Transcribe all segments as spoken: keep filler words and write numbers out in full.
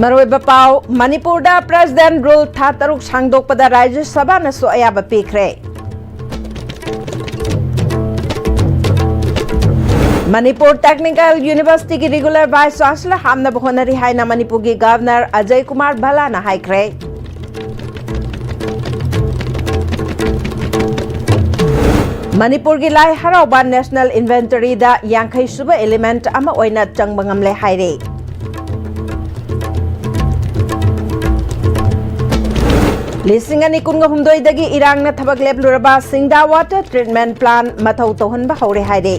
ꯃꯔꯨꯑꯣꯏꯕ ꯄꯥꯎ, ꯃꯅꯤꯄꯨꯔꯗ President Rule ꯊꯥ ꯇꯔꯨꯛ ꯁꯥꯡꯗꯣꯛꯄꯗ ꯔꯥꯖ꯭ꯌ ꯁꯚꯥꯅꯁꯨ ꯑꯌꯥꯕ ꯄꯤꯈ꯭ꯔꯦ꯫ Manipur Technical Universityꯒꯤ regular Vice Chancellor ꯍꯥꯞꯅꯕ ꯍꯣꯠꯅꯔꯤ ꯍꯥꯏꯅ ꯃꯅꯤꯄꯨꯔꯒꯤ Governor ꯑꯖꯌ ꯀꯨꯃꯥꯔ ꯚꯜꯂꯥꯅ ꯍꯥꯏꯈ꯭ꯔꯦ꯫ ꯃꯅꯤꯄꯨꯔꯒꯤ ꯂꯥꯏ ꯍꯔꯥꯎꯕ National Inventoryꯗ ꯌꯥꯡꯈꯩ ꯁꯨꯕ element ꯑꯃ ꯑꯣꯏꯅ ꯆꯪꯕ ꯉꯝꯂꯦ ꯍꯥꯏꯔꯦ꯫ ꯂꯤꯁꯤꯡ ꯑꯅꯤ ꯀꯨꯟꯒ ꯍꯨꯝꯗꯣꯏꯗꯒꯤ ꯏꯔꯥꯡꯅ ꯊꯕꯛ ꯂꯦꯞꯂꯨꯔꯕ ꯁꯤꯡꯗꯥ Water Treatment Plant ꯃꯊꯧ ꯇꯧꯍꯟꯕ ꯍꯧꯔꯦ ꯍꯥꯏꯔꯦ꯫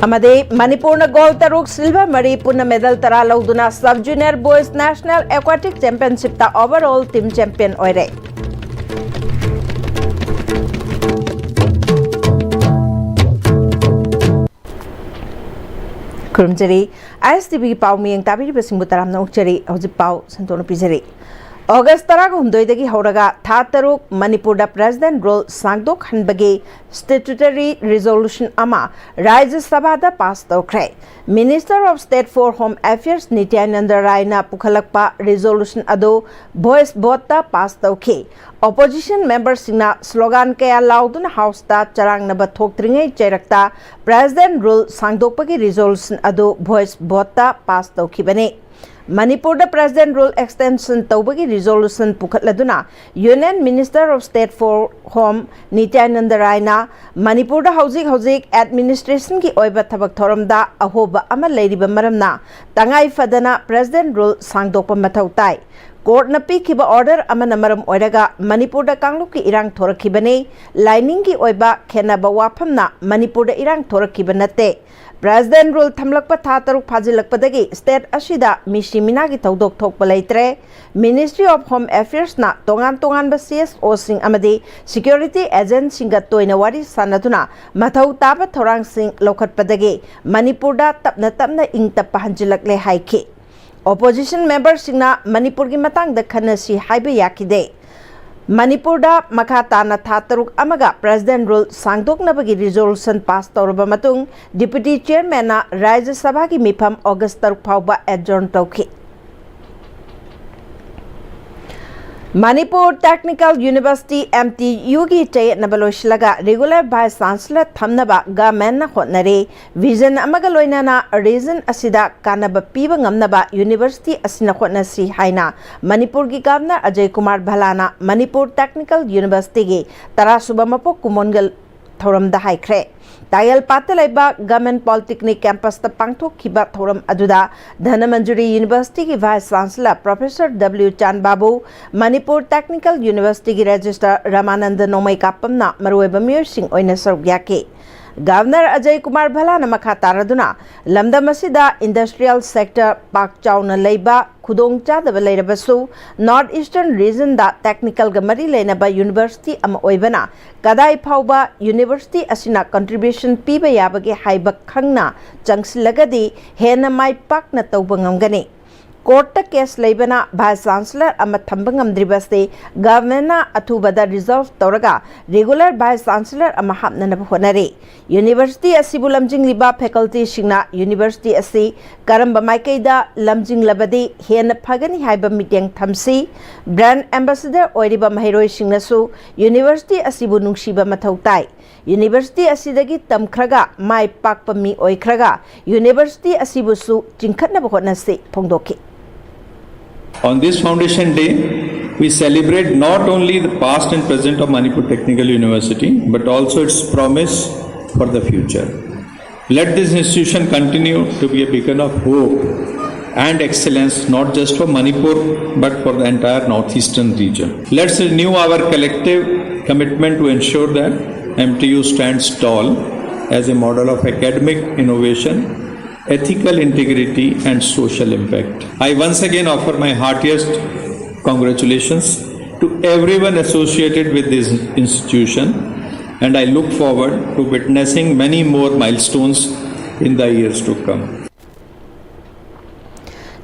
ꯑꯃꯗꯤ ꯃꯅꯤꯄꯨꯔꯅ gold ꯇꯔꯨꯛ, silver ꯃꯔꯤ ꯄꯨꯟꯅ medal ꯇꯔꯥ ꯂꯧꯗꯨꯅ Sub Junior Boys National Aquatic Championshipꯇ overall team champion ꯑꯣꯏꯔꯦ꯫ ꯈꯨꯔꯨꯝꯖꯔꯤ꯫ ISTVꯒꯤ ꯄꯥꯎ ꯃꯤꯌꯦꯡ ꯇꯥꯕꯤꯔꯤꯕꯁꯤꯡꯕꯨ ꯇꯔꯥꯝꯅ ꯑꯣꯛꯆꯔꯤ꯫ ꯍꯧꯖꯤꯛ ꯄꯥꯎ ꯁꯟꯗꯣꯛꯅ ꯄꯤꯖꯔꯤ꯫ ꯑꯣꯒꯁ ꯇꯔꯥꯒ ꯍꯨꯝꯗꯣꯏꯗꯒꯤ ꯍꯧꯔꯒ ꯊꯥ ꯇꯔꯨꯛ ꯃꯅꯤꯄꯨꯔꯗ President Rule ꯁꯥꯡꯗꯣꯛꯍꯟꯕꯒꯤ statutory resolution ꯑꯃ ꯔꯥꯖ꯭ꯌ ꯁꯚꯥꯗ pass ꯇꯧꯈ꯭ꯔꯦ꯫ Minister of State for Home Affairs ꯅꯤꯇ꯭ꯌꯥꯅꯟꯗ ꯔꯥꯏꯅ ꯄꯨꯈꯠꯂꯛꯄ resolution ꯑꯗꯨ voice voteꯇ pass ꯇꯧꯈꯤ꯫ Opposition memberꯁꯤꯡꯅ slogan ꯀꯌꯥ ꯂꯥꯎꯗꯨꯅ Houseꯇ ꯆꯔꯥꯡꯅꯕ ꯊꯣꯛꯇ꯭ꯔꯤꯉꯩ ꯆꯩꯔꯛꯇ President Rule ꯁꯥꯡꯗꯣꯛꯄꯒꯤ resolution ꯑꯗꯨ voice voteꯇ pass ꯇꯧꯈꯤꯕꯅꯤ꯫ ꯃꯅꯤꯄꯨꯔꯗ President Rule extension ꯇꯧꯕꯒꯤ resolution ꯄꯨꯈꯠꯂꯗꯨꯅ Union Minister of State for Home ꯅꯤꯇ꯭ꯌꯥꯅꯟꯗ ꯔꯥꯏꯅ ꯃꯅꯤꯄꯨꯔꯗ ꯍꯧꯖꯤꯛ ꯍꯧꯖꯤꯛ administrationꯒꯤ ꯑꯣꯏꯕ ꯊꯕꯛ ꯊꯧꯔꯝꯗ ꯑꯍꯣꯕ ꯑꯃ ꯂꯩꯔꯤꯕ ꯃꯔꯝꯅ ꯇꯉꯥꯏ ꯐꯗꯅ President Rule ꯁꯥꯡꯗꯣꯛꯄ ꯃꯊꯧ ꯇꯥꯏ꯫ Courtꯅ ꯄꯤꯈꯤꯕ order ꯑꯃꯅ ꯃꯔꯝ ꯑꯣꯏꯔꯒ ꯃꯅꯤꯄꯨꯔꯗ ꯀꯥꯡꯂꯨꯞꯀꯤ ꯏꯔꯥꯡ ꯊꯣꯔꯛꯈꯤꯕꯅꯤ꯫ ꯂꯥꯏꯅꯤꯡꯒꯤ ꯑꯣꯏꯕ ꯈꯦꯟꯅꯕ ꯋꯥꯐꯝꯅ ꯃꯅꯤꯄꯨꯔꯗ ꯏꯔꯥꯡ ꯊꯣꯔꯛꯈꯤꯕ ꯅꯠꯇꯦ꯫ President Rule ꯊꯝꯂꯛꯄ ꯊꯥ ꯇꯔꯨꯛ ꯐꯥꯖꯤꯜꯂꯛꯄꯗꯒꯤ state ꯑꯁꯤꯗ ꯃꯤꯁꯤ ꯃꯤꯅꯥꯒꯤ ꯊꯧꯗꯣꯛ ꯊꯣꯛꯄ ꯂꯩꯇ꯭ꯔꯦ꯫ Ministry of Home Affairsꯅ ꯇꯣꯉꯥꯟ ꯇꯣꯉꯥꯟꯕ CSOꯁꯤꯡ ꯑꯃꯗꯤ security agentꯁꯤꯡꯒ ꯇꯣꯏꯅ ꯋꯥꯔꯤ ꯁꯥꯟꯅꯗꯨꯅ ꯃꯊꯧ ꯇꯥꯕ ꯊꯧꯔꯥꯡꯁꯤꯡ ꯂꯧꯈꯠꯄꯗꯒꯤ ꯃꯅꯤꯄꯨꯔꯗ ꯇꯞꯅ ꯇꯞꯅ ꯏꯪ ꯇꯞꯄ ꯍꯟꯖꯤꯜꯂꯛꯂꯦ ꯍꯥꯏꯈꯤ꯫ Opposition memberꯁꯤꯡꯅ ꯃꯅꯤꯄꯨꯔꯒꯤ ꯃꯇꯥꯡꯗ ꯈꯟꯅꯁꯤ ꯍꯥꯏꯕ ꯌꯥꯈꯤꯗꯦ꯫ ꯃꯅꯤꯄꯨꯔꯗ ꯃꯈꯥ ꯇꯥꯅ ꯊꯥ ꯇꯔꯨꯛ ꯑꯃꯒ President Rule ꯁꯥꯡꯗꯣꯛꯅꯕꯒꯤ resolution pass ꯇꯧꯔꯕ ꯃꯇꯨꯡ, Deputy Chairmanꯅ ꯔꯥꯖ꯭ꯌ ꯁꯚꯥꯒꯤ ꯃꯤꯐꯝ August ꯇꯔꯨꯛ ꯐꯥꯎꯕ adjourn ꯇꯧꯈꯤ꯫ Manipur Technical University, M T Uꯒꯤ ꯆꯌꯦꯠꯅꯕ ꯂꯣꯏꯁꯤꯜꯂꯒ regular Vice Chancellor ꯊꯝꯅꯕ governmentꯅ ꯍꯣꯠꯅꯔꯤ꯫ Vision ꯑꯃꯒ ꯂꯣꯏꯅꯅ region ꯑꯁꯤꯗ ꯀꯥꯟꯅꯕ ꯄꯤꯕ ꯉꯝꯅꯕ university ꯑꯁꯤꯅ ꯍꯣꯠꯅꯁꯤ ꯍꯥꯏꯅ ꯃꯅꯤꯄꯨꯔꯒꯤ Governor ꯑꯖꯌ ꯀꯨꯃꯥꯔ ꯚꯜꯂꯥꯅ ꯃꯅꯤꯄꯨꯔ Technical Universityꯒꯤ ꯇꯔꯥꯁꯨꯕ ꯃꯄꯣꯛ ꯀꯨꯝꯑꯣꯟꯒꯤ ꯊꯧꯔꯝꯗ ꯍꯥꯏꯈ꯭ꯔꯦ꯫ ꯇꯥꯌꯦꯜꯄꯥꯠꯇ ꯂꯩꯕ Government Polytechnic Campusꯇ ꯄꯥꯡꯊꯣꯛꯈꯤꯕ ꯊꯧꯔꯝ ꯑꯗꯨꯗ Dhanamanjuri Universityꯒꯤ Vice Chancellor Professor W ꯆꯥꯟꯕꯥꯕꯨ, Manipur Technical Universityꯒꯤ Registrar ꯔꯃꯥꯅꯟꯗ ꯅꯣꯡꯃꯩꯀꯥꯄꯝꯅ ꯃꯔꯨꯑꯣꯏꯕ ꯃꯤꯑꯣꯏꯁꯤꯡ ꯑꯣꯏꯅ ꯁꯔꯨꯛ ꯌꯥꯈꯤ꯫ Governor ꯑꯖꯌ ꯀꯨꯃꯥꯔ ꯚꯜꯂꯥꯅ ꯃꯈꯥ ꯇꯥꯔꯗꯨꯅ, ꯂꯝꯗꯝ ꯑꯁꯤꯗ industrial sector ꯄꯥꯛ ꯆꯥꯎꯅ ꯂꯩꯕ, ꯈꯨꯗꯣꯡꯆꯥꯗꯕ ꯂꯩꯔꯕꯁꯨ, North Eastern regionꯗ technicalꯒ ꯃꯔꯤ ꯂꯩꯅꯕ university ꯑꯃ ꯑꯣꯏꯕꯅ, ꯀꯗꯥꯏ ꯐꯥꯎꯕ university ꯑꯁꯤꯅ contribution ꯄꯤꯕ ꯌꯥꯕꯒꯦ ꯍꯥꯏꯕ ꯈꯪꯅ ꯆꯪꯁꯤꯜꯂꯒꯗꯤ ꯍꯦꯟꯅ ꯃꯥꯏ ꯄꯥꯛꯅ ꯇꯧꯕ ꯉꯝꯒꯅꯤ꯫ Courtꯇ case ꯂꯩꯕꯅ Vice Chancellor ꯑꯃ ꯊꯝꯕ ꯉꯝꯗ꯭ꯔꯤꯕꯁꯤ governmentꯅ ꯑꯊꯨꯕꯗ resolve ꯇꯧꯔꯒ regular Vice Chancellor ꯑꯃ ꯍꯥꯞꯅꯅꯕ ꯍꯣꯠꯅꯔꯤ꯫ University ꯑꯁꯤꯕꯨ ꯂꯝꯖꯤꯡꯂꯤꯕ facultyꯁꯤꯡꯅ university ꯑꯁꯤ ꯀꯔꯝꯕ ꯃꯥꯏꯀꯩꯗ ꯂꯝꯖꯤꯡꯂꯕꯗꯤ ꯍꯦꯟꯅ ꯐꯒꯅꯤ ꯍꯥꯏꯕ ꯃꯤꯠꯌꯦꯡ ꯊꯝꯁꯤ꯫ Brand ambassador ꯑꯣꯏꯔꯤꯕ ꯃꯍꯩꯔꯣꯏꯁꯤꯡꯅꯁꯨ university ꯑꯁꯤꯕꯨ ꯅꯨꯡꯁꯤꯕ ꯃꯊꯧ ꯇꯥꯏ꯫ University ꯑꯁꯤꯗꯒꯤ ꯇꯝꯈ꯭ꯔꯒ ꯃꯥꯏ ꯄꯥꯛꯄ ꯃꯤ ꯑꯣꯏꯈ꯭ꯔꯒ university ꯑꯁꯤꯕꯨꯁꯨ ꯆꯤꯡꯈꯠꯅꯕ ꯍꯣꯠꯅꯁꯤ ꯐꯣꯡꯗꯣꯛꯈꯤ꯫ On this foundation day, we celebrate not only the past and present of Manipur Technical University, but also its promise for the future. Let this institution continue to be a beacon of hope and excellence, not just for Manipur, but for the entire northeastern region. Let's renew our collective commitment to ensure that M T U stands tall as a model of academic innovation, ethical integrity, and social impact. I once again offer my heartiest congratulations to everyone associated with this institution, and I look forward to witnessing many more milestones in the years to come.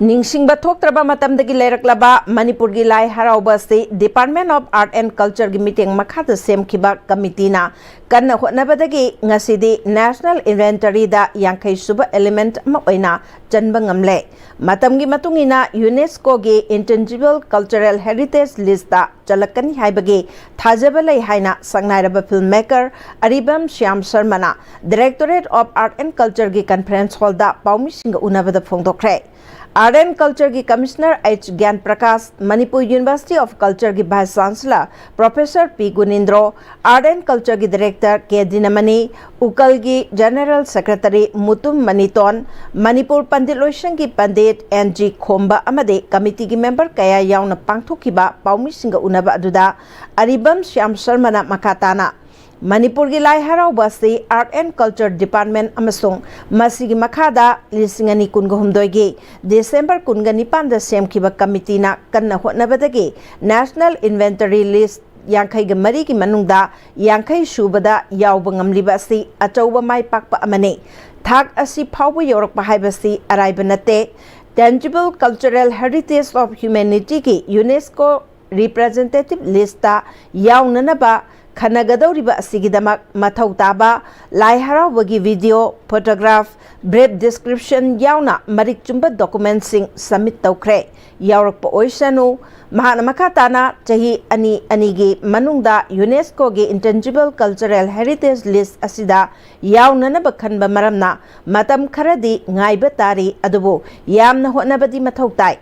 ꯅꯤꯡꯁꯤꯡꯕ ꯊꯣꯛꯇ꯭ꯔꯕ ꯃꯇꯝꯗꯒꯤ ꯂꯩꯔꯛꯂꯕ ꯃꯅꯤꯄꯨꯔꯒꯤ ꯂꯥꯏ ꯍꯔꯥꯎꯕ ꯑꯁꯤ Department of Art and Culture ꯒꯤ ꯃꯤꯠꯌꯦꯡ ꯃꯈꯥꯗ ꯁꯦꯝꯈꯤꯕ ꯀꯃꯤꯇꯤꯅ ꯀꯟꯅ ꯍꯣꯠꯅꯕꯗꯒꯤ ꯉꯁꯤꯗꯤ National Inventory ꯗ ꯌꯥꯡꯈꯩ ꯁꯨꯕ element ꯑꯃ ꯑꯣꯏꯅ ꯆꯟꯕ ꯉꯝꯂꯦ꯫ ꯃꯇꯝꯒꯤ ꯃꯇꯨꯡ ꯏꯟꯅ UNESCO ꯒꯤ Intangible Cultural Heritage List ꯇ ꯆꯜꯂꯛꯀꯅꯤ ꯍꯥꯏꯕꯒꯤ ꯊꯥꯖꯕ ꯂꯩ ꯍꯥꯏꯅ ꯁꯛꯅꯥꯏꯔꯕ film maker Aribam Shyam ꯁꯔꯃꯅ Directorate of Art and Culture ꯒꯤ conference hall the ꯄꯥꯎꯃꯤꯁꯤꯡꯒ ꯎꯅꯕꯗ ꯐꯣꯡꯗꯣꯛꯈ꯭ꯔꯦ꯫ Art and Culture ꯒꯤ Commissioner H ꯒ꯭ꯌꯥꯟ Prakash, Manipur University of Culture ꯒꯤ Vice Chancellor Professor P ꯒꯨꯅꯤꯟꯗ꯭ꯔꯣ, Art and Culture ꯒꯤ Director ꯀꯦ ꯗꯤꯅꯃꯅꯤ, ꯎꯀꯜꯒꯤ General Secretary ꯃꯨꯇꯨꯝ ꯃꯅꯤꯇꯣꯟ, ꯃꯅꯤꯄꯨꯔ ꯄꯟꯗꯤꯠ ꯂꯣꯏꯁꯪꯒꯤ ꯄꯟꯗꯤꯠ ꯑꯦꯟ ꯖꯤ ꯈꯣꯝꯕ ꯑꯃꯗꯤ ꯀꯃꯤꯇꯤꯒꯤ member ꯀꯌꯥ ꯌꯥꯎꯅ ꯄꯥꯡꯊꯣꯛꯈꯤꯕ ꯄꯥꯎꯃꯤꯁꯤꯡꯒ ꯎꯅꯕ ꯑꯗꯨꯗ ꯑꯔꯤꯕꯝ ꯁ꯭ꯌꯥꯝ ꯁꯔꯃꯅ ꯃꯈꯥ ꯇꯥꯅ ꯃꯅꯤꯄꯨꯔꯒꯤ ꯂꯥꯏ ꯍꯔꯥꯎꯕ ꯑꯁꯤ Art and Culture Department ꯑꯃꯁꯨꯡ ꯃꯁꯤꯒꯤ ꯃꯈꯥꯗ ꯂꯤꯁꯤꯡ ꯑꯅꯤ ꯀꯨꯟꯒ ꯍꯨꯝꯗꯣꯏꯒꯤ December ꯀꯨꯟꯒ ꯅꯤꯄꯥꯟꯗ ꯁꯦꯝꯈꯤꯕ ꯀꯃꯤꯇꯤꯅ ꯀꯟꯅ ꯍꯣꯠꯅꯕꯗꯒꯤ National Inventory List ꯌꯥꯡꯈꯩꯒ ꯃꯔꯤꯒꯤ ꯃꯅꯨꯡꯗ ꯌꯥꯡꯈꯩ ꯁꯨꯕꯗ ꯌꯥꯎꯕ ꯉꯝꯂꯤꯕ ꯑꯁꯤ ꯑꯆꯧꯕ ꯃꯥꯏ ꯄꯥꯛꯄ ꯑꯃꯅꯤ꯫ ꯊꯥꯛ ꯑꯁꯤ ꯐꯥꯎꯕ ꯌꯧꯔꯛꯄ ꯍꯥꯏꯕꯁꯤ ꯑꯔꯥꯏꯕ ꯅꯠꯇꯦ꯫ Tangible Cultural Heritage of Humanity ꯒꯤ UNESCO Representative List ꯇ ꯌꯥꯎꯅꯅꯕ ꯈꯟꯅꯒꯗꯧꯔꯤꯕ ꯑꯁꯤꯒꯤꯗꯃꯛ ꯃꯊꯧ ꯇꯥꯕ ꯂꯥꯏ ꯍꯔꯥꯎꯕꯒꯤ video, photograph, brief description ꯌꯥꯎꯅ ꯃꯔꯤꯛ ꯆꯨꯝꯕ document ꯁꯤꯡ submit ꯇꯧꯈ꯭ꯔꯦ꯫ ꯌꯥꯎꯔꯛꯄ ꯑꯣꯏꯁꯅꯨ꯫ ꯃꯍꯥꯛꯅ ꯃꯈꯥ ꯇꯥꯅ ꯆꯍꯤ ꯑꯅꯤ ꯑꯅꯤꯒꯤ ꯃꯅꯨꯡꯗ UNESCO ꯒꯤ Intangible Cultural Heritage List ꯑꯁꯤꯗ ꯌꯥꯎꯅꯅꯕ ꯈꯟꯕ ꯃꯔꯝꯅ ꯃꯇꯝ ꯈꯔꯗꯤ ꯉꯥꯏꯕ ꯇꯥꯔꯤ, ꯑꯗꯨꯕꯨ ꯌꯥꯝꯅ ꯍꯣꯠꯅꯕꯗꯤ ꯃꯊꯧ ꯇꯥꯏ꯫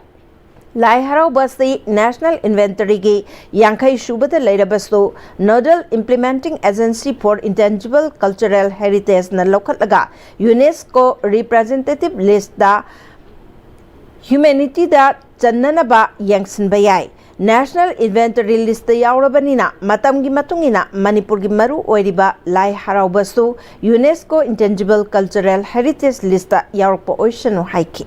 ꯂꯥꯏ ꯍꯔꯥꯎꯕ ꯑꯁꯤ National Inventory ꯒꯤ ꯌꯥꯡꯈꯩ ꯁꯨꯕꯗ ꯂꯩꯔꯕꯁꯨ, Nodal Implementing Agency for Intangible Cultural Heritage ꯅ ꯂꯧꯈꯠꯂꯒ UNESCO Representative List ꯇ Humanity ꯗ ꯆꯟꯅꯅꯕ ꯌꯦꯡꯁꯤꯟꯕ ꯌꯥꯏ꯫ National Inventory List ꯇ ꯌꯥꯎꯔꯕꯅꯤꯅ ꯃꯇꯝꯒꯤ ꯃꯇꯨꯡ ꯏꯟꯅ ꯃꯅꯤꯄꯨꯔꯒꯤ ꯃꯔꯨ ꯑꯣꯏꯔꯤꯕ ꯂꯥꯏ ꯍꯔꯥꯎꯕꯁꯨ UNESCO Intangible Cultural Heritage List ꯇ ꯌꯥꯎꯔꯛꯄ ꯑꯣꯏꯁꯅꯨ ꯍꯥꯏꯈꯤ꯫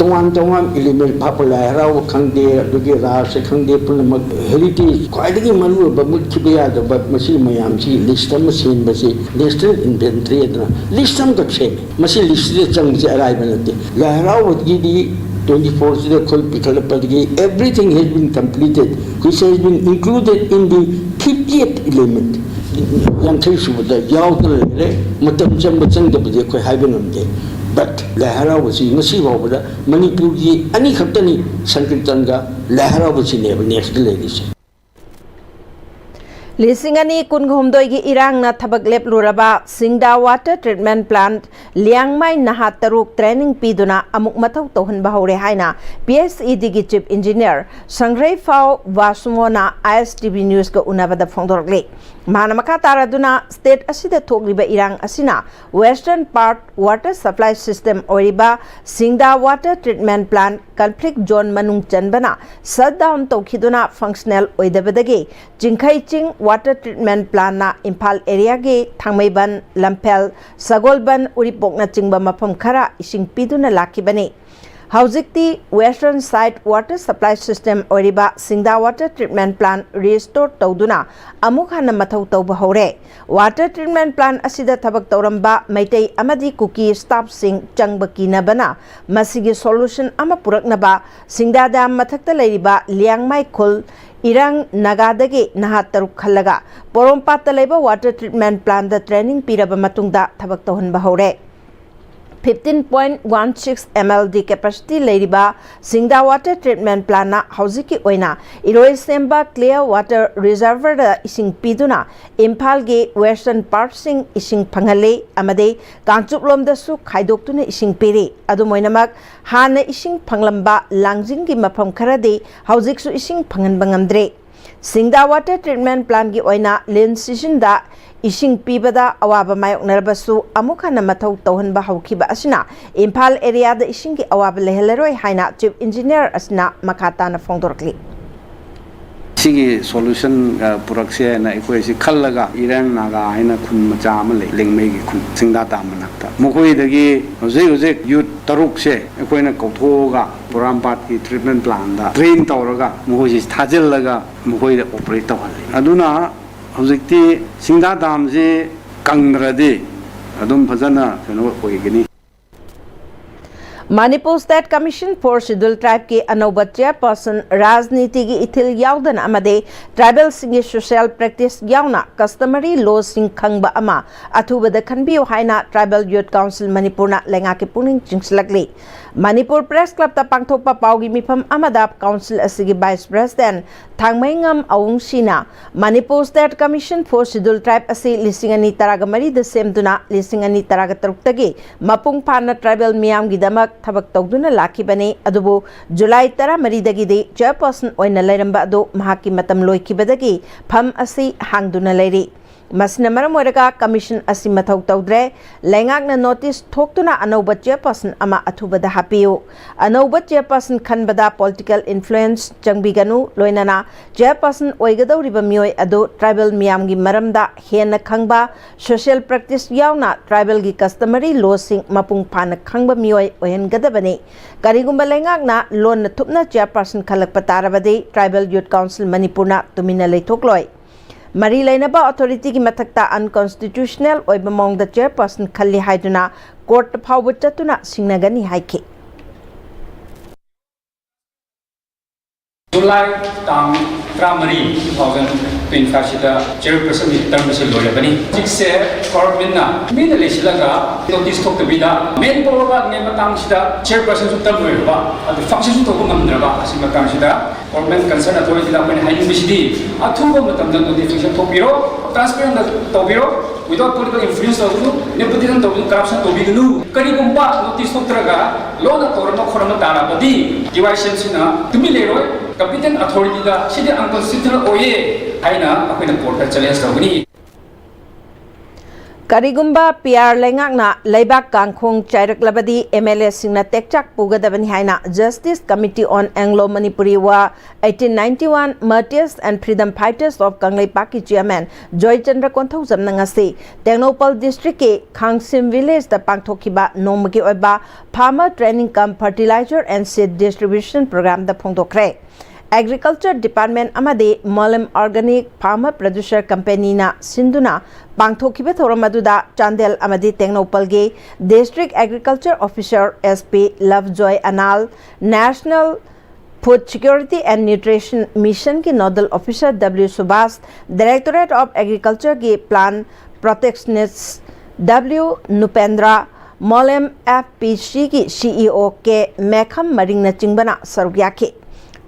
ꯇꯣꯉꯥꯟ ꯇꯣꯉꯥꯟ ꯏꯂꯤꯃꯦꯟ ꯍꯥꯞꯄ, ꯂꯥꯏ ꯍꯔꯥꯎꯕ ꯈꯪꯗꯦ, ꯑꯗꯨꯒꯤ ꯔꯥꯁ ꯈꯪꯗꯦ, ꯄꯨꯝꯅꯃꯛ ꯍꯦꯔꯤꯇꯦꯖ ꯈ꯭ꯋꯥꯏꯗꯒꯤ ꯃꯔꯨꯑꯣꯏꯕ ꯃꯨꯠꯈꯤꯕ ꯌꯥꯗꯕ, ꯃꯁꯤ ꯃꯌꯥꯝꯁꯤ ꯂꯤꯁ ꯑꯃ ꯁꯦꯝꯕꯁꯤ ꯅꯦꯁꯅꯦꯜ ꯏꯟꯚꯦꯟꯇꯔꯤ ꯍꯥꯏꯗꯅ ꯂꯤꯁ ꯑꯃꯈꯛ ꯁꯦꯝꯃꯤ꯫ ꯃꯁꯤ ꯂꯤꯁꯁꯤꯗ ꯆꯪꯕꯁꯤ ꯑꯔꯥꯏꯕ ꯅꯠꯇꯦ꯫ ꯂꯥꯏ ꯍꯔꯥꯎꯕꯒꯤꯗꯤ twenty fourꯁꯤꯗ ꯑꯩꯈꯣꯏ ꯄꯤꯈꯠꯂꯛꯄꯗꯒꯤ everything has been completed, which has been included in the fiftieth element, ꯌꯥꯡꯈꯩ ꯁꯨꯕꯗ ꯌꯥꯎꯗꯅ ꯂꯩꯔꯦ꯫ ꯃꯇꯝ ꯆꯪꯕ ꯆꯪꯗꯕꯗꯤ ꯑꯩꯈꯣꯏ ꯍꯥꯏꯕ ꯉꯝꯗꯦ꯫ ꯕꯠ ꯂꯥꯏ ꯍꯔꯥꯎꯕꯁꯤ ꯉꯁꯤ ꯐꯥꯎꯕꯗ ꯃꯅꯤꯄꯨꯔꯒꯤ ꯑꯅꯤꯈꯛꯇꯅꯤ, ꯁꯪꯀꯤꯔꯇꯟꯒ ꯂꯥꯏ ꯍꯔꯥꯎꯕꯁꯤꯅꯦꯕ ꯅꯦꯛꯁꯇ ꯂꯩꯔꯤꯁꯦ꯫ ꯂꯤꯁꯤꯡ ꯑꯅꯤ ꯀꯨꯟꯍꯨꯝꯗꯣꯏꯒꯤ ꯏꯔꯥꯡꯅ ꯊꯕꯛ ꯂꯦꯞꯂꯨꯔꯕ ꯁꯤꯡꯗꯥ ꯋꯥꯇꯔ ꯇ꯭ꯔꯤꯠꯃꯦꯟ ꯄ꯭ꯂꯥꯟꯠ ꯂꯤꯌꯥꯡꯃꯥꯏ ꯅꯍꯥ ꯇꯔꯨꯛ ꯇ꯭ꯔꯦꯅꯤꯡ ꯄꯤꯗꯨꯅ ꯑꯃꯨꯛ ꯃꯊꯧ ꯇꯧꯍꯟꯕ ꯍꯧꯔꯦ ꯍꯥꯏꯅ ꯄꯤ ꯑꯩꯆ ꯏ ꯗꯤꯒꯤ ꯆꯤꯐ ꯏꯟꯖꯤꯅꯤꯌꯔ ꯁꯪꯈ꯭ꯔꯩꯐꯥꯎ ꯕꯥꯁꯨꯃꯣꯅ ꯑꯥꯏ ꯑꯦꯁ ꯇꯤ ꯚꯤ ꯅ꯭ꯌꯨꯁꯀ ꯎꯅꯕꯗ ꯐꯣꯡꯗꯣꯔꯛꯂꯤ꯫ ꯃꯍꯥꯛꯅ ꯃꯈꯥ ꯇꯥꯔꯗꯨꯅ, ꯁ꯭ꯇꯦꯠ ꯑꯁꯤꯗ ꯊꯣꯛꯂꯤꯕ ꯏꯔꯥꯡ ꯑꯁꯤꯅ western part water supply system ꯑꯣꯏꯔꯤꯕ ꯁꯤꯡꯗꯥ water treatment plant conflict zone ꯃꯅꯨꯡ ꯆꯟꯕꯅ ꯁꯠ ꯗꯥꯎꯟ ꯇꯧꯈꯤꯗꯨꯅ ꯐꯪꯁꯅꯦꯜ ꯑꯣꯏꯗꯕꯗꯒꯤ ꯆꯤꯡꯈꯩ ꯆꯤꯡ ꯋꯥꯇꯔ ꯇ꯭ꯔꯤꯠꯃꯦꯟ ꯄ꯭ꯂꯥꯟꯠꯅ ꯏꯝꯐꯥꯜ ꯑꯦꯔꯤꯌꯥꯒꯤ ꯊꯥꯡꯃꯩꯕꯟ, ꯂꯝꯐꯦꯜ, ꯁꯒꯣꯜꯕꯟ, ꯎꯔꯤꯄꯣꯛꯅꯆꯤꯡꯕ ꯃꯐꯝ ꯈꯔ ꯏꯁꯤꯡ ꯄꯤꯗꯨꯅ ꯂꯥꯛꯈꯤꯕꯅꯤ꯫ ꯍꯧꯖꯤꯛꯇꯤ western side water supply system ꯑꯣꯏꯔꯤꯕ ꯁꯤꯡꯗꯥ ꯋꯥꯇꯔ ꯇ꯭ꯔꯤꯠꯃꯦꯟ ꯄ꯭ꯂꯥꯟꯠ ꯔꯤꯁꯇꯣꯔ ꯇꯧꯗꯨꯅ ꯑꯃꯨꯛ ꯍꯟꯅ ꯃꯊꯧ ꯇꯧꯕ ꯍꯧꯔꯦ꯫ ꯋꯥꯇꯔ ꯇ꯭ꯔꯤꯠꯃꯦꯟ ꯄ꯭ꯂꯥꯟꯠ ꯑꯁꯤꯗ ꯊꯕꯛ ꯇꯧꯔꯝꯕ ꯃꯩꯇꯩ ꯑꯃꯗꯤ ꯀꯨꯀꯤ ꯁ꯭ꯇꯥꯐꯁꯤꯡ ꯆꯪꯕ ꯀꯤꯅꯕꯅ ꯃꯁꯤꯒꯤ ꯁꯣꯂꯨꯁꯟ ꯑꯃ ꯄꯨꯔꯛꯅꯕ ꯁꯤꯡꯗꯥ ꯗꯥꯝ ꯃꯊꯛꯇ ꯂꯩꯔꯤꯕ ꯂꯤꯌꯥꯡꯃꯥꯏ ꯈꯨꯜ ꯏꯔꯪ ꯅꯥꯒꯥꯗꯒꯤ ꯅꯍꯥ ꯇꯔꯨꯛ ꯈꯜꯂꯒ ꯄꯣꯔꯣꯝꯄꯥꯠꯇ ꯂꯩꯕ ꯋꯥꯇꯔ ꯇ꯭ꯔꯤꯠꯃꯦꯟ ꯄ꯭ꯂꯥꯟꯠꯇ ꯇ꯭ꯔꯦꯅꯤꯡ ꯄꯤꯔꯕ ꯃꯇꯨꯡꯗ ꯊꯕꯛ ꯇꯧꯍꯟꯕ ꯍꯧꯔꯦ꯫ fifteen point one six M L D capacity ꯂꯩꯔꯤꯕ ꯁꯤꯡꯗꯥ ꯋꯥꯇꯔ ꯇ꯭ꯔꯤꯠꯃꯦꯟ ꯄ꯭ꯂꯥꯟꯠꯅ ꯍꯧꯖꯤꯛꯀꯤ ꯑꯣꯏꯅ ꯏꯔꯣꯏꯁꯦꯝꯕ ꯀ꯭ꯂꯤꯌꯥꯔ ꯋꯥꯇꯔ ꯔꯤꯖꯔꯚꯔꯗ ꯏꯁꯤꯡ ꯄꯤꯗꯨꯅ ꯏꯝꯐꯥꯜꯒꯤ ꯋꯦꯁꯇꯔꯟ ꯄꯥꯔꯠꯁꯤꯡ ꯏꯁꯤꯡ ꯐꯪꯍꯜꯂꯤ ꯑꯃꯗꯤ ꯀꯥꯡꯆꯨꯞꯂꯣꯝꯗꯁꯨ ꯈꯥꯏꯗꯣꯛꯇꯨꯅ ꯏꯁꯤꯡ ꯄꯤꯔꯤ꯫ ꯑꯗꯨꯝ ꯑꯣꯏꯅꯃꯛ, ꯍꯥꯟꯅ ꯏꯁꯤꯡ ꯐꯪꯂꯝꯕ ꯂꯥꯡꯖꯤꯡꯒꯤ ꯃꯐꯝ ꯈꯔꯗꯤ ꯍꯧꯖꯤꯛꯁꯨ ꯏꯁꯤꯡ ꯐꯪꯍꯟꯕ ꯉꯝꯗ꯭ꯔꯦ꯫ ꯁꯤꯡꯗꯥ ꯋꯥꯇꯔ ꯇ꯭ꯔꯤꯠꯃꯦꯟ ꯄ꯭ꯂꯥꯟꯠꯀꯤ ꯑꯣꯏꯅ ꯂꯤꯟ ꯁꯤꯖꯟꯗ ꯏꯁꯤꯡ ꯄꯤꯕꯗ ꯑꯋꯥꯕ ꯃꯥꯌꯣꯛꯅꯔꯕꯁꯨ ꯑꯃꯨꯛ ꯍꯟꯅ ꯃꯊꯧ ꯇꯧꯍꯟꯕ ꯍꯧꯈꯤꯕ ꯑꯁꯤꯅ ꯏꯝꯐꯥꯜ ꯑꯦꯔꯤꯌꯥꯗ ꯏꯁꯤꯡꯒꯤ ꯑꯋꯥꯕ ꯂꯩꯍꯜꯂꯔꯣꯏ ꯍꯥꯏꯅ ꯆꯤꯐ ꯏꯟꯖꯤꯅꯤꯌꯔ ꯑꯁꯤꯅ ꯃꯈꯥ ꯇꯥꯅ ꯐꯣꯡꯗꯣꯔꯛꯂꯤ꯫ ꯁꯤꯒꯤ ꯁꯣꯂꯨꯁꯟ ꯄꯨꯔꯛꯁꯦ ꯍꯥꯏꯅ ꯑꯩꯈꯣꯏꯁꯤ ꯈꯜꯂꯒ, ꯏꯔꯦꯡ ꯅꯥꯒꯥ ꯍꯥꯏꯅ ꯈꯨꯟ ꯃꯆꯥ ꯑꯃ ꯂꯩ, ꯂꯤꯡꯃꯩꯒꯤ ꯈꯨꯟ, ꯁꯤꯡꯗꯥ ꯗꯥꯝ ꯃꯅꯥꯛꯇ, ꯃꯈꯣꯏꯗꯒꯤ ꯍꯧꯖꯤꯛ ꯍꯧꯖꯤꯛ ꯌꯨꯠ ꯇꯔꯨꯛꯁꯦ ꯑꯩꯈꯣꯏꯅ ꯀꯧꯊꯣꯛꯑꯒ ꯄꯣꯔꯥꯝꯄꯥꯠꯀꯤ ꯇ꯭ꯔꯤꯠꯃꯦꯟ ꯄ꯭ꯂꯥꯟꯗ ꯇ꯭ꯔꯦꯟ ꯇꯧꯔꯒ ꯃꯈꯣꯏꯁꯤ ꯊꯥꯖꯤꯜꯂꯒ ꯃꯈꯣꯏꯗ ꯑꯣꯄꯔꯦꯠ ꯇꯧꯍꯜꯂꯤ꯫ ꯑꯗꯨꯅ ꯍꯧꯖꯤꯛꯇꯤ ꯁꯤꯡꯗꯥ ꯗꯥꯝꯁꯤ ꯀꯪꯗ꯭ꯔꯗꯤ ꯑꯗꯨꯝ ꯐꯖꯅ ꯀꯩꯅꯣ ꯑꯣꯏꯒꯅꯤ꯫ Manipur State Commission for Scheduled Tribe ꯀꯤ ꯑꯅꯧꯕ chairperson ꯔꯥꯖꯅꯤꯇꯤꯒꯤ ꯏꯊꯤꯜ ꯌꯥꯎꯗꯅ ꯑꯃꯗꯤ tribal ꯁꯤꯡꯒꯤ social practice ꯌꯥꯎꯅ customary law ꯁꯤꯡ ꯈꯪꯕ ꯑꯃ ꯑꯊꯨꯕꯗ ꯈꯟꯕꯤꯌꯨ ꯍꯥꯏꯅ Tribal Youth Council ꯃꯅꯤꯄꯨꯔꯅ ꯂꯩꯉꯥꯛꯀꯤ ꯄꯨꯛꯅꯤꯡ ꯆꯤꯡꯁꯤꯜꯂꯛꯂꯤ꯫ ꯃꯅꯤꯄꯨꯔ Press Club ꯇ ꯄꯥꯡꯊꯣꯛꯄ ꯄꯥꯎꯒꯤ ꯃꯤꯐꯝ ꯑꯃꯗ council ꯑꯁꯤꯒꯤ vice president ꯊꯥꯡꯃꯩꯉꯝ ꯑꯋꯨꯡꯁꯤꯅ Manipur State Commission for Scheduled Tribe ꯑꯁꯤ ꯂꯤꯁꯤꯡ ꯑꯅꯤ ꯇꯔꯥꯒ ꯃꯔꯤꯗ ꯁꯦꯝꯗꯨꯅ ꯂꯤꯁꯤꯡ ꯑꯅꯤ ꯇꯔꯥꯒ ꯇꯔꯨꯛꯇꯒꯤ ꯃꯄꯨꯡ ꯐꯥꯅ tribal ꯃꯤꯌꯥꯝꯒꯤꯗꯃꯛ ꯊꯕꯛ ꯇꯧꯗꯨꯅ ꯂꯥꯛꯈꯤꯕꯅꯤ꯫ ꯑꯗꯨꯕꯨ July ꯇꯔꯥꯃꯔꯤꯗꯒꯤꯗꯤ chairperson ꯑꯣꯏꯅ ꯂꯩꯔꯝꯕ ꯑꯗꯨ ꯃꯍꯥꯛꯀꯤ ꯃꯇꯝ ꯂꯣꯏꯈꯤꯕꯗꯒꯤ ꯐꯝ ꯑꯁꯤ ꯍꯥꯡꯗꯨꯅ ꯂꯩꯔꯤ꯫ ꯃꯁꯤꯅ ꯃꯔꯝ ꯑꯣꯏꯔꯒ commission ꯑꯁꯤ ꯃꯊꯧ ꯇꯧꯗ꯭ꯔꯦ꯫ ꯂꯩꯉꯥꯛꯅ notice ꯊꯣꯛꯇꯨꯅ ꯑꯅꯧꯕ chairperson ꯑꯃ ꯑꯊꯨꯕꯗ ꯍꯥꯞꯄꯤꯌꯨ꯫ ꯑꯅꯧꯕ chairperson ꯈꯟꯕꯗ political influence ꯆꯪꯕꯤꯒꯅꯨ, ꯂꯣꯏꯅꯅ chairperson ꯑꯣꯏꯒꯗꯧꯔꯤꯕ ꯃꯤꯑꯣꯏ ꯑꯗꯨ tribal ꯃꯤꯌꯥꯝꯒꯤ ꯃꯔꯝꯗ ꯍꯦꯟꯅ ꯈꯪꯕ, social practice ꯌꯥꯎꯅ tribal ꯒꯤ customary law ꯁꯤꯡ ꯃꯄꯨꯡ ꯐꯥꯅ ꯈꯪꯕ ꯃꯤꯑꯣꯏ ꯑꯣꯏꯍꯟꯒꯗꯕꯅꯤ꯫ ꯀꯔꯤꯒꯨꯝꯕ ꯂꯩꯉꯥꯛꯅ ꯂꯣꯟꯅ ꯊꯨꯞꯅ chairperson ꯈꯜꯂꯛꯄ ꯇꯥꯔꯕꯗꯤ Tribal Youth Council ꯃꯅꯤꯄꯨꯔꯅ ꯇꯨꯃꯤꯟꯅ ꯂꯩꯊꯣꯛꯂꯣꯏ꯫ ꯃꯔꯤ ꯂꯩꯅꯕ authority ꯒꯤ ꯃꯊꯛꯇ unconstitutional ꯑꯣꯏꯕ ꯃꯑꯣꯡꯗ chairperson ꯈꯜꯂꯤ ꯍꯥꯏꯗꯨꯅ court ꯇ ꯐꯥꯎꯕ ꯆꯠꯇꯨꯅ ꯁꯤꯡꯅꯒꯅꯤ ꯍꯥꯏꯈꯤ꯫ July ꯇꯥꯡ ꯇꯔꯥꯃꯔꯤ, two thousand twenty five ꯁꯤꯗ chairperson ꯒꯤ term ꯑꯁꯤ ꯂꯣꯏꯔꯕꯅꯤ꯫ ꯍꯧꯖꯤꯛꯁꯦ government ꯅ ꯃꯤꯅ ꯂꯩꯁꯤꯜꯂꯒ notice ꯊꯣꯛꯇꯕꯤꯗ manpower ꯋꯥꯠꯂꯤꯉꯩ ꯃꯇꯥꯡꯁꯤꯗ chairperson ꯁꯨ term ꯂꯣꯏꯔꯕ, ꯑꯗꯨ function ꯁꯨ ꯇꯧꯕ ꯉꯝꯗ꯭ꯔꯕ, ꯑꯁꯤ ꯃꯇꯥꯡꯁꯤꯗ government concern authority ꯗ ꯑꯩꯈꯣꯏꯅ ꯍꯥꯏꯅꯤꯡꯕꯁꯤꯗꯤ, ꯑꯊꯨꯕ ꯃꯇꯝꯗ notification ꯊꯣꯛꯄꯤꯔꯣ, transparent ꯇꯧꯕꯤꯔꯣ, without political influence ꯇꯧꯒꯅꯨ, nepotism ꯇꯧꯒꯅꯨ, corruption ꯇꯧꯕꯤꯒꯅꯨ꯫ ꯀꯔꯤꯒꯨꯝꯕ notice ꯊꯣꯛꯇ꯭ꯔꯒ law ꯅ ꯇꯧꯔꯝꯕ ꯈꯣꯠꯂꯝꯕ ꯇꯥꯔꯕꯗꯤ, D Y C M ꯁꯤꯅ ꯇꯨꯃꯤꯟ ꯂꯩꯔꯣꯏ, competent authority ꯗ ꯁꯤꯗꯤ unconstitutional ꯑꯣꯏꯌꯦ ꯍꯥꯏꯅ ꯑꯩꯈꯣꯏꯅ court ꯇ challenge ꯇꯧꯒꯅꯤ꯫ ꯀꯔꯤꯒꯨꯝꯕ ꯄꯤ ꯑꯥꯔ ꯂꯩꯉꯥꯛꯅ ꯂꯩꯕꯥꯛ ꯀꯥꯡꯈꯣꯡ ꯆꯥꯏꯔꯛꯂꯕꯗꯤ, ꯑꯦꯝ ꯑꯦꯜ ꯑꯦꯁꯤꯡꯅ ꯇꯦꯛꯆꯥꯛ ꯄꯨꯒꯗꯕꯅꯤ ꯍꯥꯏꯅ Justice Committee on Anglo Manipuri War eighteen ninety one Martyrs and Freedom Fighters of ꯀꯪꯂꯩꯄꯥꯛꯀꯤ ꯆꯤꯌꯔꯃꯦꯟ ꯖꯣꯏꯆꯟꯗ꯭ꯔ ꯀꯣꯟꯊꯧꯖꯝꯅ ꯉꯁꯤ ꯇꯦꯡꯅꯧꯄꯜ ꯗꯤꯁꯇ꯭ꯔꯤꯛꯀꯤ ꯈꯥꯡꯁꯤꯝ ꯚꯤꯂꯦꯖꯇ ꯄꯥꯡꯊꯣꯛꯈꯤꯕ ꯅꯣꯡꯃꯒꯤ ꯑꯣꯏꯕ farmer training cum fertilizer and seed distribution programꯗ ꯐꯣꯡꯗꯣꯛꯈ꯭ꯔꯦ꯫ Agriculture Department ꯑꯃꯗꯤ ꯃꯣꯂꯦꯝ Organic Farmer Producer Companyꯅ ꯁꯤꯟꯗꯨꯅ ꯄꯥꯡꯊꯣꯛꯈꯤꯕ ꯊꯧꯔꯝ ꯑꯗꯨꯗ ꯆꯥꯟꯗꯦꯜ ꯑꯃꯗꯤ ꯇꯦꯡꯅꯧꯄꯜꯒꯤ District Agriculture Officer S P ꯂꯚꯖꯣꯏ Anal, National Food Security and Nutrition Missionꯒꯤ Nodal Officer W Subhas, Directorate of Agricultureꯒꯤ Plant Protectionist W ꯅꯨꯄꯦꯟꯗ꯭ꯔ, Mollem F P Cꯒꯤ C E O K ꯃꯦꯈꯝ ꯃꯔꯤꯡꯅꯆꯤꯡꯕꯅ ꯁꯔꯨꯛ ꯌꯥꯈꯤ꯫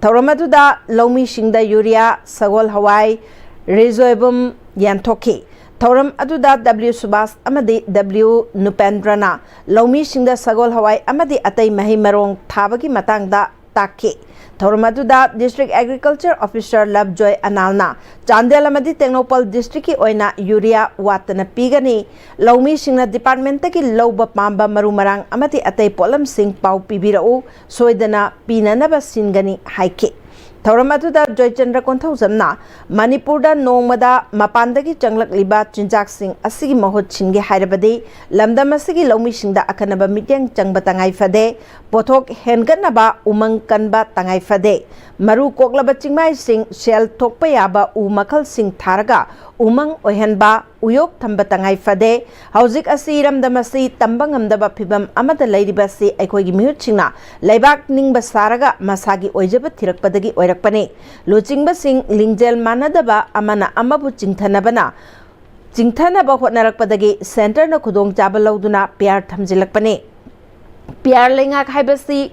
ꯊꯧꯔꯝ ꯑꯗꯨꯗ ꯂꯧꯃꯤꯁꯤꯡꯗ ꯌꯨꯔꯤꯌꯥ, ꯁꯒꯣꯜ ꯍꯋꯥꯏ, ꯔꯤꯖꯣꯏꯕꯨꯝ ꯌꯦꯟꯊꯣꯛꯈꯤ꯫ ꯊꯧꯔꯝ ꯑꯗꯨꯗ W ꯁꯨꯕꯥꯁ ꯑꯃꯗꯤ W ꯅꯨꯄꯦꯟꯗ꯭ꯔꯅ ꯂꯧꯃꯤꯁꯤꯡꯗ ꯁꯒꯣꯜ ꯍꯋꯥꯏ ꯑꯃꯗꯤ ꯑꯇꯩ ꯃꯍꯩ ꯃꯔꯣꯡ ꯊꯥꯕꯒꯤ ꯃꯇꯥꯡꯗ ꯇꯥꯛꯈꯤ꯫ ꯊꯧꯔꯝ ꯑꯗꯨꯗ District Agriculture Officer ꯂꯚꯖꯣꯏ ꯑꯅꯥꯜꯅ ꯆꯥꯟꯗꯦꯜ ꯑꯃꯗꯤ ꯇꯦꯡꯅꯧꯄꯜ ꯗꯤꯁꯇ꯭ꯔꯤꯛꯀꯤ ꯑꯣꯏꯅ ꯌꯨꯔꯤꯌꯥ ꯋꯥꯠꯇꯅ ꯄꯤꯒꯅꯤ, ꯂꯧꯃꯤꯁꯤꯡꯅ ꯗꯤꯄꯥꯔꯠꯃꯦꯟꯠꯇꯒꯤ ꯂꯧꯕ ꯄꯥꯝꯕ ꯃꯔꯨ ꯃꯔꯥꯡ ꯑꯃꯗꯤ ꯑꯇꯩ ꯄꯣꯠꯂꯝꯁꯤꯡ ꯄꯥꯎ ꯄꯤꯕꯤꯔꯛꯎ, ꯁꯣꯏꯗꯅ ꯄꯤꯅꯅꯕ ꯁꯤꯟꯒꯅꯤ ꯍꯥꯏꯈꯤ꯫ ꯊꯧꯔꯝ ꯑꯗꯨꯗ ꯖꯣꯏꯆꯟꯗ꯭ꯔ ꯀꯣꯟꯊꯧꯖꯝꯅ ꯃꯅꯤꯄꯨꯔꯗ ꯅꯣꯡꯃꯗ ꯃꯄꯥꯟꯗꯒꯤ ꯆꯪꯂꯛꯂꯤꯕ ꯆꯤꯟꯖꯥꯛꯁꯤꯡ ꯑꯁꯤꯒꯤ ꯃꯍꯨꯠ ꯁꯤꯟꯒꯦ ꯍꯥꯏꯔꯕꯗꯤ ꯂꯝꯗꯝ ꯑꯁꯤꯒꯤ ꯂꯧꯃꯤꯁꯤꯡꯗ ꯑꯀꯟꯅꯕ ꯃꯤꯠꯌꯦꯡ ꯆꯪꯕ ꯇꯉꯥꯏ ꯐꯗꯦ, ꯄꯣꯠꯊꯣꯛ ꯍꯦꯟꯒꯠꯅꯕ ꯎꯃꯪ ꯀꯟꯕ ꯇꯉꯥꯏ ꯐꯗꯦ, ꯃꯔꯨ ꯀꯣꯛꯂꯕ ꯆꯤꯡꯃꯥꯏꯁꯤꯡ ꯁꯦꯜ ꯊꯣꯛꯄ ꯌꯥꯕ ꯎ ꯃꯈꯜꯁꯤꯡ ꯊꯥꯔꯒ ꯎꯃꯪ ꯑꯣꯏꯍꯟꯕ, ꯎꯌꯣꯛ ꯊꯝꯕ ꯇꯉꯥꯏ ꯐꯗꯦ꯫ ꯍꯧꯖꯤꯛ ꯑꯁꯤ ꯏꯔꯝꯗꯝ ꯑꯁꯤ ꯇꯝꯕ ꯉꯝꯗꯕ ꯐꯤꯚꯝ ꯑꯃꯗ ꯂꯩꯔꯤꯕ ꯑꯁꯤ ꯑꯩꯈꯣꯏꯒꯤ ꯃꯤꯍꯨꯠꯁꯤꯡꯅ ꯂꯩꯕꯥꯛ ꯅꯤꯡꯕ ꯁꯥꯔꯒ ꯃꯁꯥꯒꯤ ꯑꯣꯏꯖꯕ ꯊꯤꯔꯛꯄꯗꯒꯤ ꯑꯣꯏꯔꯛꯄꯅꯤ꯫ ꯂꯨꯆꯤꯡꯕꯁꯤꯡ ꯂꯤꯡꯖꯦꯜ ꯃꯥꯟꯅꯗꯕ ꯑꯃꯅ ꯑꯃꯕꯨ ꯆꯤꯡꯊꯅꯕꯅ ꯆꯤꯡꯊꯅꯕ ꯍꯣꯠꯅꯔꯛꯄꯗꯒꯤ ꯁꯦꯟꯇꯔꯅ ꯈꯨꯗꯣꯡꯆꯥꯕ ꯂꯧꯗꯨꯅ ꯄꯤ ꯑꯥꯔ ꯊꯝꯖꯤꯜꯂꯛꯄꯅꯤ꯫ ꯄꯤ ꯑꯥꯔ ꯂꯩꯉꯥꯛ ꯍꯥꯏꯕꯁꯤ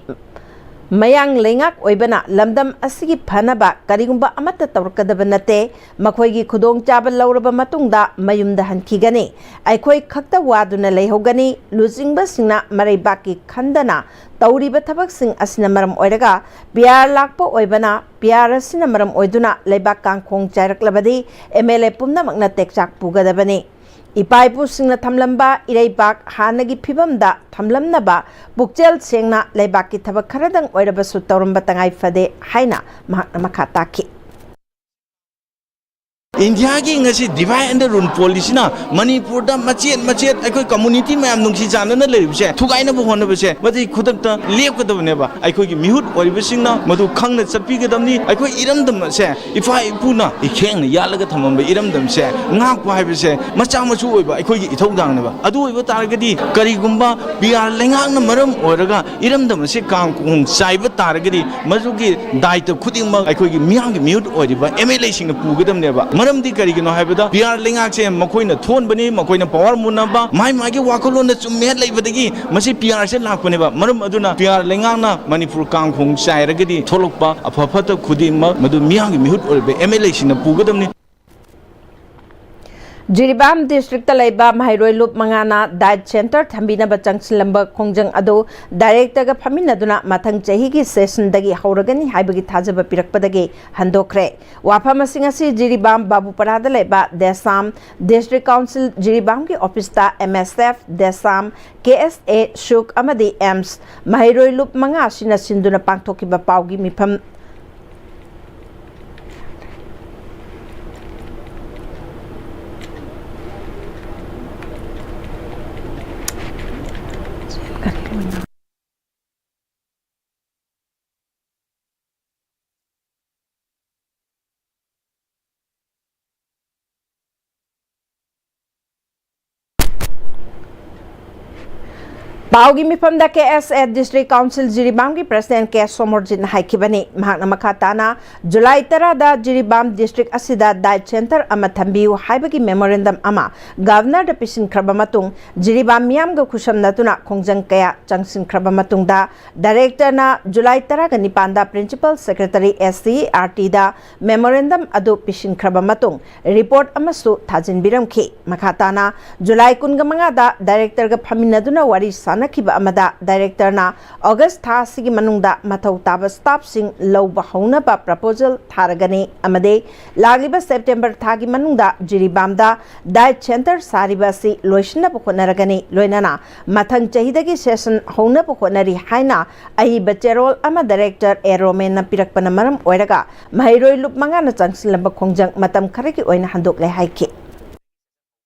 ꯃꯌꯥꯡ ꯂꯩꯉꯥꯛ ꯑꯣꯏꯕꯅ ꯂꯝꯗꯝ ꯑꯁꯤꯒꯤ ꯐꯅꯕ ꯀꯔꯤꯒꯨꯝꯕ ꯑꯃꯠꯇ ꯇꯧꯔꯛꯀꯗꯕ ꯅꯠꯇꯦ꯫ ꯃꯈꯣꯏꯒꯤ ꯈꯨꯗꯣꯡꯆꯥꯕ ꯂꯧꯔꯕ ꯃꯇꯨꯡꯗ ꯃꯌꯨꯝꯗ ꯍꯟꯈꯤꯒꯅꯤ꯫ ꯑꯩꯈꯣꯏ ꯈꯛꯇ ꯋꯥꯗꯨꯅ ꯂꯩꯍꯧꯒꯅꯤ꯫ ꯂꯨꯆꯤꯡꯕꯁꯤꯡꯅ ꯃꯔꯩꯕꯥꯛꯀꯤ ꯈꯟꯗꯅ ꯇꯧꯔꯤꯕ ꯊꯕꯛꯁꯤꯡ ꯑꯁꯤꯅ ꯃꯔꯝ ꯑꯣꯏꯔꯒ ꯄꯤ ꯑꯥꯔ ꯂꯥꯛꯄ ꯑꯣꯏꯕꯅ, ꯄꯤ ꯑꯥꯔ ꯑꯁꯤꯅ ꯃꯔꯝ ꯑꯣꯏꯗꯨꯅ ꯂꯩꯕꯥꯛ ꯀꯥꯡꯈꯣꯡ ꯆꯥꯏꯔꯛꯂꯕꯗꯤ ꯑꯦꯝ ꯑꯦꯜ ꯑꯦ ꯄꯨꯝꯅꯃꯛꯅ ꯇꯦꯛꯆꯥꯛ ꯄꯨꯒꯗꯕꯅꯤ꯫ ꯏꯄꯥ ꯏꯄꯨꯁꯤꯡꯅ ꯊꯝꯂꯝꯕ ꯏꯔꯩꯕꯥꯛ ꯍꯥꯟꯅꯒꯤ ꯐꯤꯕꯝꯗ ꯊꯝꯂꯝꯅꯕ ꯄꯨꯛꯆꯦꯜ ꯁꯦꯡꯅ ꯂꯩꯕꯥꯛꯀꯤ ꯊꯕꯛ ꯈꯔꯗꯪ ꯑꯣꯏꯔꯕꯁꯨ ꯇꯧꯔꯝꯕ ꯇꯉꯥꯏ ꯐꯗꯦ ꯍꯥꯏꯅ ꯃꯍꯥꯛꯅ ꯃꯈꯥ ꯇꯥꯈꯤ꯫ ꯏꯟꯗꯤꯌꯥꯒꯤ ꯉꯁꯤ divide and rule policyꯅ ꯃꯅꯤꯄꯨꯔꯗ ꯃꯆꯦꯠ ꯃꯆꯦꯠ ꯑꯩꯈꯣꯏ community ꯃꯌꯥꯝ ꯅꯨꯡꯁꯤ ꯆꯥꯟꯅꯅ ꯂꯩꯔꯤꯕꯁꯦ ꯊꯨꯒꯥꯏꯅꯕ ꯍꯣꯠꯅꯕꯁꯦ, ꯃꯗꯨꯒꯤ ꯈꯨꯗꯛꯇ ꯂꯦꯞꯀꯗꯕꯅꯦꯕ꯫ ꯑꯩꯈꯣꯏꯒꯤ ꯃꯤꯍꯨꯠ ꯑꯣꯏꯔꯤꯕꯁꯤꯡꯅ ꯃꯗꯨ ꯈꯪꯅ ꯆꯠꯄꯤꯒꯗꯕꯅꯤ꯫ ꯑꯩꯈꯣꯏ ꯏꯔꯝꯗꯝ ꯑꯁꯦ ꯏꯄꯥ ꯏꯄꯨꯅ ꯏꯈꯦꯡꯅ ꯌꯥꯜꯂꯒ ꯊꯝꯃꯝꯕ ꯏꯔꯝꯗꯝꯁꯦ ꯉꯥꯛꯄ ꯍꯥꯏꯕꯁꯦ ꯃꯆꯥ ꯃꯁꯨ ꯑꯣꯏꯕ ꯑꯩꯈꯣꯏꯒꯤ ꯏꯊꯧꯗꯥꯡꯅꯦꯕ꯫ ꯑꯗꯨ ꯑꯣꯏꯕ ꯇꯥꯔꯒꯗꯤ, ꯀꯔꯤꯒꯨꯝꯕ PR ꯂꯩꯉꯥꯛꯅ ꯃꯔꯝ ꯑꯣꯏꯔꯒ ꯏꯔꯝꯗꯝ ꯑꯁꯤ ꯀꯥꯡ ꯈꯣꯡ ꯆꯥꯏꯕ ꯇꯥꯔꯒꯗꯤ, ꯃꯗꯨꯒꯤ ꯗꯥꯏꯇ ꯈꯨꯗꯤꯡꯃꯛ ꯑꯩꯈꯣꯏꯒꯤ ꯃꯤꯌꯥꯝꯒꯤ ꯃꯤꯍꯨꯠ ꯑꯣꯏꯔꯤꯕ MLAꯁꯤꯡꯅ ꯄꯨꯒꯗꯕꯅꯦꯕ꯫ ꯃꯔꯝꯗꯤ ꯀꯔꯤꯒꯤꯅꯣ ꯍꯥꯏꯕꯗ, PR ꯂꯩꯉꯥꯛꯁꯦ ꯃꯈꯣꯏꯅ ꯊꯣꯟꯕꯅꯤ, ꯃꯈꯣꯏꯅ power ꯃꯨꯟꯅꯕ, ꯃꯥꯏ ꯃꯥꯒꯤ ꯋꯥꯈꯜꯂꯣꯟꯗ ꯆꯨꯝꯃꯦ ꯂꯩꯕꯗꯒꯤ ꯃꯁꯤ PRꯁꯦ ꯂꯥꯛꯄꯅꯦꯕ꯫ ꯃꯔꯝ ꯑꯗꯨꯅ PR ꯂꯩꯉꯥꯛꯅ ꯃꯅꯤꯄꯨꯔ ꯀꯥꯡ ꯈꯣꯡ ꯆꯥꯏꯔꯒꯗꯤ ꯊꯣꯛꯂꯛꯄ ꯑꯐ ꯐꯠꯇ ꯈꯨꯗꯤꯡꯃꯛ ꯃꯗꯨ ꯃꯤꯌꯥꯝꯒꯤ ꯃꯤꯍꯨꯠ ꯑꯣꯏꯔꯤꯕ MLAꯁꯤꯡꯅ ꯄꯨꯒꯗꯕꯅꯤ꯫ ꯖꯤꯔꯤꯕꯥꯝ districtꯇ ꯂꯩꯕ ꯃꯍꯩꯔꯣꯏ ꯂꯨꯞ ꯃꯉꯥꯅ diet center ꯊꯝꯕꯤꯅꯕ ꯆꯪꯁꯤꯜꯂꯝꯕ ꯈꯣꯡꯖꯪ ꯑꯗꯨ directorꯒ ꯐꯝꯃꯤꯟꯅꯗꯨꯅ ꯃꯊꯪ ꯆꯍꯤꯒꯤ sessionꯗꯒꯤ ꯍꯧꯔꯒꯅꯤ ꯍꯥꯏꯕꯒꯤ ꯊꯥꯖꯕ ꯄꯤꯔꯛꯄꯗꯒꯤ ꯍꯟꯗꯣꯛꯈ꯭ꯔꯦ꯫ ꯋꯥꯐꯝꯁꯤꯡ ꯑꯁꯤ ꯖꯤꯔꯤꯕꯥꯝ ꯕꯥꯕꯨꯄꯔꯥꯗ ꯂꯩꯕ ꯗꯦꯁꯥꯝ, District Council ꯖꯤꯔꯤꯕꯥꯝꯒꯤ officeꯇ MSF, ꯗꯦꯁꯥꯝ, KSA, ꯁꯨꯛ ꯑꯃꯗꯤ AIIMS ꯃꯍꯩꯔꯣꯏ ꯂꯨꯞ ꯃꯉꯥ ꯑꯁꯤꯅ ꯁꯤꯟꯗꯨꯅ ꯄꯥꯡꯊꯣꯛꯈꯤꯕ ꯄꯥꯎꯒꯤ ꯃꯤꯐꯝ ꯄꯥꯎꯒꯤ ꯃꯤꯐꯝꯗ KSA District Council ꯖꯤꯔꯤꯕꯥꯝꯒꯤ President K ꯁꯣꯃꯣꯔꯖꯤꯠꯅ ꯍꯥꯏꯈꯤꯕꯅꯤ꯫ ꯃꯍꯥꯛꯅ ꯃꯈꯥ ꯇꯥꯅ ꯖꯨꯂꯥꯏ ꯇꯔꯥꯗ ꯖꯤꯔꯤꯕꯥꯝ district ꯑꯁꯤꯗ diet center ꯑꯃ ꯊꯝꯕꯤꯌꯨ ꯍꯥꯏꯕꯒꯤ memorandum ꯑꯃ Governorꯗ ꯄꯤꯁꯤꯟꯈ꯭ꯔꯕ ꯃꯇꯨꯡ, ꯖꯤꯔꯤꯕꯥꯝ ꯃꯤꯌꯥꯝꯒ ꯈꯨꯠꯁꯝꯅꯗꯨꯅ ꯈꯣꯡꯖꯪ ꯀꯌꯥ ꯆꯪꯁꯤꯟꯈ꯭ꯔꯕ ꯃꯇꯨꯡꯗ, directorꯅ ꯖꯨꯂꯥꯏ ꯇꯔꯥꯒ ꯅꯤꯄꯥꯟꯗ Principal Secretary SCERTꯗ memorandum ꯑꯗꯨ ꯄꯤꯁꯤꯟꯈ꯭ꯔꯕ ꯃꯇꯨꯡ, report ꯑꯃꯁꯨ ꯊꯥꯖꯤꯟꯕꯤꯔꯝꯈꯤ꯫ ꯃꯈꯥ ꯇꯥꯅ ꯖꯨꯂꯥꯏ ꯀꯨꯟꯃꯉꯥꯗ directorꯒ ꯐꯝꯃꯤꯟꯅꯗꯨꯅ ꯋꯥꯔꯤ ꯁꯥꯟꯅ ꯈꯤꯕ ꯑꯃꯗ ꯗꯥꯏꯔꯦꯛꯇꯔꯅ ꯑꯣꯒꯁ ꯊꯥ ꯑꯁꯤꯒꯤ ꯃꯅꯨꯡꯗ ꯃꯊꯧ ꯇꯥꯕ ꯁ꯭ꯇꯥꯐꯁꯤꯡ ꯂꯧꯕ ꯍꯧꯅꯕ ꯄ꯭ꯔꯄꯣꯖꯦꯜ ꯊꯥꯔꯒꯅꯤ ꯑꯃꯗꯤ ꯂꯥꯛꯂꯤꯕ ꯁꯦꯞꯇꯦꯝꯕꯔ ꯊꯥꯒꯤ ꯃꯅꯨꯡꯗ ꯖꯤꯔꯤꯕꯥꯝꯗ ꯗꯥꯏꯠ ꯁꯦꯟꯇꯔ ꯁꯥꯔꯤꯕ ꯑꯁꯤ ꯂꯣꯏꯁꯤꯟꯅꯕ ꯍꯣꯠꯅꯔꯒꯅꯤ꯫ ꯂꯣꯏꯅꯅ ꯃꯊꯪ ꯆꯍꯤꯗꯒꯤ ꯁꯦꯁꯟ ꯍꯧꯅꯕ ꯍꯣꯠꯅꯔꯤ ꯍꯥꯏꯅ ꯑꯏꯕ ꯆꯦꯔꯣꯜ ꯑꯃ ꯗꯥꯏꯔꯦꯛꯇꯔ ꯑꯦ ꯔꯣꯃꯦꯟꯅ ꯄꯤꯔꯛꯄꯅ ꯃꯔꯝ ꯑꯣꯏꯔꯒ ꯃꯍꯩꯔꯣꯏ ꯂꯨꯞ ꯃꯉꯥꯅ ꯆꯪꯁꯤꯜꯂꯝꯕ ꯈꯣꯡꯖꯪ ꯃꯇꯝ ꯈꯔꯒꯤ ꯑꯣꯏꯅ ꯍꯟꯗꯣꯛꯂꯦ ꯍꯥꯏꯈꯤ꯫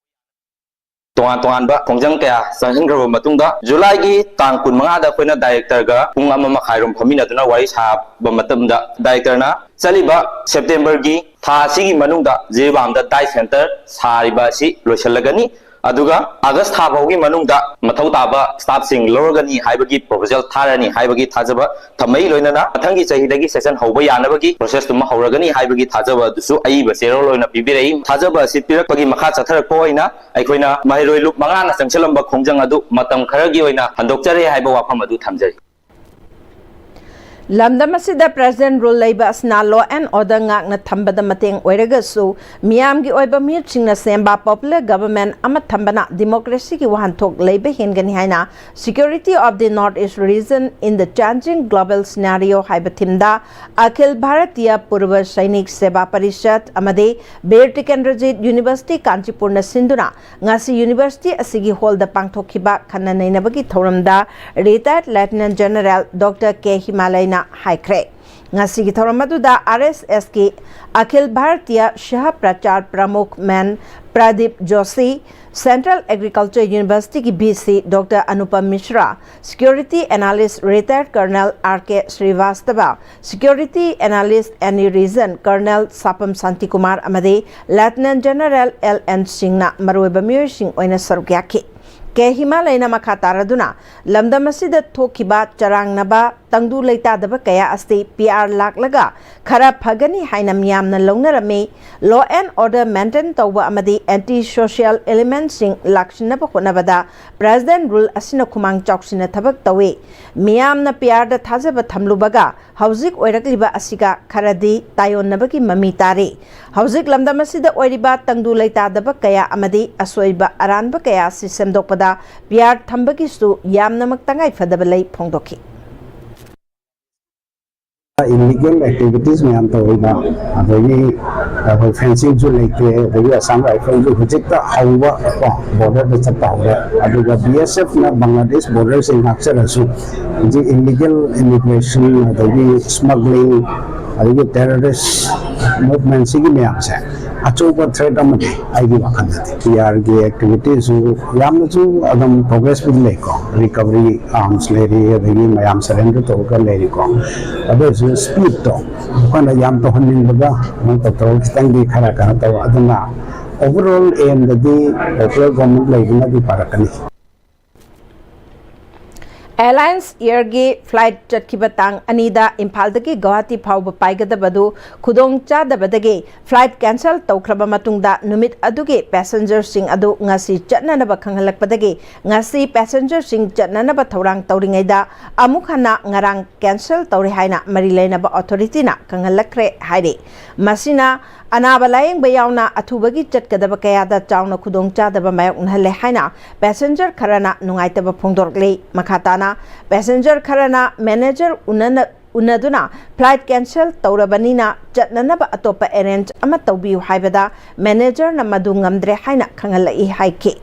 ꯇꯣꯉꯥꯟ ꯇꯣꯉꯥꯟꯕ ꯈꯣꯡꯖꯪ ꯀꯌꯥ ꯆꯪꯁꯤꯟꯈ꯭ꯔꯕ ꯃꯇꯨꯡꯗ ꯖꯨꯂꯥꯏꯒꯤ ꯇꯥꯡ ꯀꯨꯟꯃꯉꯥꯗ ꯑꯩꯈꯣꯏꯅ ꯗꯥꯏꯔꯦꯛꯇꯔꯒ ꯄꯨꯡ ꯑꯃ ꯃꯈꯥꯏꯔꯣꯝ ꯐꯝꯃꯤꯟꯅꯗꯨꯅ ꯋꯥꯔꯤ ꯁꯥꯕ ꯃꯇꯝꯗ ꯗꯥꯏꯔꯦꯛꯇꯔꯅ ꯆꯠꯂꯤꯕ ꯁꯦꯞꯇꯦꯝꯕꯔꯒꯤ ꯊꯥ ꯑꯁꯤꯒꯤ ꯃꯅꯨꯡꯗ ꯖꯤꯔꯤꯕꯥꯝꯗ ꯗꯥꯏꯠ ꯁꯦꯟꯇꯔ ꯁꯥꯔꯤꯕ ꯑꯁꯤ ꯂꯣꯏꯁꯤꯜꯂꯒꯅꯤ꯫ ꯑꯗꯨꯒ ꯑꯥꯒꯁ ꯊꯥ ꯐꯥꯎꯒꯤ ꯃꯅꯨꯡꯗ ꯃꯊꯧ ꯇꯥꯕ ꯁ꯭ꯇꯥꯐꯁꯤꯡ ꯂꯧꯔꯒꯅꯤ ꯍꯥꯏꯕꯒꯤ ꯄ꯭ꯔꯣꯄꯣꯖꯦꯜ ꯊꯥꯔꯅꯤ ꯍꯥꯏꯕꯒꯤ ꯊꯥꯖꯕ ꯊꯝꯃꯛꯏ꯫ ꯂꯣꯏꯅꯅ ꯃꯊꯪꯒꯤ ꯆꯍꯤꯗꯒꯤ ꯁꯦꯁꯟ ꯍꯧꯕ ꯌꯥꯅꯕꯒꯤ ꯄ꯭ꯔꯣꯁꯦꯁꯇꯨꯃ ꯍꯧꯔꯒꯅꯤ ꯍꯥꯏꯕꯒꯤ ꯊꯥꯖꯕ ꯑꯗꯨꯁꯨ ꯑꯏꯕ ꯆꯦꯔꯣꯜ ꯑꯣꯏꯅ ꯄꯤꯕꯤꯔꯛꯏ꯫ ꯊꯥꯖꯕ ꯑꯁꯤ ꯄꯤꯔꯛꯄꯒꯤ ꯃꯈꯥ ꯆꯠꯊꯔꯛꯄ ꯑꯣꯏꯅ ꯑꯩꯈꯣꯏꯅ ꯃꯍꯩꯔꯣꯏ ꯂꯨꯞ ꯃꯉꯥꯅ ꯆꯪꯁꯤꯜꯂꯝꯕ ꯈꯣꯡꯖꯪ ꯑꯗꯨ ꯃꯇꯝ ꯈꯔꯒꯤ ꯑꯣꯏꯅ ꯍꯟꯗꯣꯛꯆꯔꯦ ꯍꯥꯏꯕ ꯋꯥꯐꯝ ꯑꯗꯨ ꯊꯝꯖꯔꯤ꯫ ꯂꯝꯗꯝ ꯑꯁꯤꯗ ꯄ꯭ꯔꯦꯖꯦꯟ ꯔꯨꯜ ꯂꯩꯕ ꯑꯁꯤꯅ ꯂꯣ ꯑꯦꯟ ꯑꯣꯔꯗꯔ ꯉꯥꯛꯅ ꯊꯝꯕꯗ ꯃꯇꯦꯡ ꯑꯣꯏꯔꯒꯁꯨ, ꯃꯤꯌꯥꯝꯒꯤ ꯑꯣꯏꯕ ꯃꯤꯍꯨꯠꯁꯤꯡꯅ ꯁꯦꯝꯕ ꯄꯣꯄꯨꯂꯔ ꯒꯚꯔꯟꯃꯦꯟꯠ ꯑꯃ ꯊꯝꯕꯅ ꯗꯤꯃꯣꯀ꯭ꯔꯦꯁꯤꯒꯤ ꯋꯥꯍꯟꯊꯣꯛ ꯂꯩꯕ ꯍꯦꯟꯒꯅꯤ ꯍꯥꯏꯅ Security of the North East Region in the Changing Global Scenario ꯍꯥꯏꯕ ꯊꯤꯝꯗ ꯑꯈꯤꯜ ꯚꯥꯔꯇꯤꯌ ꯄꯨꯔꯕ ꯁꯩꯅꯤꯛ ꯁꯦꯕꯥ ꯄꯔꯤꯁꯠ ꯑꯃꯗꯤ ꯕꯤꯔ ꯇꯤꯀꯦꯟꯗ꯭ꯔꯖꯤꯠ ꯌꯨꯅꯤꯚꯔꯁꯤꯇꯤ ꯀꯥꯟꯆꯤꯄꯨꯔꯅ ꯁꯤꯟꯗꯨꯅ ꯉꯁꯤ ꯌꯨꯅꯤꯚꯔꯁꯤꯇꯤ ꯑꯁꯤꯒꯤ ꯍꯣꯜꯗ ꯄꯥꯡꯊꯣꯛꯈꯤꯕ ꯈꯟꯅ ꯅꯩꯅꯕꯒꯤ ꯊꯧꯔꯝꯗ ꯔꯤꯇꯥꯌꯔꯗ ꯂꯦꯐꯇꯤꯅꯦꯟꯠ ꯖꯦꯅꯔꯦꯜ ꯗꯣꯛꯇꯔ ꯀꯦ ꯍꯤꯃꯥꯂꯌꯅ ꯍꯥꯏꯈ꯭ꯔꯦ꯫ ꯉꯁꯤꯒꯤ ꯊꯧꯔꯝ ꯑꯗꯨꯗ ꯑꯥꯔ ꯑꯦꯁ ꯑꯦꯁꯀꯤ ꯑꯈꯤꯜ ꯚꯥꯔꯇꯤꯌ ꯁꯍ ꯄ꯭ꯔꯆꯥꯔ ꯄ꯭ꯔꯃꯨꯈ ꯃꯦꯟ ꯄ꯭ꯔꯗꯤꯞ ꯖꯣꯁꯤ, ꯁꯦꯟꯇ꯭ꯔꯦꯜ ꯑꯦꯒ꯭ꯔꯤꯀꯜꯆꯔ ꯌꯨꯅꯤꯚꯔꯁꯤꯇꯤꯒꯤ V C doctor Anupam Mishra, security analyst retired colonel R K Srivastava, security analyst N E region colonel Sapam Shantikumar ꯑꯃꯗꯤ ꯂꯦꯐꯇꯤꯅꯦꯟꯠ ꯖꯦꯅꯔꯦꯜ ꯑꯦꯜ ꯑꯦꯟ ꯁꯤꯡꯅ ꯃꯔꯨꯑꯣꯏꯕ ꯃꯤꯑꯣꯏꯁꯤꯡ ꯑꯣꯏꯅ ꯁꯔꯨꯛ ꯌꯥꯈꯤ꯫ ꯀꯦ ꯍꯤꯃꯥꯂꯌꯅ ꯃꯈꯥ ꯇꯥꯔꯗꯨꯅ ꯂꯝꯗꯝ ꯑꯁꯤꯗ ꯊꯣꯛꯈꯤꯕ ꯆꯔꯥꯡꯅꯕ ꯇꯪꯗꯨ ꯂꯩꯇꯥꯗꯕ ꯀꯌꯥ ꯑꯁꯤ ꯄꯤ ꯑꯥꯔ ꯂꯥꯛꯂꯒ ꯈꯔ ꯐꯒꯅꯤ ꯍꯥꯏꯅ ꯃꯤꯌꯥꯝꯅ ꯂꯧꯅꯔꯝꯃꯤ꯫ Law and order maintain ꯇꯧꯕ ꯑꯃꯗꯤ anti social elementꯁꯤꯡ ꯂꯥꯛꯁꯤꯟꯅꯕ ꯍꯣꯠꯅꯕꯗ President rule ꯑꯁꯤꯅ ꯈꯨꯃꯥꯡ ꯆꯥꯎꯁꯤꯟꯅ ꯊꯕꯛ ꯇꯧꯏ꯫ ꯃꯤꯌꯥꯝꯅ ꯄꯤ ꯑꯥꯔꯗ ꯊꯥꯖꯕ ꯊꯝꯂꯨꯕꯒ ꯍꯧꯖꯤꯛ ꯑꯣꯏꯔꯛꯂꯤꯕ ꯑꯁꯤꯒ ꯈꯔꯗꯤ ꯇꯥꯏꯑꯣꯟꯅꯕꯒꯤ ꯃꯃꯤ ꯇꯥꯔꯤ꯫ ꯍꯧꯖꯤꯛ ꯂꯝꯗꯝ ꯑꯁꯤꯗ ꯑꯣꯏꯔꯤꯕ ꯇꯪꯗꯨ ꯂꯩꯇꯥꯗꯕ ꯀꯌꯥ ꯑꯃꯗꯤ ꯑꯁꯣꯏꯕ ꯑꯔꯥꯟꯕ ꯀꯌꯥ ꯑꯁꯤ ꯁꯦꯝꯗꯣꯛꯄꯗ ꯄꯤ ꯑꯥꯔ ꯊꯝꯕꯒꯤꯁꯨ ꯌꯥꯝꯅꯃꯛ ꯇꯉꯥꯏ ꯐꯗꯕ ꯂꯩ ꯐꯣꯡꯗꯣꯛꯈꯤ꯫ Illegal activities ꯃꯌꯥꯝ ꯇꯧꯔꯤꯕ, ꯑꯗꯒꯤ ꯑꯩꯈꯣꯏ fencingꯁꯨ ꯂꯩꯇꯦ, ꯑꯗꯒꯤ Assam Riflesꯁꯨ ꯍꯧꯖꯤꯛꯇ ꯍꯧꯕ ꯀꯣ, borderꯗ ꯆꯠꯄ ꯍꯧꯔꯦ꯫ ꯑꯗꯨꯒ B S Fꯅ Bangladesh borderꯁꯦ ꯉꯥꯛꯆꯔꯁꯨ, ꯍꯧꯖꯤꯛ illegal immigration, ꯑꯗꯒꯤ smuggling, ꯑꯗꯒꯤ terrorist movement ꯁꯤꯒꯤ ꯃꯌꯥꯝꯁꯦ ꯑꯆꯧꯕ threat ꯑꯃꯅꯤ ꯑꯩꯒꯤ ꯋꯥꯈꯜꯗꯗꯤ꯫ P Rꯒꯤ activityꯁꯨ ꯌꯥꯝꯅꯁꯨ ꯑꯗꯨꯝ progressꯄꯨꯗꯤ ꯂꯩꯀꯣ, recovery arms ꯂꯩꯔꯤ, ꯑꯗꯒꯤ ꯃꯌꯥꯝ surrender ꯇꯧꯔꯒ ꯂꯩꯔꯤꯀꯣ꯫ ꯑꯗꯨ ꯑꯣꯏꯔꯁꯨ speedꯇꯣ ꯑꯩꯈꯣꯏꯅ ꯌꯥꯝ ꯇꯧꯍꯟꯅꯤꯡꯕꯒ ꯃꯣꯏ ꯇꯧꯊꯣꯔꯛ ꯈꯤꯇꯪꯗꯤ ꯈꯔ ꯀꯩꯅꯣ ꯇꯧꯕ꯫ ꯑꯗꯨꯅ overall aimꯗꯗꯤ popular government ꯂꯩꯕꯅꯗꯤ ꯐꯔꯛꯀꯅꯤ꯫ Alliance Airꯒꯤ flight ꯆꯠꯈꯤꯕ ꯇꯥꯡ ꯑꯅꯤꯗ ꯏꯝꯐꯥꯜꯗꯒꯤ ꯒꯧꯍꯥꯇꯤ ꯐꯥꯎꯕ ꯄꯥꯏꯒꯗꯕꯗꯨ ꯈꯨꯗꯣꯡ ꯆꯥꯗꯕꯗꯒꯤ flight cancel ꯇꯧꯈ꯭ꯔꯕ ꯃꯇꯨꯡꯗ ꯅꯨꯃꯤꯠ ꯑꯗꯨꯒꯤ passengerꯁꯤꯡ ꯑꯗꯨ ꯉꯁꯤ ꯆꯠꯅꯅꯕ ꯈꯪꯍꯜꯂꯛꯄꯗꯒꯤ ꯉꯁꯤ passengerꯁꯤꯡ ꯆꯠꯅꯅꯕ ꯊꯧꯔꯥꯡ ꯇꯧꯔꯤꯉꯩꯗ ꯑꯃꯨꯛ ꯍꯟꯅ ꯉꯔꯥꯡ cancel ꯇꯧꯔꯦ ꯍꯥꯏꯅ ꯃꯔꯤ ꯂꯩꯅꯕ authorityꯅ ꯈꯪꯍꯜꯂꯛꯈ꯭ꯔꯦ ꯍꯥꯏꯔꯤ꯫ ꯃꯁꯤꯅ ꯑꯅꯥꯕ ꯂꯥꯌꯦꯡꯕ ꯌꯥꯎꯅ ꯑꯊꯨꯕꯒꯤ ꯆꯠꯀꯗꯕ ꯀꯌꯥꯗ ꯆꯥꯎꯅ ꯈꯨꯗꯣꯡꯆꯥꯗꯕ ꯃꯥꯌꯣꯛꯅꯍꯜꯂꯦ ꯍꯥꯏꯅ passenger ꯈꯔꯅ ꯅꯨꯡꯉꯥꯏꯇꯕ ꯐꯣꯡꯗꯣꯔꯛꯂꯤ꯫ ꯃꯈꯥ ꯇꯥꯅ passenger ꯈꯔꯅ manager ꯎꯅꯅ-, ꯎꯅꯗꯨꯅ flight cancel ꯇꯧꯔꯕꯅꯤꯅ ꯆꯠꯅꯅꯕ ꯑꯇꯣꯞꯄ arrange ꯑꯃ ꯇꯧꯕꯤꯌꯨ ꯍꯥꯏꯕꯗ managerꯅ ꯃꯗꯨ ꯉꯝꯗ꯭ꯔꯦ ꯍꯥꯏꯅ ꯈꯪꯍꯜꯂꯛꯏ ꯍꯥꯏꯈꯤ꯫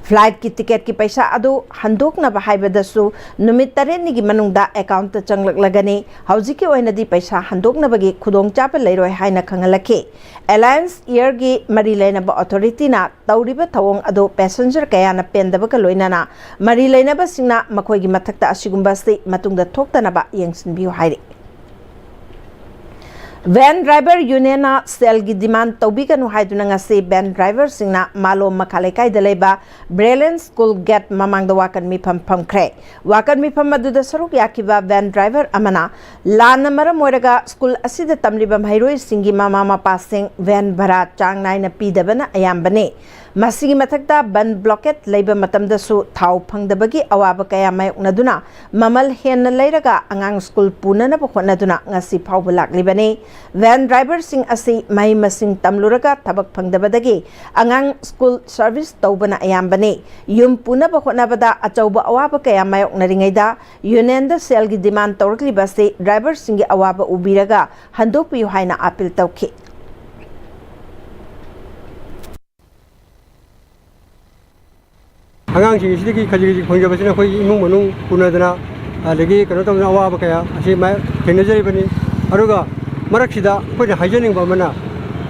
Flightꯀꯤ ticketꯀꯤ ꯄꯩꯁꯥ ꯑꯗꯨ ꯍꯟꯗꯣꯛꯅꯕ ꯍꯥꯏꯕꯗꯁꯨ ꯅꯨꯃꯤꯠ ꯇꯔꯦꯠꯅꯤꯒꯤ ꯃꯅꯨꯡꯗ accountꯇ ꯆꯪꯂꯛꯂꯒꯅꯤ꯫ ꯍꯧꯖꯤꯛꯀꯤ ꯑꯣꯏꯅꯗꯤ ꯄꯩꯁꯥ ꯍꯟꯗꯣꯛꯅꯕꯒꯤ ꯈꯨꯗꯣꯡꯆꯥꯕ ꯂꯩꯔꯣꯏ ꯍꯥꯏꯅ ꯈꯪꯍꯜꯂꯛꯈꯤ꯫ Alliance Airꯒꯤ ꯃꯔꯤ ꯂꯩꯅꯕ authorityꯅ ꯇꯧꯔꯤꯕ ꯊꯧꯑꯣꯡ ꯑꯗꯨ passenger ꯀꯌꯥꯅ ꯄꯦꯟꯗꯕꯒ ꯂꯣꯏꯅꯅ ꯃꯔꯤ ꯂꯩꯅꯕꯁꯤꯡꯅ ꯃꯈꯣꯏꯒꯤ ꯃꯊꯛꯇ ꯑꯁꯤꯒꯨꯝꯕ ꯑꯁꯤ ꯃꯇꯨꯡꯗ ꯊꯣꯛꯇꯅꯕ ꯌꯦꯡꯁꯤꯟꯕꯤꯌꯨ ꯍꯥꯏꯔꯤ꯫ Van driver unionꯅ ꯁꯦꯜꯒꯤ demand ꯇꯧꯕꯤꯒꯅꯨ ꯍꯥꯏꯗꯨꯅ ꯉꯁꯤ van driverꯁꯤꯡꯅ ꯃꯥꯂꯣꯝ ꯃꯈꯥ ꯂꯩꯀꯥꯏꯗ ꯂꯩꯕ Brilliant School gate ꯃꯃꯥꯡꯗ ꯋꯥꯀꯠ ꯃꯤꯐꯝ ꯐꯝꯈ꯭ꯔꯦ꯫ ꯋꯥꯀꯠ ꯃꯤꯐꯝ ꯑꯗꯨꯗ ꯁꯔꯨꯛ ꯌꯥꯈꯤꯕ van driver ꯑꯃꯅ ꯂꯥꯟꯅ ꯃꯔꯝ ꯑꯣꯏꯔꯒ ꯁ꯭ꯀꯨꯜ ꯑꯁꯤꯗ ꯇꯝꯂꯤꯕ ꯃꯍꯩꯔꯣꯏꯁꯤꯡꯒꯤ ꯃꯃꯥ ꯃꯄꯥꯁꯤꯡ van ꯚꯔꯥ ꯆꯥꯡ ꯅꯥꯏꯅ ꯄꯤꯗꯕꯅ ꯑꯌꯥꯝꯕꯅꯤ꯫ ꯃꯁꯤꯒꯤ ꯃꯊꯛꯇ ꯕꯟ blockade ꯂꯩꯕ ꯃꯇꯝꯗꯁꯨ ꯊꯥꯎ ꯐꯪꯗꯕꯒꯤ ꯑꯋꯥꯕ ꯀꯌꯥ ꯃꯥꯌꯣꯛꯅꯗꯨꯅ ꯃꯃꯜ ꯍꯦꯟꯅ ꯂꯩꯔꯒ ꯑꯉꯥꯡ ꯁ꯭ꯀꯨꯜ ꯄꯨꯅꯅꯕ ꯍꯣꯠꯅꯗꯨꯅ ꯉꯁꯤ ꯐꯥꯎꯕ ꯂꯥꯛꯂꯤꯕꯅꯤ꯫ Van driverꯁꯤꯡ ꯑꯁꯤ ꯃꯍꯩ ꯃꯁꯤꯡ ꯇꯝꯂꯨꯔꯒ ꯊꯕꯛ ꯐꯪꯗꯕꯗꯒꯤ ꯑꯉꯥꯡ ꯁ꯭ꯀꯨꯜ service ꯇꯧꯕꯅ ꯑꯌꯥꯝꯕꯅꯤ꯫ ꯌꯨꯝ ꯄꯨꯅꯕ ꯍꯣꯠꯅꯕꯗ ꯑꯆꯧꯕ ꯑꯋꯥꯕ ꯀꯌꯥ ꯃꯥꯌꯣꯛꯅꯔꯤꯉꯩꯗ unionꯗ ꯁꯦꯜꯒꯤ demand ꯇꯧꯔꯛꯂꯤꯕ ꯑꯁꯤ driverꯁꯤꯡꯒꯤ ꯑꯋꯥꯕ ꯎꯕꯤꯔꯒ ꯍꯟꯗꯣꯛꯄꯤꯌꯨ ꯍꯥꯏꯅ appeal ꯇꯧꯈꯤ꯫ ꯑꯉꯥꯡꯁꯤꯡ ꯑꯁꯤꯗꯒꯤ ꯈꯖꯤꯛ ꯈꯖꯤꯛ ꯐꯪꯖꯕꯁꯤꯅ ꯑꯩꯈꯣꯏꯒꯤ ꯏꯃꯨꯡ ꯃꯅꯨꯡ ꯄꯨꯅꯗꯅ, ꯑꯗꯒꯤ ꯀꯩꯅꯣ ꯇꯧꯗꯅ ꯑꯋꯥꯕ ꯀꯌꯥ ꯑꯁꯤ ꯃꯥ-, ꯊꯦꯡꯅꯖꯔꯤꯕꯅꯤ꯫ ꯑꯗꯨꯒ ꯃꯔꯛꯁꯤꯗ ꯑꯩꯈꯣꯏꯅ ꯍꯥꯏꯖꯅꯤꯡꯕ ꯑꯃꯅ,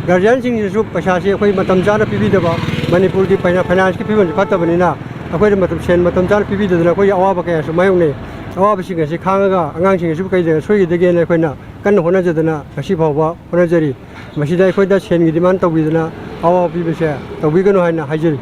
guardianꯁꯤꯡꯁꯤꯁꯨ ꯄꯩꯁꯥꯁꯤ ꯑꯩꯈꯣꯏ ꯃꯇꯝ ꯆꯥꯅ ꯄꯤꯕꯤꯗꯕ, ꯃꯅꯤꯄꯨꯔꯒꯤ ꯐꯥꯏꯅꯥ-, financeꯀꯤ ꯐꯤꯕꯝꯁꯤ ꯐꯠꯇꯕꯅꯤꯅ ꯑꯩꯈꯣꯏꯗ ꯃꯇꯝ, ꯁꯦꯟ ꯃꯇꯝ ꯆꯥꯅ ꯄꯤꯕꯤꯗꯗꯅ ꯑꯩꯈꯣꯏꯒꯤ ꯑꯋꯥꯕ ꯀꯌꯥꯁꯨ ꯃꯥꯌꯣꯛꯅꯩ꯫ ꯑꯋꯥꯕꯁꯤꯡ ꯑꯁꯤ ꯈꯥꯡꯉꯒ ꯑꯉꯥꯡꯁꯤꯡ ꯑꯁꯤꯕꯨ ꯀꯩꯗ ꯁꯣꯏꯈꯤꯗꯒꯦꯅ ꯑꯩꯈꯣꯏꯅ ꯀꯟꯅ ꯍꯣꯠꯅꯖꯗꯅ ꯉꯁꯤ ꯐꯥꯎꯕ ꯍꯣꯠꯅꯖꯔꯤ꯫ ꯃꯁꯤꯗ ꯑꯩꯈꯣꯏꯗ ꯁꯦꯟꯒꯤ demand ꯇꯧꯕꯤꯗꯅ ꯑꯋꯥꯕ ꯄꯤꯕꯁꯦ ꯇꯧꯕꯤꯒꯅꯨ ꯍꯥꯏꯅ ꯍꯥꯏꯖꯔꯤ꯫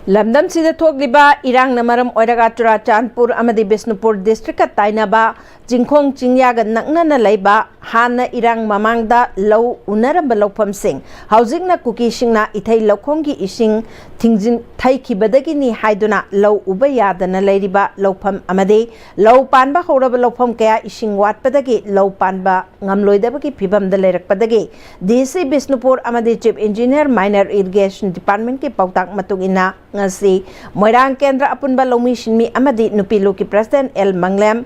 ꯂꯝꯗꯝꯁꯤꯗ ꯊꯣꯛꯂꯤꯕ ꯏꯔꯥꯡꯅ ꯃꯔꯝ ꯑꯣꯏꯔꯒ ꯆꯨꯔꯥꯆꯥꯟꯄꯨꯔ ꯑꯃꯗꯤ ꯕꯤꯁꯅꯨꯄꯨꯔ districtꯀ ꯇꯥꯏꯅꯕ ꯆꯤꯡꯈꯣꯡ ꯆꯤꯡꯌꯥꯒ ꯅꯛꯅꯅ ꯂꯩꯕ ꯍꯥꯟꯅ ꯏꯔꯥꯡ ꯃꯃꯥꯡꯗ ꯂꯧ ꯎꯅꯔꯝꯕ ꯂꯧꯐꯝꯁꯤꯡ ꯍꯧꯖꯤꯛꯅ ꯀꯨꯀꯤꯁꯤꯡꯅ ꯏꯊꯩ ꯂꯧꯈꯣꯡꯒꯤ ꯏꯁꯤꯡ ꯊꯤꯡꯖꯤꯟ ꯊꯩꯈꯤꯕꯗꯒꯤꯅꯤ ꯍꯥꯏꯗꯨꯅ ꯂꯧ ꯎꯕ ꯌꯥꯗꯅ ꯂꯩꯔꯤꯕ ꯂꯧꯐꯝ ꯑꯃꯗꯤ ꯂꯧ ꯄꯥꯟꯕ ꯍꯧꯔꯕ ꯂꯧꯐꯝ ꯀꯌꯥ ꯏꯁꯤꯡ ꯋꯥꯠꯄꯗꯒꯤ ꯂꯧ ꯄꯥꯟꯕ ꯉꯝꯂꯣꯏꯗꯕꯒꯤ ꯐꯤꯕꯝꯗ ꯂꯩꯔꯛꯄꯗꯒꯤ DC ꯕꯤꯁꯅꯨꯄꯨꯔ ꯑꯃꯗꯤ Chief Engineer Minor Irrigation Departmentꯀꯤ ꯄꯥꯎꯇꯥꯛ ꯃꯇꯨꯡ ꯏꯟꯅ ꯉꯁꯤ ꯃꯣꯏꯔꯥꯡ ꯀꯦꯟꯗ꯭ꯔ ꯑꯄꯨꯟꯕ ꯂꯧꯃꯤ ꯁꯤꯟꯃꯤ ꯑꯃꯗꯤ ꯅꯨꯄꯤ ꯂꯨꯞꯀꯤ President ꯑꯦꯜ ꯃꯪꯂꯦꯝ,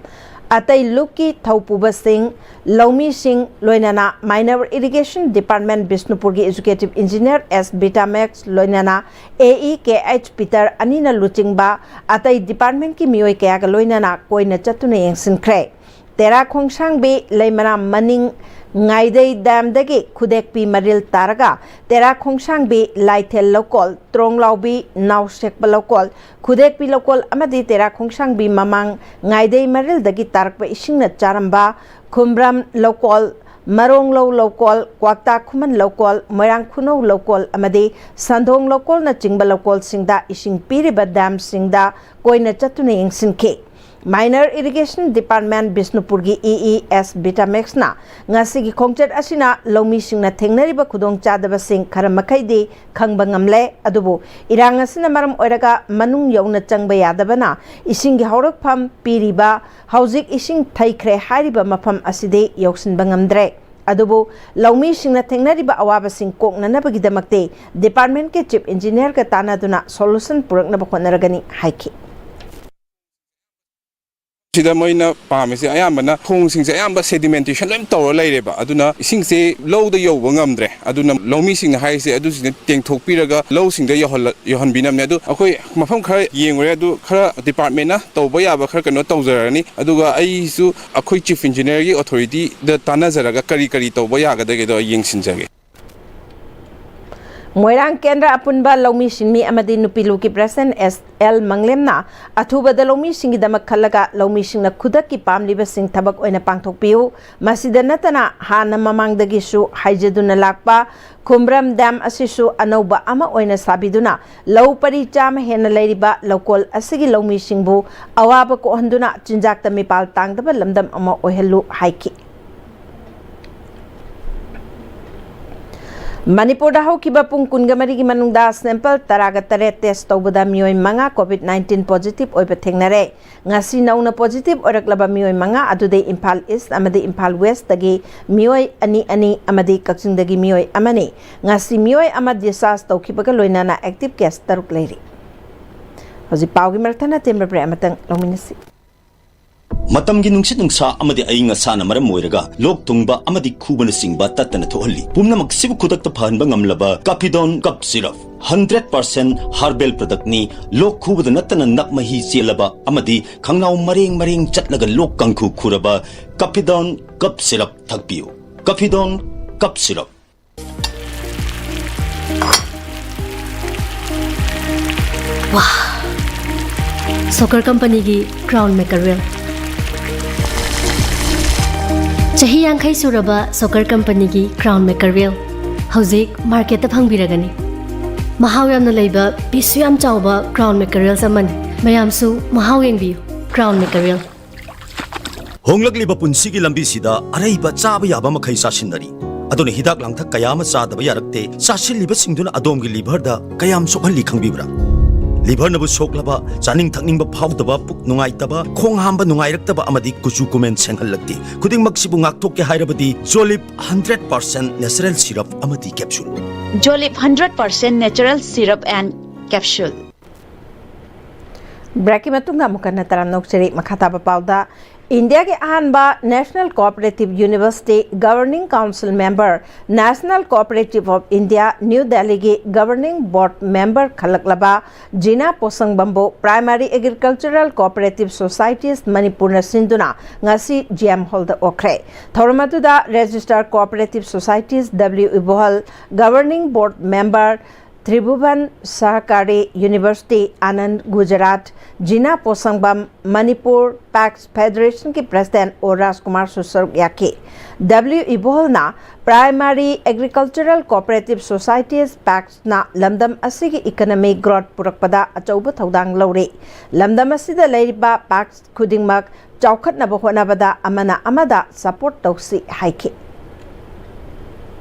ꯑꯇꯩ ꯂꯨꯞꯀꯤ ꯊꯧꯄꯨꯕꯁꯤꯡ, ꯂꯧꯃꯤꯁꯤꯡ, ꯂꯣꯏꯅꯅ Minor Irrigation Department ꯕꯤꯁꯅꯨꯄꯨꯔꯒꯤ Executive Engineer ꯑꯦꯁ ꯕꯤꯇꯥꯃꯦꯛꯁ, ꯂꯣꯏꯅꯅ AE ꯀꯦ ꯑꯩꯆ ꯄꯤꯇꯔ ꯑꯅꯤꯅ ꯂꯨꯆꯤꯡꯕ ꯑꯇꯩ departmentꯀꯤ ꯃꯤꯑꯣꯏ ꯀꯌꯥꯒ ꯂꯣꯏꯅꯅ ꯀꯣꯏꯅ ꯆꯠꯇꯨꯅ ꯌꯦꯡꯁꯤꯟꯈ꯭ꯔꯦ꯫ ꯇꯦꯔꯥ ꯈꯣꯡꯁꯥꯡꯕꯤ, ꯂꯩꯃꯔꯥꯝ ꯃꯅꯤꯡ, ꯉꯥꯏꯗꯩ ꯗꯥꯝꯗꯒꯤ ꯈꯨꯗꯦꯛꯄꯤ ꯃꯔꯤꯜ ꯇꯥꯔꯒ ꯇꯦꯔꯥ ꯈꯣꯡꯁꯥꯡꯕꯤ, ꯂꯥꯏꯊꯦꯜ ꯂꯧꯀꯣꯜ, ꯇ꯭ꯔꯣꯡꯂꯥꯎꯕꯤ, ꯅꯥꯎꯁꯦꯛꯄ ꯂꯧꯀꯣꯜ, ꯈꯨꯗꯦꯛꯄꯤ ꯂꯧꯀꯣꯜ ꯑꯃꯗꯤ ꯇꯦꯔꯥ ꯈꯣꯡꯁꯥꯡꯕꯤ ꯃꯃꯥꯡ ꯉꯥꯏꯗꯩ ꯃꯔꯤꯜꯗꯒꯤ ꯇꯥꯔꯛꯄ ꯏꯁꯤꯡꯅ ꯆꯥꯔꯝꯕ ꯈꯨꯝꯕ꯭ꯔꯝ ꯂꯧꯀꯣꯜ, ꯃꯔꯣꯡꯂꯧ ꯂꯧꯀꯣꯜ, ꯀ꯭ꯋꯥꯛꯇꯥ ꯈꯨꯃꯟ ꯂꯧꯀꯣꯜ, ꯃꯣꯏꯔꯥꯡ ꯈꯨꯅꯧ ꯂꯧꯀꯣꯜ ꯑꯃꯗꯤ ꯁꯟꯗꯣꯡ ꯂꯧꯀꯣꯜꯅꯆꯤꯡꯕ ꯂꯧꯀꯣꯜꯁꯤꯡꯗ ꯏꯁꯤꯡ ꯄꯤꯔꯤꯕ ꯗꯥꯝꯁꯤꯡꯗ ꯀꯣꯏꯅ ꯆꯠꯇꯨꯅ ꯌꯦꯡꯁꯤꯟꯈꯤ꯫ Minor Irrigation Department ꯕꯤꯁꯅꯨꯄꯨꯔꯒꯤ E E S ꯕꯤꯇꯥꯃꯦꯛꯁꯅ ꯉꯁꯤꯒꯤ ꯈꯣꯡꯆꯠ ꯑꯁꯤꯅ ꯂꯧꯃꯤꯁꯤꯡꯅ ꯊꯦꯡꯅꯔꯤꯕ ꯈꯨꯗꯣꯡꯆꯥꯗꯕꯁꯤꯡ ꯈꯔ ꯃꯈꯩꯗꯤ ꯈꯪꯕ ꯉꯝꯂꯦ, ꯑꯗꯨꯕꯨ ꯏꯔꯥꯡ ꯑꯁꯤꯅ ꯃꯔꯝ ꯑꯣꯏꯔꯒ ꯃꯅꯨꯡ ꯌꯧꯅ ꯆꯪꯕ ꯌꯥꯗꯕꯅ ꯏꯁꯤꯡꯒꯤ ꯍꯧꯔꯛꯐꯝ ꯄꯤꯔꯤꯕ, ꯍꯧꯖꯤꯛ ꯏꯁꯤꯡ ꯊꯩꯈ꯭ꯔꯦ ꯍꯥꯏꯔꯤꯕ ꯃꯐꯝ ꯑꯁꯤꯗꯤ ꯌꯧꯁꯤꯟꯕ ꯉꯝꯗ꯭ꯔꯦ꯫ ꯑꯗꯨꯕꯨ ꯂꯧꯃꯤꯁꯤꯡꯅ ꯊꯦꯡꯅꯔꯤꯕ ꯑꯋꯥꯕꯁꯤꯡ ꯀꯣꯛꯅꯅꯕꯒꯤꯗꯃꯛꯇꯤ department ꯀꯤ chief engineer ꯒ ꯇꯥꯟꯅꯗꯨꯅ solution ꯄꯨꯔꯛꯅꯕ ꯍꯣꯠꯅꯔꯒꯅꯤ ꯍꯥꯏꯈꯤ꯫ ꯁꯤꯗ ꯃꯣꯏꯅ ꯄꯥꯝꯃꯤꯁꯦ ꯑꯌꯥꯝꯕꯅ ꯈꯣꯡꯁꯤꯡꯁꯦ ꯑꯌꯥꯝꯕ sedimentation ꯂꯣꯏ ꯇꯧꯔ ꯂꯩꯔꯦꯕ꯫ ꯑꯗꯨꯅ ꯏꯁꯤꯡꯁꯦ ꯂꯧꯗ ꯌꯧꯕ ꯉꯝꯗ꯭ꯔꯦ꯫ ꯑꯗꯨꯅ ꯂꯧꯃꯤꯁꯤꯡꯅ ꯍꯥꯏꯔꯤꯁꯦ ꯑꯗꯨꯁꯤꯡꯗ ꯇꯦꯡꯊꯣꯛꯄꯤꯔꯒ ꯂꯧꯁꯤꯡꯗ ꯌꯧꯍꯜꯂ-, ꯌꯧꯍꯟꯕꯤꯅꯕꯅꯦ꯫ ꯑꯗꯨ ꯑꯩꯈꯣꯏ ꯃꯐꯝ ꯈꯔ ꯌꯦꯡꯉꯨꯔꯦ꯫ ꯑꯗꯨ ꯈꯔ department ꯅ ꯇꯧꯕ ꯌꯥꯕ ꯈꯔ ꯀꯩꯅꯣ ꯇꯧꯖꯔꯅꯤ꯫ ꯑꯗꯨꯒ ꯑꯩꯁꯨ ꯑꯩꯈꯣꯏ chief engineer ꯒꯤ authority ꯗ ꯇꯥꯟꯅꯖꯔꯒ ꯀꯔꯤ ꯀꯔꯤ ꯇꯧꯕ ꯌꯥꯒꯗꯒꯦꯗꯣ ꯑꯩ ꯌꯦꯡꯁꯤꯟꯖꯒꯦ꯫ ꯃꯣꯏꯔꯥꯡ ꯀꯦꯟꯗ꯭ꯔ ꯑꯄꯨꯟꯕ ꯂꯧꯃꯤ ꯁꯤꯟꯃꯤ ꯑꯃꯗꯤ ꯅꯨꯄꯤ ꯂꯨꯞꯀꯤ president ꯑꯦꯁ ꯑꯦꯜ ꯃꯪꯂꯦꯝꯅ ꯑꯊꯨꯕꯗ ꯂꯧꯃꯤꯁꯤꯡꯒꯤꯗꯃꯛ ꯈꯜꯂꯒ ꯂꯧꯃꯤꯁꯤꯡꯅ ꯈꯨꯗꯛꯀꯤ ꯄꯥꯝꯂꯤꯕꯁꯤꯡ ꯊꯕꯛ ꯑꯣꯏꯅ ꯄꯥꯡꯊꯣꯛꯄꯤꯌꯨ꯫ ꯃꯁꯤꯗ ꯅꯠꯇꯅ ꯍꯥꯟꯅ ꯃꯃꯥꯡꯗꯒꯤꯁꯨ ꯍꯥꯏꯖꯗꯨꯅ ꯂꯥꯛꯄ ꯈꯨꯝꯕ꯭ꯔꯝ ꯗꯥꯝ ꯑꯁꯤꯁꯨ ꯑꯅꯧꯕ ꯑꯃ ꯑꯣꯏꯅ ꯁꯥꯕꯤꯗꯨꯅ ꯂꯧ ꯄꯔꯤ ꯆꯥꯝꯃ ꯍꯦꯟꯅ ꯂꯩꯔꯤꯕ ꯂꯧꯀꯣꯜ ꯑꯁꯤꯒꯤ ꯂꯧꯃꯤꯁꯤꯡꯕꯨ ꯑꯋꯥꯕ ꯀꯣꯛꯍꯟꯗꯨꯅ ꯆꯤꯟꯖꯥꯛꯇ ꯃꯤꯄꯥꯜ ꯇꯥꯡꯗꯕ ꯂꯝꯗꯝ ꯑꯃ ꯑꯣꯏꯍꯜꯂꯨ ꯍꯥꯏꯈꯤ꯫ ꯃꯅꯤꯄꯨꯔꯗ ꯍꯧꯈꯤꯕ ꯄꯨꯡ ꯀꯨꯟꯒ ꯃꯔꯤꯒꯤ ꯃꯅꯨꯡꯗ sample ꯇꯔꯥꯒ ꯇꯔꯦꯠ test ꯇꯧꯕꯗ ꯃꯤꯑꯣꯏ ꯃꯉꯥ COVID nineteen positive ꯑꯣꯏꯕ ꯊꯦꯡꯅꯔꯦ꯫ ꯉꯁꯤ ꯅꯧꯅ positive ꯑꯣꯏꯔꯛꯂꯕ ꯃꯤꯑꯣꯏ ꯃꯉꯥ ꯑꯗꯨꯗꯤ ꯏꯝꯐꯥꯜ East ꯑꯃꯗꯤ ꯏꯝꯐꯥꯜ West ꯇꯒꯤ ꯃꯤꯑꯣꯏ ꯑꯅꯤ ꯑꯅꯤ ꯑꯃꯗꯤ ꯀꯛꯆꯤꯡꯗꯒꯤ ꯃꯤꯑꯣꯏ ꯑꯃꯅꯤ꯫ ꯉꯁꯤ ꯃꯤꯑꯣꯏ ꯑꯃ discharge ꯇꯧꯈꯤꯕꯒ ꯂꯣꯏꯅꯅ active case ꯇꯔꯨꯛ ꯂꯩꯔꯤ꯫ ꯍꯧꯖꯤꯛ ꯄꯥꯎꯒꯤ ꯃꯔꯛ ꯊꯠꯅ ꯇꯦꯟꯕ break ꯑꯃꯇꯪ ꯂꯧꯃꯤꯟꯅꯁꯤ꯫ ꯃꯇꯝꯒꯤ ꯅꯨꯡꯁꯤꯠ ꯅꯨꯡꯁꯥ ꯑꯃꯗꯤ ꯑꯏꯪ ꯑꯁꯥꯅ ꯃꯔꯝ ꯑꯣꯏꯔꯒ ꯂꯣꯛ ꯊꯨꯡꯕ ꯑꯃꯗꯤ ꯈꯨꯕꯅꯆꯤꯡꯕ ꯇꯠꯇꯅ ꯊꯣꯛꯍꯜꯂꯤ꯫ ꯄꯨꯝꯅꯃꯛꯁꯤꯕꯨ ꯈꯨꯗꯛꯇ ꯐꯍꯟꯕ ꯉꯝꯂꯕ Cafidon cup syrup hundred percent herbal ꯄ꯭ꯔꯗꯛꯅꯤ꯫ ꯂꯣꯛ ꯈꯨꯕꯗ ꯅꯠꯇꯅ ꯅꯞ ꯃꯍꯤ ꯆꯦꯜꯂꯕ ꯑꯃꯗꯤ ꯈꯪꯅꯥꯎ ꯃꯔꯦꯡ ꯃꯔꯦꯡ ꯆꯠꯂꯒ ꯂꯣꯛ ꯀꯥꯡꯈꯨ ꯈꯨꯔꯕ ꯀꯥꯐꯤꯗꯣꯟ ꯀꯞ ꯁꯤꯔꯞ ꯊꯛꯄꯤꯌꯨ꯫ Cafidon Cup Syrup. ꯁꯣꯀꯔ ꯀꯝꯄꯅꯤꯒꯤ ꯀ꯭ꯔꯥꯎꯟ ꯃꯦꯀꯔꯦꯜ꯫ ꯆꯍꯤ ꯌꯥꯡꯈꯩ ꯁꯨꯔꯕ ꯁꯣꯀꯔ ꯀꯝꯄꯅꯤꯒꯤ ꯀ꯭ꯔꯥꯎꯟ ꯃꯦꯀꯔꯦꯜ ꯍꯧꯖꯤꯛ ꯃꯥꯔꯀꯦꯠꯇ ꯐꯪꯕꯤꯔꯒꯅꯤ꯫ ꯃꯍꯥꯎ ꯌꯥꯝꯅ ꯂꯩꯕ, ꯄꯤꯁꯁꯨ ꯌꯥꯝ ꯆꯥꯎꯕ ꯀ꯭ꯔꯥꯎꯟ ꯃꯦꯀꯔꯦꯜꯁ ꯑꯃꯅꯤ꯫ ꯃꯌꯥꯝꯁꯨ ꯃꯍꯥꯎ ꯌꯦꯡꯕꯤꯌꯨ꯫ ꯀ꯭ꯔꯥꯎꯟ ꯃꯦꯀꯔꯦꯜ꯫ ꯍꯣꯡꯂꯛꯂꯤꯕ ꯄꯨꯟꯁꯤꯒꯤ ꯂꯝꯕꯤꯁꯤꯗ ꯑꯔꯩꯕ ꯆꯥꯕ ꯌꯥꯕ ꯃꯈꯩ ꯆꯥꯁꯤꯟꯅꯔꯤ꯫ ꯑꯗꯨꯅ ꯍꯤꯗꯥꯛ ꯂꯥꯡꯊꯛ ꯀꯌꯥ ꯑꯃ ꯆꯥꯗꯕ ꯌꯥꯔꯛꯇꯦ꯫ ꯆꯥꯁꯤꯜꯂꯤꯕꯁꯤꯡꯗꯨꯅ ꯑꯗꯣꯝꯒꯤ ꯂꯤꯚꯔꯗ ꯀꯌꯥꯝ ꯁꯣꯛꯍꯜꯂꯤ ꯈꯪꯕꯤꯕ꯭ꯔꯥ? ꯂꯤꯚꯔꯅꯕꯨ ꯁꯣꯛꯂꯕ, ꯆꯥꯅꯤꯡ ꯊꯛꯅꯤꯡꯕ ꯐꯥꯎꯗꯕ, ꯄꯨꯛ ꯅꯨꯡꯉꯥꯏꯇꯕ, ꯈꯣꯡ ꯍꯥꯝꯕ ꯅꯨꯡꯉꯥꯏꯔꯛꯇꯕ ꯑꯃꯗꯤ ꯀꯨꯆꯨ ꯀꯨꯃꯦꯟ ꯁꯦꯡꯍꯜꯂꯛꯇꯦ꯫ ꯈꯨꯗꯤꯡꯃꯛꯁꯤꯕꯨ ꯉꯥꯛꯊꯣꯛꯀꯦ ꯍꯥꯏꯔꯕꯗꯤ ꯖꯣꯂꯤꯞ ꯍꯟꯗ꯭ꯔꯦꯠ ꯄꯥꯔꯁꯦꯟ ꯅꯦꯆꯔꯦꯜ ꯁꯤꯔꯞ ꯑꯃꯗꯤ capsule. Jolip hundred percent natural syrup and capsule. ꯕ꯭ꯔꯦꯛꯀꯤ ꯃꯇꯨꯡꯗ ꯑꯃꯨꯛ ꯍꯟꯅ ꯇꯔꯥꯝꯅ ꯑꯣꯛꯆꯔꯤ꯫ ꯃꯈꯥ ꯇꯥꯕ ꯄꯥꯎꯗ, ꯏꯟꯗꯤꯌꯥꯒꯤ ꯑꯍꯥꯟꯕ National Cooperative University Governing Council member, National Cooperative of India, New Delhi ꯒꯤ Governing Board member ꯈꯜꯂꯛꯂꯕ ꯖꯤꯅꯥ ꯄꯣꯁꯪꯕꯝꯕꯨ Primary Agricultural Cooperative Societies ꯃꯅꯤꯄꯨꯔꯅ ꯁꯤꯟꯗꯨꯅ ꯉꯁꯤ G M Hall ꯗ ꯑꯣꯛꯈ꯭ꯔꯦ꯫ ꯊꯧꯔꯝ ꯑꯗꯨꯗ Registered Cooperative Societies W Ibohal, Governing Board member Tribhuvan Sahkari university Anand Gujarat, Jina Poshangbam Manipur, PACS ꯐꯦꯗꯔꯦꯁꯟꯒꯤ president O ꯔꯥꯖꯀꯨꯃꯥꯔꯁꯨ ꯁꯔꯨꯛ ꯌꯥꯈꯤ꯫ W ꯏꯕꯣꯍꯜꯅ Primary Agricultural Cooperative Societies, ꯄꯦꯛꯁꯅ ꯂꯝꯗꯝ ꯑꯁꯤꯒꯤ ꯏꯀꯅꯃꯤ ꯒ꯭ꯔꯣꯊ ꯄꯨꯔꯛꯄꯗ ꯑꯆꯧꯕ ꯊꯧꯗꯥꯡ ꯂꯧꯔꯤ꯫ ꯂꯝꯗꯝ ꯑꯁꯤꯗ ꯂꯩꯔꯤꯕ ꯄꯦꯛꯁ ꯈꯨꯗꯤꯡꯃꯛ ꯆꯥꯎꯈꯠꯅꯕ ꯍꯣꯠꯅꯕꯗ ꯑꯃꯅ ꯑꯃꯗ ꯁꯄꯣꯔꯠ ꯇꯧꯁꯤ ꯍꯥꯏꯈꯤ꯫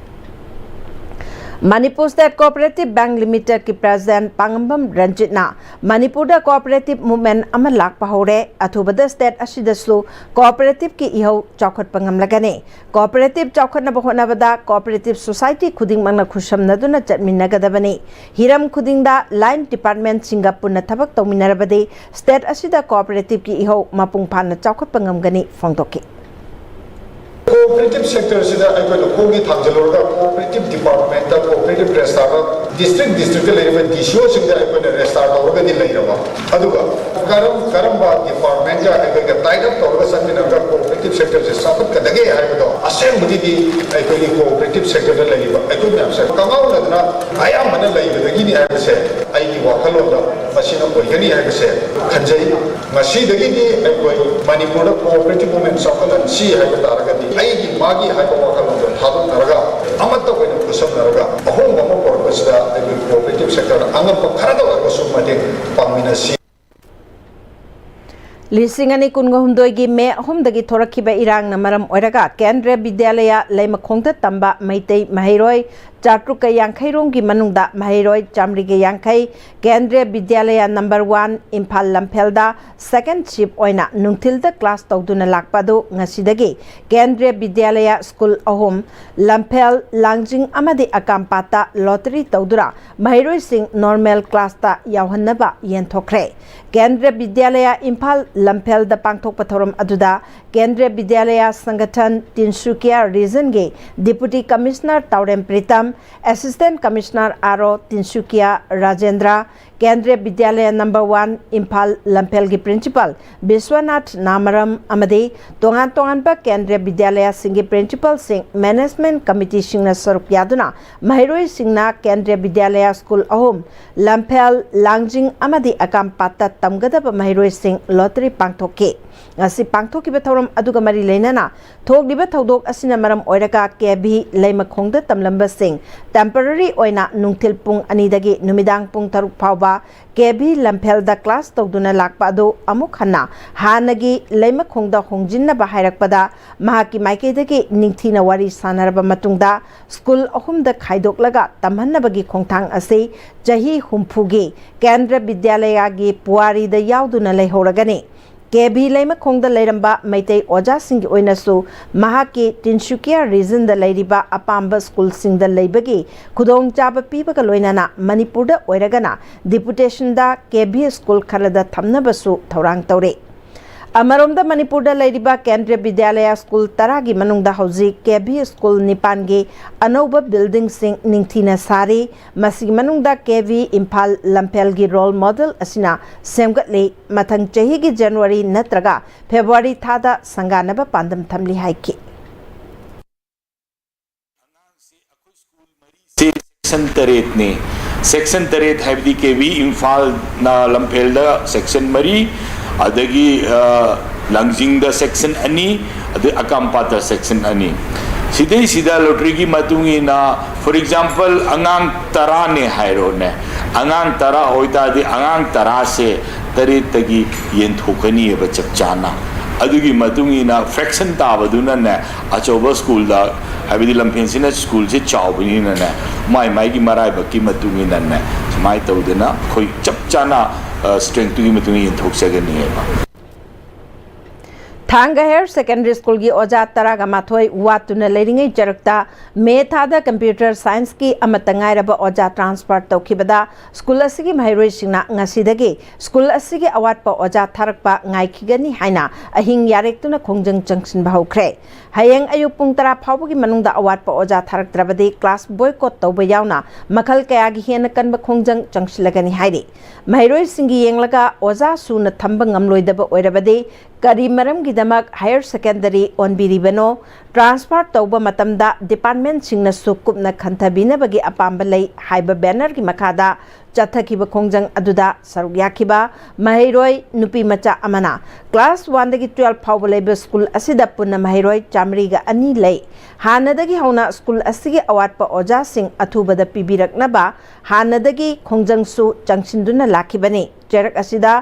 ꯃꯅꯤꯄꯨꯔ ꯁ꯭ꯇꯦꯠ ꯀꯣꯑꯣꯄꯔꯦꯇꯤꯚ ꯕꯦꯡꯛ ꯂꯤꯃꯤꯇꯦꯗꯀꯤ ꯄ꯭ꯔꯦꯁꯤꯗꯦꯟꯠ ꯄꯥꯉꯝꯕꯝ ꯔꯟꯖꯤꯠꯅ ꯃꯅꯤꯄꯨꯔꯗ ꯀꯣꯑꯣꯄꯔꯦꯇꯤꯚ ꯃꯨꯚꯃꯦꯟꯠ ꯑꯃ ꯂꯥꯛꯄ ꯍꯧꯔꯦ, ꯑꯊꯨꯕꯗ ꯁ꯭ꯇꯦꯠ ꯑꯁꯤꯗꯁꯨ ꯀꯣꯑꯣꯄꯔꯦꯇꯤꯚꯀꯤ ꯏꯍꯧ ꯆꯥꯎꯈꯠꯄ ꯉꯝꯂꯒꯅꯤ꯫ ꯀꯣꯑꯣꯄꯔꯦꯇꯤꯚ ꯆꯥꯎꯈꯠꯅꯕ ꯍꯣꯠꯅꯕꯗ ꯀꯣꯑꯣꯄꯔꯦꯇꯤꯚ ꯁꯣꯁꯥꯏꯇꯤ ꯈꯨꯗꯤꯡꯃꯛꯅ ꯈꯨꯠꯁꯝꯅꯗꯨꯅ ꯆꯠꯃꯤꯟꯅꯒꯗꯕꯅꯤ꯫ ꯍꯤꯔꯝ ꯈꯨꯗꯤꯡꯗ ꯂꯥꯏꯟ ꯗꯤꯄꯥꯔꯠꯃꯦꯟꯠꯁꯤꯡꯒ ꯄꯨꯟꯅ ꯊꯕꯛ ꯇꯧꯃꯤꯟꯅꯔꯕꯗꯤ ꯁ꯭ꯇꯦꯠ ꯑꯁꯤꯗ ꯀꯣꯑꯣꯄꯔꯦꯇꯤꯚꯀꯤ ꯏꯍꯧ ꯃꯄꯨꯡ ꯐꯥꯅ ꯆꯥꯎꯈꯠꯄ ꯉꯝꯒꯅꯤ ꯐꯣꯡꯗꯣꯛꯈꯤ꯫ Cooperative sector ꯁꯤꯗ ꯑꯩꯈꯣꯏꯅ ꯈꯣꯡꯒꯤ ꯊꯥꯡꯖꯜꯂꯨꯔꯒ cooperative department ꯇ cooperative register ꯗ district district ꯇ ꯂꯩꯔꯤꯕ D C O ꯁꯤꯡꯗ ꯑꯩꯈꯣꯏꯅ register ꯇꯧꯔꯒꯗꯤ ꯂꯩꯔꯕ, ꯑꯗꯨꯒ ꯀꯔꯝ ꯀꯔꯝꯕ department ꯀ ꯑꯩꯈꯣꯏꯒ tie up ꯇꯧꯔꯒ ꯆꯠꯃꯤꯟꯅꯔꯒ cooperative sector ꯁꯦ ꯆꯥꯎꯈꯠꯀꯗꯒꯦ ꯍꯥꯏꯕꯗꯣ ꯑꯁꯦꯡꯕꯒꯤꯗꯤ ꯑꯩꯈꯣꯏꯒꯤ cooperative sector ꯗ ꯂꯩꯔꯤꯕ ꯑꯩꯈꯣꯏ ꯃꯌꯥꯝꯁꯦ ꯀꯪꯉꯥꯎꯅꯗꯅ ꯑꯌꯥꯝꯕꯅ ꯂꯩꯕꯗꯒꯤꯅꯤ ꯍꯥꯏꯕꯁꯦ ꯑꯩꯒꯤ ꯋꯥꯈꯜꯂꯣꯟꯗ ꯃꯁꯤꯅ ꯑꯣꯏꯒꯅꯤ ꯍꯥꯏꯕꯁꯦ ꯈꯟꯖꯩ꯫ ꯉꯁꯤꯗꯒꯤꯗꯤ ꯑꯩꯈꯣꯏ ꯃꯅꯤꯄꯨꯔꯗ cooperative movement ꯆꯥꯎꯈꯠꯍꯟꯁꯤ ꯍꯥꯏꯕ ꯇꯥꯔꯒꯗꯤ ꯑꯩꯒꯤ ꯃꯥꯒꯤ ꯍꯥꯏꯕ ꯋꯥꯈꯜꯂꯣꯟꯗꯣ ꯊꯥꯗꯣꯛꯅꯔꯒ ꯑꯃꯠꯇ ꯑꯣꯏꯅ ꯈꯨꯠꯁꯝꯅꯔꯒ ꯑꯍꯣꯡꯕ ꯑꯃ ꯄꯨꯔꯛꯄꯁꯤꯗ ꯑꯩꯈꯣꯏ cooperative sector ꯗ ꯑꯉꯝꯕ ꯈꯔꯗ ꯑꯣꯏꯔꯒꯁꯨ ꯃꯇꯦꯡ ꯄꯥꯡꯃꯤꯟꯅꯁꯤ꯫ ꯂꯤꯁꯤꯡ ꯑꯅꯤ ꯀꯨꯟꯒ ꯍꯨꯝꯗꯣꯏꯒꯤ ꯃꯦ ꯑꯍꯨꯝꯗꯒꯤ ꯊꯣꯔꯛꯈꯤꯕ ꯏꯔꯥꯡꯅ ꯃꯔꯝ ꯑꯣꯏꯔꯒ ꯀꯦꯟꯗ꯭ꯔ ꯕꯤꯗ꯭ꯌꯥꯂꯌ ꯂꯩꯃꯈꯣꯡꯗ ꯇꯝꯕ ꯃꯩꯇꯩ ꯃꯍꯩꯔꯣꯏ ꯆꯥꯇ꯭ꯔꯨꯛꯀ ꯌꯥꯡꯈꯩ ꯔꯣꯝꯒꯤ ꯃꯅꯨꯡꯗ ꯃꯍꯩꯔꯣꯏ ꯆꯥꯃꯔꯤꯒ ꯌꯥꯡꯈꯩ ꯀꯦꯟꯗ꯭ꯔ ꯕꯤꯗ꯭ꯌꯥꯂꯌ number one Imphal ꯂꯝꯐꯦꯜꯗ second shift ꯑꯣꯏꯅ ꯅꯨꯡꯊꯤꯜꯗ class ꯇꯧꯗꯨꯅ ꯂꯥꯛꯄ ꯑꯗꯨ ꯉꯁꯤꯗꯒꯤ ꯀꯦꯟꯗ꯭ꯔ ꯕꯤꯗ꯭ꯌꯥꯂꯌ school ꯑꯍꯨꯝ, ꯂꯝꯐꯦꯜ, ꯂꯥꯡꯖꯤꯡ ꯑꯃꯗꯤ ꯑꯀꯥꯝꯄꯥꯠꯇ lottery ꯇꯧꯗꯨꯅ ꯃꯍꯩꯔꯣꯏꯁꯤꯡ normal class ꯇ ꯌꯥꯎꯍꯟꯅꯕ ꯌꯦꯟꯊꯣꯛꯈ꯭ꯔꯦ꯫ ꯀꯦꯟꯗ꯭ꯔ ꯕꯤꯗ꯭ꯌꯥꯂꯌ ꯏꯝꯐꯥꯜ ꯂꯝꯐꯦꯜꯗ ꯄꯥꯡꯊꯣꯛꯄ ꯊꯧꯔꯝ ꯑꯗꯨꯗ ꯀꯦꯟꯗ꯭ꯔ ꯕꯤꯗ꯭ꯌꯥꯂꯌ ꯁꯪꯒꯊꯟ ꯇꯤꯟꯁꯨꯀꯤꯌꯥ region ꯒꯤ Deputy Commissioner Taorem Pritam, Assistant Commissioner R O Tinsukia Rajendra, ꯀꯦꯟꯗ꯭ꯔ ꯕꯤꯗ꯭ꯌꯥꯂꯌ number one Imphal ꯂꯝꯐꯦꯜꯒꯤ Principal Vishwanath ꯅꯥꯃꯔꯝ ꯑꯃꯗꯤ ꯇꯣꯉꯥꯟ ꯇꯣꯉꯥꯟꯕ ꯀꯦꯟꯗ꯭ꯔ ꯕꯤꯗ꯭ꯌꯥꯂꯌꯁꯤꯡꯒꯤ principal ꯁꯤꯡ, management committee ꯁꯤꯡꯅ ꯁꯔꯨꯛ ꯌꯥꯗꯨꯅ ꯃꯍꯩꯔꯣꯏꯁꯤꯡꯅ ꯀꯦꯟꯗ꯭ꯔ ꯕꯤꯗ꯭ꯌꯥꯂꯌ school ꯑꯍꯨꯝ, ꯂꯝꯐꯦꯜ, ꯂꯥꯡꯖꯤꯡ ꯑꯃꯗꯤ ꯑꯀꯥꯝꯄꯥꯠꯇ ꯇꯝꯒꯗꯕ ꯃꯍꯩꯔꯣꯏꯁꯤꯡ lottery ꯄꯥꯡꯊꯣꯛꯈꯤ꯫ ꯉꯁꯤ ꯄꯥꯡꯊꯣꯛꯈꯤꯕ ꯊꯧꯔꯝ ꯑꯗꯨꯒ ꯃꯔꯤ ꯂꯩꯅꯅ ꯊꯣꯛꯂꯤꯕ ꯊꯧꯗꯣꯛ ꯑꯁꯤꯅ ꯃꯔꯝ ꯑꯣꯏꯔꯒ ꯀꯦ ꯚꯤ ꯂꯩꯃꯈꯣꯡꯗ ꯇꯝꯂꯝꯕꯁꯤꯡ temporary ꯑꯣꯏꯅ ꯅꯨꯡꯊꯤꯜ ꯄꯨꯡ ꯑꯅꯤꯗꯒꯤ ꯅꯨꯃꯤꯗꯥꯡ ꯄꯨꯡ ꯇꯔꯨꯛ ꯐꯥꯎꯕ ꯀꯦ ꯚꯤ ꯂꯝꯐꯦꯜꯗ class ꯇꯧꯗꯨꯅ ꯂꯥꯛꯄ ꯑꯗꯨ ꯑꯃꯨꯛ ꯍꯟꯅ ꯍꯥꯟꯅꯒꯤ ꯂꯩꯃꯈꯣꯡꯗ ꯍꯣꯡꯖꯤꯟꯅꯕ ꯍꯥꯏꯔꯛꯄꯗ ꯃꯍꯥꯛꯀꯤ ꯃꯥꯏꯀꯩꯗꯒꯤ ꯅꯤꯡꯊꯤꯅ ꯋꯥꯔꯤ ꯁꯥꯟꯅꯔꯕ ꯃꯇꯨꯡꯗ school ꯑꯍꯨꯝꯗ ꯈꯥꯏꯗꯣꯛꯂꯒ ꯇꯝꯍꯟꯅꯕꯒꯤ ꯈꯣꯡꯊꯥꯡ ꯑꯁꯤ ꯆꯍꯤ ꯍꯨꯝꯐꯨꯒꯤ ꯀꯦꯟꯗ꯭ꯔ ꯕꯤꯗ꯭ꯌꯥꯂꯌꯒꯤ ꯄꯨꯋꯥꯔꯤꯗ ꯌꯥꯎꯗꯨꯅ ꯂꯩꯍꯧꯔꯒꯅꯤ꯫ ꯀꯦ ꯚꯤ ꯂꯩꯃꯈꯣꯡꯗ ꯂꯩꯔꯝꯕ ꯃꯩꯇꯩ ꯑꯣꯖꯥꯁꯤꯡꯒꯤ ꯑꯣꯏꯅꯁꯨ ꯃꯍꯥꯛꯀꯤ ꯇꯤꯟꯁꯨꯀꯤꯌꯥ region ꯗ ꯂꯩꯔꯤꯕ ꯑꯄꯥꯝꯕ school ꯁꯤꯡꯗ ꯂꯩꯕꯒꯤ ꯈꯨꯗꯣꯡꯆꯥꯕ ꯄꯤꯕꯒ ꯂꯣꯏꯅꯅ ꯃꯅꯤꯄꯨꯔꯗ ꯑꯣꯏꯔꯒꯅ deputation ꯗ ꯀꯦ ꯚꯤ school ꯈꯔꯗ ꯊꯝꯅꯕꯁꯨ ꯊꯧꯔꯥꯡ ꯇꯧꯔꯤ꯫ ꯑꯃꯔꯣꯝꯗ, ꯃꯅꯤꯄꯨꯔꯗ ꯂꯩꯔꯤꯕ ꯀꯦꯟꯗ꯭ꯔꯤꯌ ꯕꯤꯗ꯭ꯌꯥꯂꯌ ꯁ꯭ꯀꯨꯜ ꯇꯔꯥꯒꯤ ꯃꯅꯨꯡꯗ ꯍꯧꯖꯤꯛ ꯀꯦ ꯚꯤ ꯁ꯭ꯀꯨꯜ ꯅꯤꯄꯥꯟꯒꯤ ꯑꯅꯧꯕ ꯕꯤꯜꯗꯤꯡꯁꯤꯡ ꯅꯤꯡꯊꯤꯅ ꯁꯥꯔꯤ꯫ ꯃꯁꯤꯒꯤ ꯃꯅꯨꯡꯗ ꯀꯦ ꯚꯤ ꯏꯝꯐꯥꯜ ꯂꯝꯐꯦꯜꯒꯤ ꯔꯣꯜ ꯃꯣꯗꯦꯜ ꯑꯁꯤꯅ ꯁꯦꯝꯒꯠꯂꯤ꯫ ꯃꯊꯪ ꯆꯍꯤꯒꯤ ꯖꯅꯋꯥꯔꯤ ꯅꯠꯇ꯭ꯔꯒ ꯐꯦꯕ꯭ꯔꯨꯋꯥꯔꯤ ꯊꯥꯗ ꯁꯪꯒꯥꯅꯕ ꯄꯥꯟꯗꯝ ꯊꯝꯂꯤ ꯍꯥꯏꯈꯤ꯫ ꯁꯦꯛꯁꯟ ꯇꯔꯦꯠꯅꯤ꯫ ꯁꯦꯛꯁꯟ ꯇꯔꯦꯠ ꯍꯥꯏꯕꯗꯤ ꯀꯦ ꯚꯤ ꯏꯝꯐꯥꯜꯅ ꯂꯝꯐꯦꯜꯗ ꯁꯦꯛꯁꯟ ꯃꯔꯤ, ꯑꯗꯒꯤ ꯂꯥꯡꯖꯤꯡꯗ ꯁꯦꯛꯁꯟ ꯑꯅꯤ, ꯑꯗꯩ ꯑꯀꯥꯝꯄꯥꯠꯇ ꯁꯦꯛꯁꯟ ꯑꯅꯤ꯫ ꯁꯤꯗꯩꯁꯤꯗ ꯂꯣꯇ꯭ꯔꯤꯒꯤ ꯃꯇꯨꯡ ꯏꯟꯅ, for example, ꯑꯉꯥꯡ ꯇꯔꯥꯅꯦ ꯍꯥꯏꯔꯣꯅꯦ, ꯑꯉꯥꯡ ꯇꯔꯥ ꯑꯣꯏꯇꯥꯔꯗꯤ ꯑꯉꯥꯡ ꯇꯔꯥꯁꯦ ꯇꯔꯦꯠꯇꯒꯤ ꯌꯦꯟꯊꯣꯛꯀꯅꯤꯑꯕ ꯆꯞ ꯆꯥꯅ꯫ ꯑꯗꯨꯒꯤ ꯃꯇꯨꯡ ꯏꯟꯅ ꯐ꯭ꯔꯦꯛꯁꯟ ꯇꯥꯕꯗꯨꯅꯅꯦ, ꯑꯆꯧꯕ ꯁ꯭ꯀꯨꯜꯗ, ꯍꯥꯏꯕꯗꯤ ꯂꯝꯐꯦꯟꯁꯤꯅ ꯁ꯭ꯀꯨꯜꯁꯦ ꯆꯥꯎꯕꯅꯤꯅꯅꯦ, ꯃꯥꯏ ꯃꯥꯏꯒꯤ ꯃꯔꯥꯏꯕꯛꯀꯤ ꯃꯇꯨꯡ ꯏꯟꯅꯅꯦ, ꯁꯨꯃꯥꯏꯅ ꯇꯧꯗꯅ ꯑꯩꯈꯣꯏ ꯆꯞ ꯆꯥꯅ ꯁ꯭ꯇꯔꯦꯡꯇꯨꯒꯤ ꯃꯇꯨꯡ ꯏꯟꯅ ꯌꯦꯟꯊꯣꯛꯆꯒꯅꯤꯑꯕ꯫ ꯊꯥꯡꯒ ꯍꯥꯌꯔ ꯁꯦꯀꯦꯟꯗꯔꯤ ꯁ꯭ꯀꯨꯜꯒꯤ ꯑꯣꯖꯥ ꯇꯔꯥꯒ ꯃꯥꯊꯣꯏ ꯋꯥꯠꯇꯨꯅ ꯂꯩꯔꯤꯉꯩ ꯆꯔꯛꯇ ꯃꯦ ꯊꯥꯗ ꯀꯝꯄ꯭ꯌꯨꯇꯔ ꯁꯥꯏꯟꯁꯀꯤ ꯑꯃꯠꯇ ꯉꯥꯏꯔꯕ ꯑꯣꯖꯥ ꯇ꯭ꯔꯥꯟꯁꯐꯔ ꯇꯧꯈꯤꯕꯗ ꯁ꯭ꯀꯨꯜ ꯑꯁꯤꯒꯤ ꯃꯍꯩꯔꯣꯏꯁꯤꯡꯅ ꯉꯁꯤꯗꯒꯤ ꯁ꯭ꯀꯨꯜ ꯑꯁꯤꯒꯤ ꯑꯋꯥꯠꯄ ꯑꯣꯖꯥ ꯊꯥꯔꯛꯄ ꯉꯥꯏꯈꯤꯒꯅꯤ ꯍꯥꯏꯅ ꯑꯍꯤꯡ ꯌꯥꯔꯦꯛꯇꯨꯅ ꯈꯣꯡꯖꯪ ꯆꯪꯁꯤꯟꯕ ꯍꯧꯈ꯭ꯔꯦ꯫ ꯍꯌꯦꯡ ꯑꯌꯨꯛ ꯄꯨꯡ ꯇꯔꯥ ꯐꯥꯎꯕꯒꯤ ꯃꯅꯨꯡꯗ ꯑꯋꯥꯠꯄ ꯑꯣꯖꯥ ꯊꯥꯔꯛꯇ꯭ꯔꯕꯗꯤ ꯀ꯭ꯂꯥꯁ ꯕꯣꯏꯀꯣꯠ ꯇꯧꯕ ꯌꯥꯎꯅ ꯃꯈꯜ ꯀꯌꯥꯒꯤ ꯍꯦꯟꯅ ꯀꯟꯕ ꯈꯣꯡꯖꯪ ꯆꯪꯁꯤꯜꯂꯒꯅꯤ ꯍꯥꯏꯔꯤ꯫ ꯃꯍꯩꯔꯣꯏꯁꯤꯡꯒꯤ ꯌꯦꯡꯂꯒ ꯑꯣꯖꯥ ꯁꯨꯅ ꯊꯝꯕ ꯉꯝꯂꯣꯏꯗꯕ ꯑꯣꯏꯔꯕꯗꯤ ꯀꯔꯤ ꯃꯔꯝꯒꯤꯗꯃꯛ ꯍꯥꯌꯔ ꯁꯦꯀꯦꯟꯗꯔꯤ ꯑꯣꯟꯕꯤꯔꯤꯕꯅꯣ? ꯇ꯭ꯔꯥꯟꯁꯐꯔ ꯇꯧꯕ ꯃꯇꯝꯗ ꯗꯤꯄꯥꯔꯠꯃꯦꯟꯠꯁꯤꯡꯅꯁꯨ ꯀꯨꯞꯅ ꯈꯟꯊꯕꯤꯅꯕꯒꯤ ꯑꯄꯥꯝꯕ ꯂꯩ ꯍꯥꯏꯕ ꯕꯦꯅꯔꯒꯤ ꯃꯈꯥꯗ ꯆꯠꯊꯈꯤꯕ ꯈꯣꯡꯖꯪ ꯑꯗꯨꯗ ꯁꯔꯨꯛ ꯌꯥꯈꯤꯕ ꯃꯍꯩꯔꯣꯏ ꯅꯨꯄꯤ ꯃꯆꯥ ꯑꯃꯅ ꯀ꯭ꯂꯥꯁ ꯋꯥꯟꯗꯒꯤ ꯇꯨꯌꯦꯜꯐ ꯐꯥꯎꯕ ꯂꯩꯕ ꯁ꯭ꯀꯨꯜ ꯑꯁꯤꯗ ꯄꯨꯟꯅ ꯃꯍꯩꯔꯣꯏ ꯆꯥꯃꯔꯤꯒ ꯑꯅꯤ ꯂꯩ꯫ ꯍꯥꯟꯅꯗꯒꯤ ꯍꯧꯅ ꯁ꯭ꯀꯨꯜ ꯑꯁꯤꯒꯤ ꯑꯋꯥꯠꯄ ꯑꯣꯖꯥꯁꯤꯡ ꯑꯊꯨꯕꯗ ꯄꯤꯕꯤꯔꯛꯅꯕ ꯍꯥꯟꯅꯗꯒꯤ ꯈꯣꯡꯖꯪꯁꯨ ꯆꯪꯁꯤꯟꯗꯨꯅ ꯂꯥꯛꯈꯤꯕꯅꯤ꯫ ꯆꯩꯔꯛ ꯑꯁꯤꯗ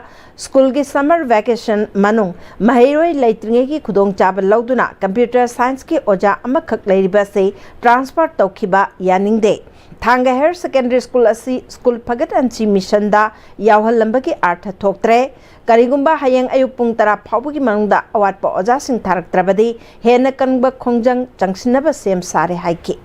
ꯁ꯭ꯀꯨꯜꯒꯤ ꯁꯝꯃꯔ ꯚꯦꯀꯦꯁꯟ ꯃꯅꯨꯡ ꯃꯍꯩꯔꯣꯏ ꯂꯩꯇ꯭ꯔꯤꯉꯩꯒꯤ ꯈꯨꯗꯣꯡꯆꯥꯕ ꯂꯧꯗꯨꯅ ꯀꯝꯄ꯭ꯌꯨꯇꯔ ꯁꯥꯏꯟꯁꯀꯤ ꯑꯣꯖꯥ ꯑꯃꯈꯛ ꯂꯩꯔꯤꯕ ꯑꯁꯤ ꯇ꯭ꯔꯥꯟꯁꯐꯔ ꯇꯧꯈꯤꯕ ꯌꯥꯅꯤꯡꯗꯦ꯫ ꯊꯥꯡꯒ ꯍꯥꯌꯔ ꯁꯦꯀꯦꯟꯗꯔꯤ ꯁ꯭ꯀꯨꯜ ꯑꯁꯤ ꯁ꯭ꯀꯨꯜ ꯐꯒꯠꯍꯟꯁꯤ ꯃꯤꯁꯟꯗ ꯌꯥꯎꯍꯜꯂꯝꯕꯒꯤ ꯑꯥꯔꯊ ꯊꯣꯛꯇ꯭ꯔꯦ꯫ ꯀꯔꯤꯒꯨꯝꯕ ꯍꯌꯦꯡ ꯑꯌꯨꯛ ꯄꯨꯡ ꯇꯔꯥ ꯐꯥꯎꯕꯒꯤ ꯃꯅꯨꯡꯗ ꯑꯋꯥꯠꯄ ꯑꯣꯖꯥꯁꯤꯡ ꯊꯥꯔꯛꯇ꯭ꯔꯕꯗꯤ ꯍꯦꯟꯅ ꯀꯟꯕ ꯈꯣꯡꯖꯪ ꯆꯪꯁꯤꯟꯅꯕ ꯁꯦꯝ ꯁꯥꯔꯦ ꯍꯥꯏꯈꯤ꯫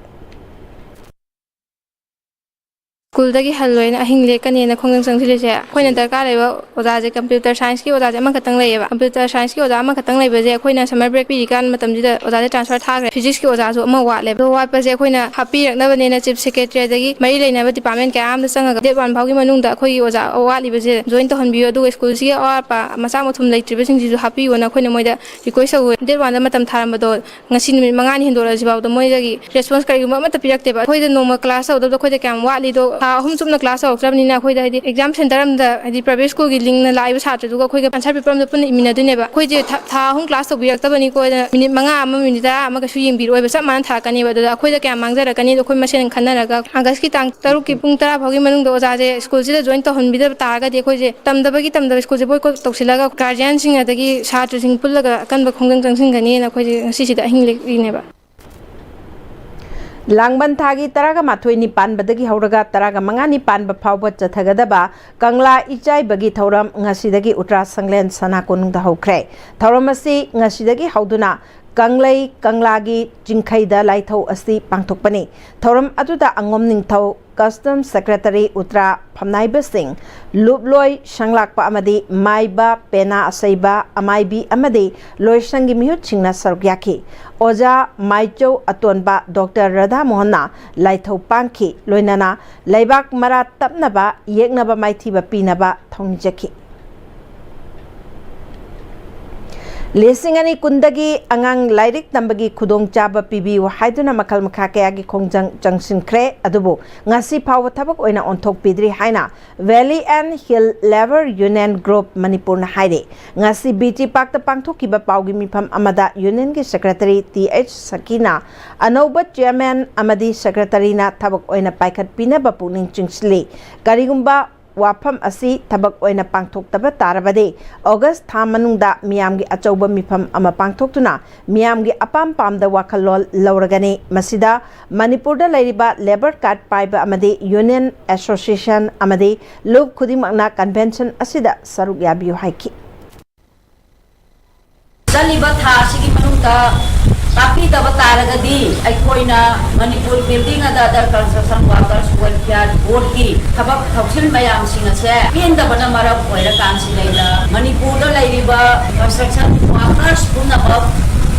ꯁ꯭ꯀꯨꯜꯗꯒꯤ ꯍꯜꯂꯣꯏꯅ ꯑꯍꯤꯡ ꯂꯦꯛꯀꯅꯦꯅ ꯈꯣꯡꯖꯪ ꯆꯪꯁꯤꯜꯂꯤꯁꯦ꯫ ꯑꯩꯈꯣꯏꯅ ꯗꯔꯀꯥꯔ ꯂꯩꯕ ꯑꯣꯖꯥꯁꯦ computer scienceꯀꯤ ꯑꯣꯖꯥꯁꯦ ꯑꯃꯈꯛꯇꯪ ꯂꯩꯌꯦꯕ꯫ Computer scienceꯀꯤ ꯑꯣꯖꯥ ꯑꯃꯈꯛꯇꯪ ꯂꯩꯕꯁꯦ ꯑꯩꯈꯣꯏꯅ summer break ꯄꯤꯔꯤꯀꯥꯟ ꯃꯇꯝꯁꯤꯗ ꯑꯣꯖꯥꯁꯦ transfer ꯊꯥꯈ꯭ꯔꯦ꯫ Physicsꯀꯤ ꯑꯣꯖꯥꯁꯨ ꯑꯃ ꯋꯥꯠꯂꯦꯕ꯫ ꯑꯗꯣ ꯋꯥꯠꯄꯁꯦ ꯑꯩꯈꯣꯏꯅ ꯍꯥꯞꯄꯤꯔꯛꯅꯕꯅꯦꯅ Chief Secretary ꯑꯗꯒꯤ ꯃꯔꯤ ꯂꯩꯅꯕ department ꯀꯌꯥ ꯑꯃꯗ ꯆꯪꯉꯒ date one ꯐꯥꯎꯒꯤ ꯃꯅꯨꯡꯗ ꯑꯩꯈꯣꯏꯒꯤ ꯑꯣꯖꯥ ꯋꯥꯠꯂꯤꯕꯁꯦ join ꯇꯧꯍꯟꯕꯤꯌꯨ, ꯑꯗꯨꯒ ꯁ꯭ꯀꯨꯜꯁꯤꯒꯤ ꯑꯋꯥꯠ ꯑꯄꯥ ꯃꯆꯥ ꯃꯊꯨꯝ ꯂꯩꯇ꯭ꯔꯤꯕꯁꯤꯡꯁꯤꯁꯨ ꯍꯥꯞꯄꯤꯌꯣꯅ ꯑꯩꯈꯣꯏꯅ ꯃꯣꯏꯗ request ꯇꯧꯋꯦ꯫ Date oneꯗ ꯃꯇꯝ ꯊꯥꯔꯝꯕꯗꯣ ꯉꯁꯤ ꯅꯨꯃꯤꯠ ꯃꯉꯥꯅꯤ ꯍꯦꯟꯗꯣꯔꯛꯑꯁꯤ ꯐꯥꯎꯗ ꯃꯣꯏꯗꯒꯤ response ꯀꯔꯤꯒꯨꯝꯕ ꯑꯃꯠꯇ ꯄꯤꯔꯛꯇꯦꯕ꯫ ꯑꯩꯈꯣꯏꯗ ꯅꯣꯡꯃ class ꯇꯧꯒꯗꯕꯗ ꯑꯩꯈꯣꯏꯗ ꯀꯌꯥꯝ ꯋꯥꯠꯂꯤꯗꯣ, ꯊꯥ ꯑꯍꯨꯝ ꯆꯨꯞꯅ class ꯇꯧꯔꯛꯇ꯭ꯔꯕꯅꯤꯅ ꯑꯩꯈꯣꯏꯗ ꯍꯥꯏꯗꯤ exam centre ꯑꯃꯗ ꯍꯥꯏꯗꯤ private schoolꯒꯤ ꯂꯤꯡꯅ ꯂꯥꯛꯏꯕ ꯁꯥꯇ꯭ꯔꯗꯨꯒ ꯑꯩꯈꯣꯏꯒ answer paper ꯑꯃꯗ ꯄꯨꯟꯅ ꯏꯃꯤꯟꯅꯗꯣꯏꯅꯦꯕ꯫ ꯑꯩꯈꯣꯏꯁꯦ ꯊꯥ, ꯊꯥ ꯑꯍꯨꯝ class ꯇꯧꯕꯤꯔꯛꯇꯕꯅꯤꯀꯣ ꯍꯥꯏꯅ minute ꯃꯉꯥ ꯑꯃ, minute ꯇꯔꯥ ꯑꯃ ꯀꯩꯁꯨ ꯌꯦꯡꯕꯤꯔꯛꯑꯣꯏꯕ, ꯆꯞ ꯃꯥꯟꯅ ꯊꯥꯔꯛꯀꯅꯦꯕ꯫ ꯑꯗꯨꯗ ꯑꯩꯈꯣꯏꯗ ꯀꯌꯥꯝ ꯃꯥꯡꯖꯔꯛꯀꯅꯤꯗꯣ ꯑꯩꯈꯣꯏ ꯃꯁꯦꯟ ꯈꯟꯅꯔꯒ Augustꯀꯤ ꯇꯥꯡ ꯇꯔꯨꯛꯀꯤ ꯄꯨꯡ ꯇꯔꯥ ꯐꯥꯎꯒꯤ ꯃꯅꯨꯡꯗ ꯑꯣꯖꯥꯁꯦ ꯁ꯭ꯀꯨꯜꯁꯤꯗ join ꯇꯧꯍꯟꯕꯤꯗꯕ ꯇꯥꯔꯒꯗꯤ ꯑꯩꯈꯣꯏꯁꯦ ꯇꯝꯗꯕꯒꯤ ꯇꯝꯗꯕ ꯁ꯭ꯀꯨꯜꯁꯦ boycott ꯇꯧꯁꯤꯜꯂꯒ guardianꯁꯤꯡ ꯑꯗꯒꯤ ꯁꯥꯇ꯭ꯔꯁꯤꯡ ꯄꯨꯜꯂꯒ ꯑꯀꯟꯕ ꯈꯣꯡꯖꯪ ꯆꯪꯁꯤꯟꯒꯅꯤꯅ ꯑꯩꯈꯣꯏꯁꯦ ꯉꯁꯤꯁꯤꯗ ꯑꯍꯤꯡ ꯂꯦꯛꯂꯤꯅꯦꯕ꯫ ꯂꯥꯡꯕꯟ ꯊꯥꯒꯤ ꯇꯔꯥꯒ ꯃꯥꯊꯣꯏꯅꯤ ꯄꯥꯟꯕꯗꯒꯤ ꯍꯧꯔꯒ ꯇꯔꯥꯒ ꯃꯉꯥꯅꯤ ꯄꯥꯟꯕ ꯐꯥꯎꯕ ꯆꯠꯊꯒꯗꯕ ꯀꯪꯂꯥ ꯏꯆꯥꯏꯕꯒꯤ ꯊꯧꯔꯝ ꯉꯁꯤꯗꯒꯤ ꯎꯇ꯭ꯔꯥ ꯁꯪꯂꯦꯟ ꯁꯅꯥ ꯀꯣꯅꯨꯡꯗ ꯍꯧꯈ꯭ꯔꯦ꯫ ꯊꯧꯔꯝ ꯑꯁꯤ ꯉꯁꯤꯗꯒꯤ ꯍꯧꯗꯨꯅ ꯀꯪꯂꯩ ꯀꯪꯂꯥꯒꯤ ꯆꯤꯡꯈꯩꯗ ꯂꯥꯏꯊꯧ ꯑꯁꯤ ꯄꯥꯡꯊꯣꯛꯄꯅꯤ꯫ ꯊꯧꯔꯝ ꯑꯗꯨꯗ ꯑꯉꯣꯝ ꯅꯤꯡꯊꯧ, Custom Secretary ꯎꯇ꯭ꯔꯥ ꯐꯝꯅꯥꯏꯕꯁꯤꯡ, ꯂꯨꯞꯂꯣꯏ ꯁꯪꯂꯥꯛꯄ ꯑꯃꯗꯤ ꯃꯥꯏꯕ ꯄꯦꯅꯥ ꯑꯁꯩꯕ, ꯑꯃꯥꯏꯕꯤ ꯑꯃꯗꯤ ꯂꯣꯏꯁꯪꯒꯤ ꯃꯤꯍꯨꯠꯁꯤꯡꯅ ꯁꯔꯨꯛ ꯌꯥꯈꯤ꯫ ꯑꯣꯖꯥ ꯃꯥꯏꯆꯧ ꯑꯇꯣꯟꯕ ꯗꯣꯛꯇꯔ ꯔꯥꯙꯥ ꯃꯣꯍꯟꯅ ꯂꯥꯏꯊꯧ ꯄꯥꯡꯈꯤ, ꯂꯣꯏꯅꯅ ꯂꯩꯕꯥꯛ ꯃꯔꯥ ꯇꯞꯅꯕ ꯌꯦꯛꯅꯕ ꯃꯥꯏꯊꯤꯕ ꯄꯤꯅꯕ ꯊꯧꯅꯤꯖꯈꯤ꯫ ꯂꯤꯁꯤꯡ ꯑꯅꯤ ꯀꯨꯟꯗꯒꯤ ꯑꯉꯥꯡ ꯂꯥꯏꯔꯤꯛ ꯇꯝꯕꯒꯤ ꯈꯨꯗꯣꯡꯆꯥꯕ ꯄꯤꯕꯤꯌꯨ ꯍꯥꯏꯗꯨꯅ ꯃꯈꯜ ꯃꯈꯥ ꯀꯌꯥꯒꯤ ꯈꯣꯡꯖꯪ ꯆꯪꯁꯤꯟꯈ꯭ꯔꯦ, ꯑꯗꯨꯕꯨ ꯉꯁꯤ ꯐꯥꯎꯕ ꯊꯕꯛ ꯑꯣꯏꯅ ꯑꯣꯟꯊꯣꯛꯄꯤꯗ꯭ꯔꯤ ꯍꯥꯏꯅ Valley and Hill Labour Union Group ꯃꯅꯤꯄꯨꯔꯅ ꯍꯥꯏꯔꯤ꯫ ꯉꯁꯤ ꯕꯤ ꯇꯤ ꯄꯥꯛꯇ ꯄꯥꯡꯊꯣꯛꯈꯤꯕ ꯄꯥꯎꯒꯤ ꯃꯤꯐꯝ ꯑꯃꯗ unionꯒꯤ secretary ꯇꯤ ꯑꯩꯆ ꯁꯀꯤꯅ ꯑꯅꯧꯕ chairman ꯑꯃꯗꯤ secretaryꯅ ꯊꯕꯛ ꯑꯣꯏꯅ ꯄꯥꯏꯈꯠꯄꯤꯅꯕ ꯄꯨꯛꯅꯤꯡ ꯆꯤꯡꯁꯤꯜꯂꯤ꯫ ꯀꯔꯤꯒꯨꯝꯕ ꯋꯥꯐꯝ ꯑꯁꯤ ꯊꯕꯛ ꯑꯣꯏꯅ ꯄꯥꯡꯊꯣꯛꯇꯕ ꯇꯥꯔꯕꯗꯤ, August ꯊꯥ ꯃꯅꯨꯡꯗ ꯃꯤꯌꯥꯝꯒꯤ ꯑꯆꯧꯕ ꯃꯤꯐꯝ ꯑꯃ ꯄꯥꯡꯊꯣꯛꯇꯨꯅ ꯃꯤꯌꯥꯝꯒꯤ ꯑꯄꯥꯝ ꯄꯥꯝꯗ ꯋꯥꯈꯜꯂꯣꯟ ꯂꯧꯔꯒꯅꯤ꯫ ꯃꯁꯤꯗ ꯃꯅꯤꯄꯨꯔꯗ ꯂꯩꯔꯤꯕ labour card ꯄꯥꯏꯕ ꯑꯃꯗꯤ union, association ꯑꯃꯗꯤ ꯂꯨꯞ ꯈꯨꯗꯤꯡꯃꯛꯅ convention ꯑꯁꯤꯗ ꯁꯔꯨꯛ ꯌꯥꯕꯤꯌꯨ ꯍꯥꯏꯈꯤ꯫ ꯆꯠꯂꯤꯕ ꯊꯥ ꯑꯁꯤꯒꯤ ꯃꯅꯨꯡꯗ ꯇꯥꯛꯄꯤꯗꯕ ꯇꯥꯔꯒꯗꯤ ꯑꯩꯈꯣꯏꯅ ꯃꯅꯤꯄꯨꯔ ꯕꯤꯜꯗꯤꯡ ꯑꯗ ꯑꯗꯔ ꯀꯟꯁꯇ꯭ꯔꯛꯁꯟ ꯋꯥꯔꯀꯔꯁ ꯋꯦꯜꯐꯤꯌꯔ ꯕꯣꯔꯗꯀꯤ ꯊꯕꯛ ꯊꯧꯁꯤꯜ ꯃꯌꯥꯝꯁꯤꯡ ꯑꯁꯦ ꯄꯦꯟꯗꯕꯅ ꯃꯔꯝ ꯑꯣꯏꯔꯀꯥꯟꯁꯤꯗꯩꯗ ꯃꯅꯤꯄꯨꯔꯗ ꯂꯩꯔꯤꯕ ꯀꯟꯁꯇ꯭ꯔꯛꯁꯟ ꯋꯥꯔꯀꯔꯁ ꯄꯨꯝꯅꯃꯛ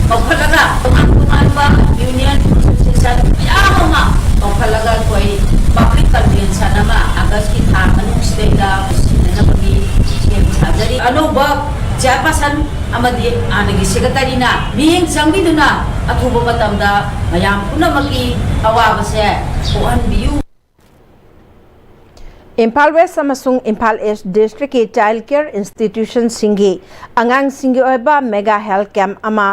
ꯀꯧꯈꯠꯂꯒ ꯇꯣꯉꯥꯟ ꯇꯣꯉꯥꯟꯕ ꯌꯨꯅꯤꯌꯟ ꯑꯦꯁꯣꯁꯤꯌꯦꯁꯟ ꯃꯌꯥꯝ ꯑꯃ ꯀꯧꯈꯠꯂꯒ ꯑꯩꯈꯣꯏ ꯄꯕ꯭ꯂꯤꯛ ꯀꯟꯚꯦꯟꯁꯟ ꯑꯃ ꯑꯥꯒꯁꯀꯤ ꯊꯥ ꯃꯅꯨꯡꯁꯤꯗꯩꯗ ꯁꯤꯟꯅꯅꯕꯒꯤ ꯁꯦꯝ ꯁꯥꯖꯔꯤ꯫ ꯑꯅꯧꯕ ꯆꯤꯌꯔꯄꯔꯁꯟ ꯑꯃꯗꯤ ꯍꯥꯟꯅꯒꯤ ꯁꯦꯀ꯭ꯔꯦꯇꯔꯤꯅ ꯃꯤꯠꯌꯦꯡ ꯆꯪꯕꯤꯗꯨꯅ ꯑꯊꯨꯕ ꯃꯇꯝꯗ ꯃꯌꯥꯝ ꯄꯨꯝꯅꯃꯛꯀꯤ ꯑꯋꯥꯕꯁꯦ ꯀꯣꯛꯍꯟꯕꯤꯌꯨ꯫ ꯏꯝꯐꯥꯜ ꯋꯦꯁ ꯑꯃꯁꯨꯡ ꯏꯝꯐꯥꯜ ꯏꯁ ꯗꯤꯁꯇ꯭ꯔꯤꯛꯀꯤ ꯆꯥꯏꯜ ꯀꯦꯌꯔ ꯏꯟꯁꯇꯤꯇ꯭ꯌꯨꯁꯟꯁꯤꯡꯒꯤ ꯑꯉꯥꯡꯁꯤꯡꯒꯤ ꯑꯣꯏꯕ ꯃꯦꯒꯥ ꯍꯦꯜꯊ ꯀꯦꯝꯞ ꯑꯃ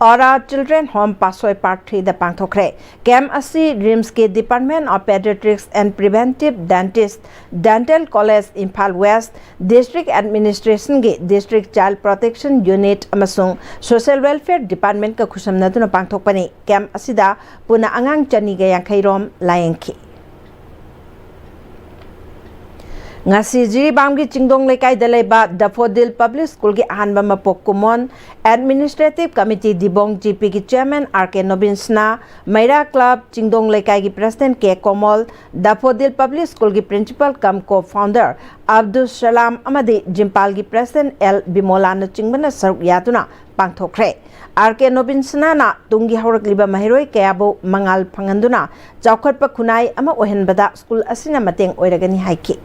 ꯑꯣꯔꯥ ꯆꯤꯜꯗ꯭ꯔꯦꯟ ꯍꯣꯝ ꯄꯥꯁꯣꯏ ꯄꯥꯔꯠ ꯊ꯭ꯔꯤꯗ ꯄꯥꯡꯊꯣꯛꯈ꯭ꯔꯦ꯫ ꯀꯦꯝꯞ ꯑꯁꯤ ꯔꯤꯝꯁꯀꯤ department of paediatrics and preventive dentistry, dental college Imphal west, district ꯑꯦꯗꯃꯤꯅꯤꯁꯇ꯭ꯔꯦꯁꯟꯒꯤ ꯗꯤꯁꯇ꯭ꯔꯤꯛ ꯆꯥꯏꯜ ꯄ꯭ꯔꯣꯇꯦꯛꯁꯟ ꯌꯨꯅꯤꯠ ꯑꯃꯁꯨꯡ ꯁꯣꯁꯤꯌꯦꯜ ꯋꯦꯜꯐꯤꯌꯔ ꯗꯤꯄꯥꯔꯠꯃꯦꯟꯠꯀ ꯈꯨꯠꯁꯝꯅꯗꯨꯅ ꯄꯥꯡꯊꯣꯛꯄꯅꯤ꯫ ꯀꯦꯝꯞ ꯑꯁꯤꯗ ꯄꯨꯟꯅ ꯑꯉꯥꯡ ꯆꯅꯤꯒ ꯌꯥꯡꯈꯩ ꯔꯣꯝ ꯂꯥꯌꯦꯡꯈꯤ꯫ ꯉꯁꯤ ꯖꯤꯔꯤꯕꯥꯝꯒꯤ ꯆꯤꯡꯗꯣꯡ ꯂꯩꯀꯥꯏꯗ ꯂꯩꯕ ꯗꯐꯣꯗꯤꯜ ꯄꯕ꯭ꯂꯤꯛ ꯁ꯭ꯀꯨꯜꯒꯤ ꯑꯍꯥꯟꯕ ꯃꯄꯣꯛ ꯀꯨꯝꯑꯣꯟ, ꯑꯦꯗꯃꯤꯅꯤꯁꯇ꯭ꯔꯦꯇꯤꯚ ꯀꯃꯤꯇꯤ ꯗꯤꯕꯣꯡ ꯖꯤꯄꯤꯒꯤ ꯆꯤꯌꯔꯃꯦꯟ ꯑꯥꯔ ꯀꯦ ꯅꯣꯕꯤꯟꯁꯅꯥ, ꯃꯩꯔꯥ ꯀ꯭ꯂꯕ ꯆꯤꯡꯗꯣꯡ ꯂꯩꯀꯥꯏꯒꯤ ꯄ꯭ꯔꯦꯁꯤꯗꯦꯟꯠ ꯀꯦ ꯀꯣꯃꯣꯜ, ꯗꯐꯣꯗꯤꯜ ꯄꯕ꯭ꯂꯤꯛ ꯁ꯭ꯀꯨꯜꯒꯤ ꯄ꯭ꯔꯤꯟꯁꯤꯄꯥꯜ ꯀꯝ ꯀꯣ ꯐꯥꯎꯟꯗꯔ ꯑꯕꯗꯨꯜ ꯁꯂꯥꯝ ꯑꯃꯗꯤ ꯖꯤꯝꯄꯥꯜꯒꯤ ꯄ꯭ꯔꯦꯁꯤꯗꯦꯟꯠ ꯑꯦꯜ ꯕꯤꯃꯣꯂꯥꯅꯆꯤꯡꯕꯅ ꯁꯔꯨꯛ ꯌꯥꯗꯨꯅ ꯄꯥꯡꯊꯣꯛꯈ꯭ꯔꯦ꯫ ꯑꯥꯔ ꯀꯦ ꯅꯣꯕꯤꯟꯁꯅꯥꯅ ꯇꯨꯡꯒꯤ ꯍꯧꯔꯛꯂꯤꯕ ꯃꯍꯩꯔꯣꯏ ꯀꯌꯥꯕꯨ ꯃꯉꯥꯜ ꯐꯪꯍꯟꯗꯨꯅ ꯆꯥꯎꯈꯠꯄ ꯈꯨꯟꯅꯥꯏ ꯑꯃ ꯑꯣꯏꯍꯟꯕꯗ ꯁ꯭ꯀꯨꯜ ꯑꯁꯤꯅ ꯃꯇꯦꯡ ꯑꯣꯏꯔꯒꯅꯤ ꯍꯥꯏꯈꯤ꯫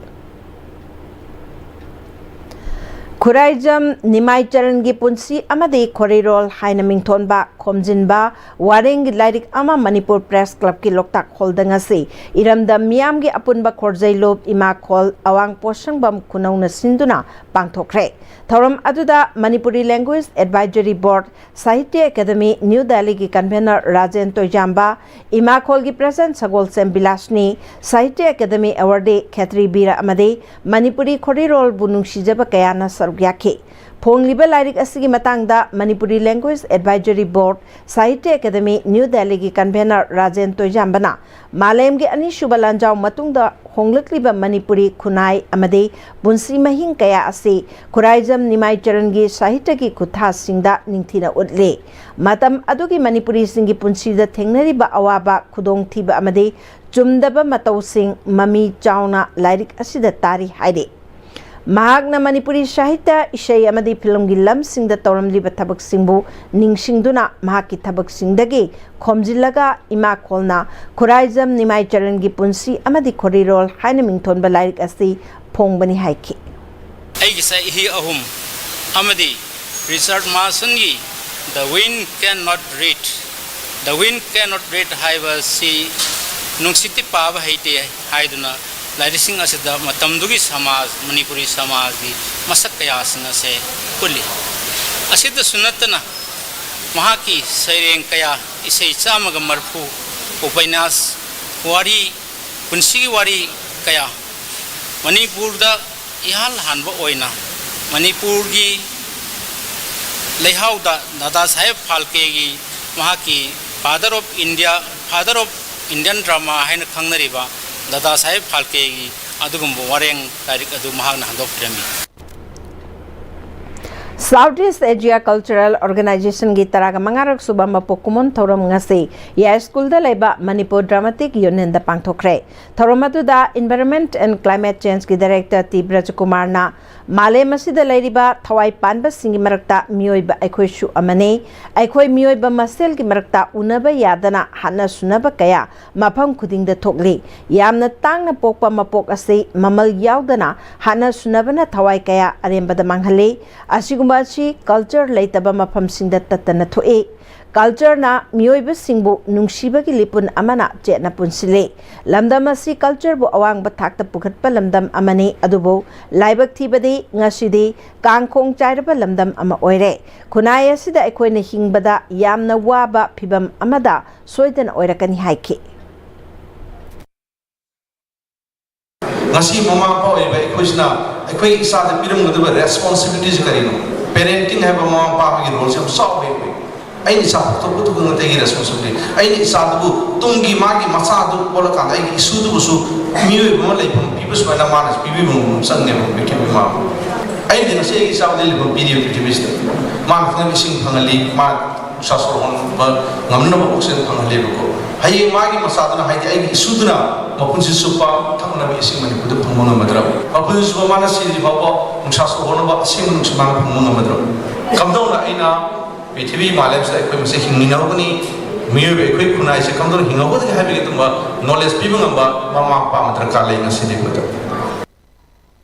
ꯈꯨꯔꯥꯏꯖꯝ ꯅꯤꯃꯥꯏ ꯆꯔꯟꯒꯤ ꯄꯨꯟꯁꯤ ꯑꯃꯗꯤ ꯈꯣꯔꯤꯔꯣꯜ ꯍꯥꯏꯅ ꯃꯤꯡꯊꯣꯟꯕ ꯈꯣꯝꯖꯤꯟꯕ ꯋꯥꯔꯦꯡꯒꯤ ꯂꯥꯏꯔꯤꯛ ꯑꯃ ꯃꯅꯤꯄꯨꯔ ꯄ꯭ꯔꯦꯁ ꯀ꯭ꯂꯕꯀꯤ ꯂꯣꯛꯇꯥꯛ ꯍꯣꯜꯗ ꯉꯁꯤ ꯏꯔꯝꯗꯝ ꯃꯤꯌꯥꯝꯒꯤ ꯑꯄꯨꯟꯕ ꯈꯣꯔꯖꯩꯂꯨꯞ ꯏꯃꯥꯈꯣꯜ ꯑꯋꯥꯡ ꯄꯣꯠꯁꯪꯕꯝ ꯈꯨꯅꯧꯅ ꯁꯤꯟꯗꯨꯅ ꯄꯥꯡꯊꯣꯛꯈ꯭ꯔꯦ꯫ ꯊꯧꯔꯝ ꯑꯗꯨꯗ ꯃꯅꯤꯄꯨꯔꯤ ꯂꯦꯡꯒ꯭ꯋꯦꯖ ꯑꯦꯗꯚꯥꯏꯖꯔꯤ ꯕꯣꯔꯗ, ꯁꯥꯍꯤꯇ꯭ꯌ ꯑꯦꯀꯥꯗꯃꯤ, ꯅ꯭ꯌꯨ ꯗꯦꯜꯂꯤꯒꯤ ꯀꯟꯚꯦꯅꯔ ꯔꯥꯖꯦꯟ ꯇꯣꯏꯖꯥꯝꯕ, ꯏꯃꯥꯈꯣꯜꯒꯤ ꯄ꯭ꯔꯦꯁꯤꯗꯦꯟꯠ ꯁꯒꯣꯜꯁꯦꯝ ꯕꯤꯂꯥꯁꯅꯤ, ꯁꯥꯍꯤꯇ꯭ꯌ ꯑꯦꯀꯥꯗꯃꯤ ꯑꯦꯋꯥꯔꯗꯤ ꯈꯦꯇ꯭ꯔꯤ ꯕꯤꯔ ꯑꯃꯗꯤ ꯃꯅꯤꯄꯨꯔꯤ ꯈꯣꯔꯤꯔꯣꯜꯕꯨ ꯅꯨꯡꯁꯤꯖꯕ ꯀꯌꯥꯅ ꯁꯔꯨꯛ ꯌꯥꯈꯤ꯫ ꯐꯣꯡꯂꯤꯕ ꯂꯥꯏꯔꯤꯛ ꯑꯁꯤꯒꯤ ꯃꯇꯥꯡꯗ Manipuri Language Advisory Board, Sahitya Academy, New Delhi ꯒꯤ convener ꯔꯥꯖꯦꯟ ꯇꯣꯏꯖꯥꯝꯕꯅ ꯃꯥꯂꯦꯝꯒꯤ ꯑꯅꯤꯁꯨꯕ ꯂꯥꯟꯖꯥꯎ ꯃꯇꯨꯡꯗ ꯍꯣꯡꯂꯛꯂꯤꯕ ꯃꯅꯤꯄꯨꯔꯤ ꯈꯨꯟꯅꯥꯏ ꯑꯃꯗꯤ ꯄꯨꯟꯁꯤ ꯃꯍꯤꯡ ꯀꯌꯥ ꯑꯁꯤ ꯈꯨꯔꯥꯏꯖꯝ ꯅꯤꯃꯥꯏ ꯆꯔꯟꯒꯤ ꯁꯥꯍꯤꯇ꯭ꯌꯒꯤ ꯈꯨꯠꯊꯥꯁꯤꯡꯗ ꯅꯤꯡꯊꯤꯅ ꯎꯠꯂꯤ꯫ ꯃꯇꯝ ꯑꯗꯨꯒꯤ ꯃꯅꯤꯄꯨꯔꯤꯁꯤꯡꯒꯤ ꯄꯨꯟꯁꯤꯗ ꯊꯦꯡꯅꯔꯤꯕ ꯑꯋꯥꯕ, ꯈꯨꯗꯣꯡꯊꯤꯕ ꯑꯃꯗꯤ ꯆꯨꯝꯗꯕ ꯃꯇꯧꯁꯤꯡ ꯃꯃꯤ ꯆꯥꯎꯅ ꯂꯥꯏꯔꯤꯛ ꯑꯁꯤꯗ ꯇꯥꯔꯤ ꯍꯥꯏꯔꯤ꯫ ꯃꯍꯥꯛꯅ ꯃꯅꯤꯄꯨꯔꯤ ꯁꯥꯍꯤꯇ꯭ꯌ, ꯏꯁꯩ ꯑꯃꯗꯤ ꯐꯤꯂꯝꯒꯤ ꯂꯝꯁꯤꯡꯗ ꯇꯧꯔꯝꯂꯤꯕ ꯊꯕꯛꯁꯤꯡꯕꯨ ꯅꯤꯡꯁꯤꯡꯗꯨꯅ ꯃꯍꯥꯛꯀꯤ ꯊꯕꯛꯁꯤꯡꯗꯒꯤ ꯈꯣꯝꯖꯤꯜꯂꯒ ꯏꯃꯥ ꯈꯣꯜꯅ ꯈꯨꯔꯥꯏꯖꯝ ꯅꯤꯃꯥꯏ ꯆꯔꯟꯒꯤ ꯄꯨꯟꯁꯤ ꯑꯃꯗꯤ ꯈꯣꯔꯤꯔꯣꯜ ꯍꯥꯏꯅ ꯃꯤꯡꯊꯣꯟꯕ ꯂꯥꯏꯔꯤꯛ ꯑꯁꯤ ꯐꯣꯡꯕꯅꯤ ꯍꯥꯏꯈꯤ꯫ ꯑꯩꯒꯤ ꯆꯍꯤ ꯑꯍꯨꯝ ꯑꯃꯗꯤ ꯔꯤꯆꯥꯔꯗ ꯃꯥꯔꯁꯟꯒꯤ The Wind Cannot Read, The Wind Cannot Read ꯍꯥꯏꯕꯁꯤ ꯅꯨꯡꯁꯤꯠꯇꯤ ꯄꯥꯕ ꯍꯩꯇꯦ ꯍꯥꯏꯗꯨꯅ ꯂꯥꯏꯔꯤꯛꯁꯤꯡ ꯑꯁꯤꯗ ꯃꯇꯝꯗꯨꯒꯤ ꯁꯃꯥꯖ, ꯃꯅꯤꯄꯨꯔꯤ ꯁꯃꯥꯖꯒꯤ ꯃꯁꯛ ꯀꯌꯥꯁꯤꯡ ꯑꯁꯦ ꯎꯠꯂꯤ꯫ ꯑꯁꯤꯗꯁꯨ ꯅꯠꯇꯅ ꯃꯍꯥꯛꯀꯤ ꯁꯩꯔꯦꯡ ꯀꯌꯥ, ꯏꯁꯩ ꯆꯥꯝꯃꯒ ꯃꯔꯤꯐꯨ, ꯎꯄꯅ꯭ꯌꯥꯁ, ꯋꯥꯔꯤ, ꯄꯨꯟꯁꯤꯒꯤ ꯋꯥꯔꯤ ꯀꯌꯥ, ꯃꯅꯤꯄꯨꯔꯗ ꯏꯍꯥꯟ ꯍꯥꯟꯕ ꯑꯣꯏꯅ ꯃꯅꯤꯄꯨꯔꯒꯤ ꯂꯩꯍꯥꯎꯗ ꯗꯥꯗꯥ ꯁꯥꯍꯦꯕ ꯐꯥꯜꯀꯦꯒꯤ, ꯃꯍꯥꯛꯀꯤ Father of India, Father of Indian Drama ꯍꯥꯏꯅ ꯈꯪꯅꯔꯤꯕ ꯗꯥꯗꯥ ꯁꯥꯍꯦꯕ ꯐꯥꯜꯀꯦꯒꯤ ꯑꯗꯨꯒꯨꯝꯕ ꯋꯥꯔꯦꯡ ꯂꯥꯏꯔꯤꯛ ꯑꯗꯨ ꯃꯍꯥꯛꯅ ꯍꯟꯗꯣꯛꯄꯤꯔꯝꯃꯤ꯫ South East Asia Cultural Organization ꯒꯤ ꯇꯔꯥꯒ ꯃꯉꯥꯔꯛ ꯁꯨꯕ ꯃꯄꯣꯛ ꯀꯨꯝꯑꯣꯟ ꯊꯧꯔꯝ ꯉꯁꯤ ꯌꯥꯏꯁ꯭ꯀꯨꯜꯗ ꯂꯩꯕ Manipur Dramatic Union ꯗ ꯄꯥꯡꯊꯣꯛꯈ꯭ꯔꯦ꯫ ꯊꯧꯔꯝ ꯑꯗꯨꯗ Environment and Climate Change ꯀꯤ Director ꯇꯤ ꯕ꯭ꯔꯖꯀꯨꯃꯥꯔꯅ ꯃꯥꯂꯦꯝ ꯑꯁꯤꯗ ꯂꯩꯔꯤꯕ ꯊꯋꯥꯏ ꯄꯥꯟꯕꯁꯤꯡꯒꯤ ꯃꯔꯛꯇ ꯃꯤꯑꯣꯏꯕ ꯑꯩꯈꯣꯏꯁꯨ ꯑꯃꯅꯤ꯫ ꯑꯩꯈꯣꯏ ꯃꯤꯑꯣꯏꯕ ꯃꯁꯦꯜꯒꯤ ꯃꯔꯛꯇ ꯎꯅꯕ ꯌꯥꯗꯅ ꯍꯥꯠꯅ ꯁꯨꯅꯕ ꯀꯌꯥ ꯃꯐꯝ ꯈꯨꯗꯤꯡꯗ ꯊꯣꯛꯂꯤ꯫ ꯌꯥꯝꯅ ꯇꯥꯡꯅ ꯄꯣꯛꯄ ꯃꯄꯣꯛ ꯑꯁꯤ ꯃꯃꯜ ꯌꯥꯎꯗꯅ ꯍꯥꯠꯅ ꯁꯨꯅꯕꯅ ꯊꯋꯥꯏ ꯀꯌꯥ ꯑꯔꯦꯝꯕꯗ ꯃꯥꯡꯍꯜꯂꯤ꯫ ꯑꯁꯤꯒꯨꯝꯕ ꯑꯁꯤ culture ꯂꯩꯇꯕ ꯃꯐꯝꯁꯤꯡꯗ ꯇꯠꯇꯅ ꯊꯣꯛꯏ꯫ Culture ꯅ ꯃꯤꯑꯣꯏꯕꯁꯤꯡꯕꯨ ꯅꯨꯡꯁꯤꯕꯒꯤ ꯂꯤꯄꯨꯟ ꯑꯃꯅ ꯆꯦꯠꯅ ꯄꯨꯟꯁꯤꯜꯂꯤ꯫ ꯂꯝꯗꯝ ꯑꯁꯤ culture ꯕꯨ ꯑꯋꯥꯡꯕ ꯊꯥꯛꯇ ꯄꯨꯈꯠꯄ ꯂꯝꯗꯝ ꯑꯃꯅꯤ, ꯑꯗꯨꯕꯨ ꯂꯥꯏꯕꯛ ꯊꯤꯕꯗꯤ ꯉꯁꯤꯗꯤ ꯀꯥꯡꯈꯣꯡ ꯆꯥꯏꯔꯕ ꯂꯝꯗꯝ ꯑꯃ ꯑꯣꯏꯔꯦ꯫ ꯈꯨꯟꯅꯥꯏ ꯑꯁꯤꯗ ꯑꯩꯈꯣꯏꯅ ꯍꯤꯡꯕꯗ ꯌꯥꯝꯅ ꯋꯥꯕ ꯐꯤꯚꯝ ꯑꯃꯗ ꯁꯣꯏꯗꯅ ꯑꯣꯏꯔꯛꯀꯅꯤ ꯍꯥꯏꯈꯤ꯫ ꯉꯁꯤ ꯃꯃꯥ ꯃꯄꯥ ꯑꯣꯏꯔꯤꯕ ꯑꯩꯈꯣꯏꯁꯤꯅ ꯑꯩꯈꯣꯏ ꯏꯆꯥꯗ ꯄꯤꯔꯝꯒꯗꯕ responsibility ꯁꯤ ꯀꯔꯤꯅꯣ? Parenting ꯍꯥꯏꯕ ꯃꯃꯥ ꯃꯄꯥ ꯑꯃꯒꯤ ꯔꯣꯜꯁꯦ ꯌꯥꯝ ꯆꯥꯎꯋꯦ꯫ ꯑꯩꯅ ꯏꯆꯥ ꯄꯣꯛꯊꯣꯛꯄꯗꯨ ꯈꯛ ꯅꯠꯇꯦ ꯑꯩꯒꯤ ꯔꯦꯁꯄꯣꯟꯁꯤꯕꯤꯂꯤꯇꯤ꯫ ꯑꯩꯅ ꯏꯆꯥꯗꯨꯕꯨ ꯇꯨꯡꯒꯤ ꯃꯥꯒꯤ ꯃꯆꯥꯗꯨ ꯑꯣꯜꯂꯀꯥꯟꯗ ꯑꯩꯒꯤ ꯏꯁꯨꯗꯨꯕꯨꯁꯨ ꯃꯤꯑꯣꯏꯕ ꯑꯃ ꯂꯩꯐꯝ ꯄꯤꯕ ꯁꯨꯃꯥꯏꯅ ꯃꯥꯅꯁꯨ ꯄꯤꯕꯤꯕ ꯉꯝꯕ ꯑꯃ ꯆꯪꯉꯦꯕ ꯄ꯭ꯔꯤꯊꯤꯕꯤ ꯃꯥꯕꯨ꯫ ꯑꯩꯅꯗꯤ ꯉꯁꯤ ꯑꯩꯒꯤ ꯏꯆꯥꯕꯨꯗꯤ ꯂꯩꯐꯝ ꯄꯤꯔꯤꯕ ꯄ꯭ꯔꯤꯊꯤꯕꯤꯁꯤꯗ꯫ ꯃꯥꯅ ꯈꯪꯉꯕ ꯏꯁꯤꯡ ꯐꯪꯍꯜꯂꯤ, ꯃꯥ ꯅꯨꯡꯁꯥ ꯁꯣꯔ ꯍꯣꯟꯕ ꯉꯝꯅꯕ ꯑꯣꯛꯁꯤꯖꯦꯟ ꯐꯪꯍꯜꯂꯦꯕꯀꯣ꯫ ꯍꯌꯦꯡ ꯃꯥꯒꯤ ꯃꯆꯥꯗꯨꯅ, ꯍꯥꯏꯗꯤ ꯑꯩꯒꯤ ꯏꯁꯨꯗꯨꯅ ꯃꯄꯨꯟꯁꯤ ꯆꯨꯞꯄ ꯊꯛꯅꯕ ꯏꯁꯤꯡ ꯃꯅꯤꯄꯨꯔꯗ ꯐꯪꯕ ꯉꯝꯃꯗ꯭ꯔꯕ? ꯃꯄꯨꯟꯁꯤ ꯆꯨꯞꯄ ꯃꯥꯅ ꯁꯤꯗ꯭ꯔꯤ ꯐꯥꯎꯕ ꯅꯨꯡꯁꯥ ꯁꯣꯔ ꯍꯣꯟꯅꯕ ꯑꯁꯦꯡꯕ ꯅꯨꯡꯁꯤꯠ ꯃꯥꯅ ꯐꯪꯕ ꯉꯝꯃꯗ꯭ꯔꯕ? ꯀꯝꯗꯧꯅ ꯑꯩꯅ ꯄ꯭ꯔꯤꯊꯤꯕꯤ ꯃꯥꯂꯦꯝꯁꯤꯗ ꯑꯩꯈꯣꯏ ꯃꯁꯦ ꯍꯤꯡꯃꯤꯟꯅꯍꯧꯒꯅꯤ, ꯃꯤꯑꯣꯏꯕ ꯑꯩꯈꯣꯏ ꯈꯨꯟꯅꯥꯏꯁꯦ ꯀꯝꯗꯧꯅ ꯍꯤꯡꯍꯧꯒꯅꯤ ꯍꯥꯏꯕꯒꯤ ꯑꯗꯨꯒꯨꯝꯕ ꯅꯣꯂꯦꯖ ꯄꯤꯕ ꯉꯝꯕ ꯃꯃꯥ ꯃꯄꯥ ꯑꯃ ꯗꯔꯀꯥꯔ ꯂꯩ ꯉꯁꯤꯗꯤ ꯑꯩꯈꯣꯏꯗ꯫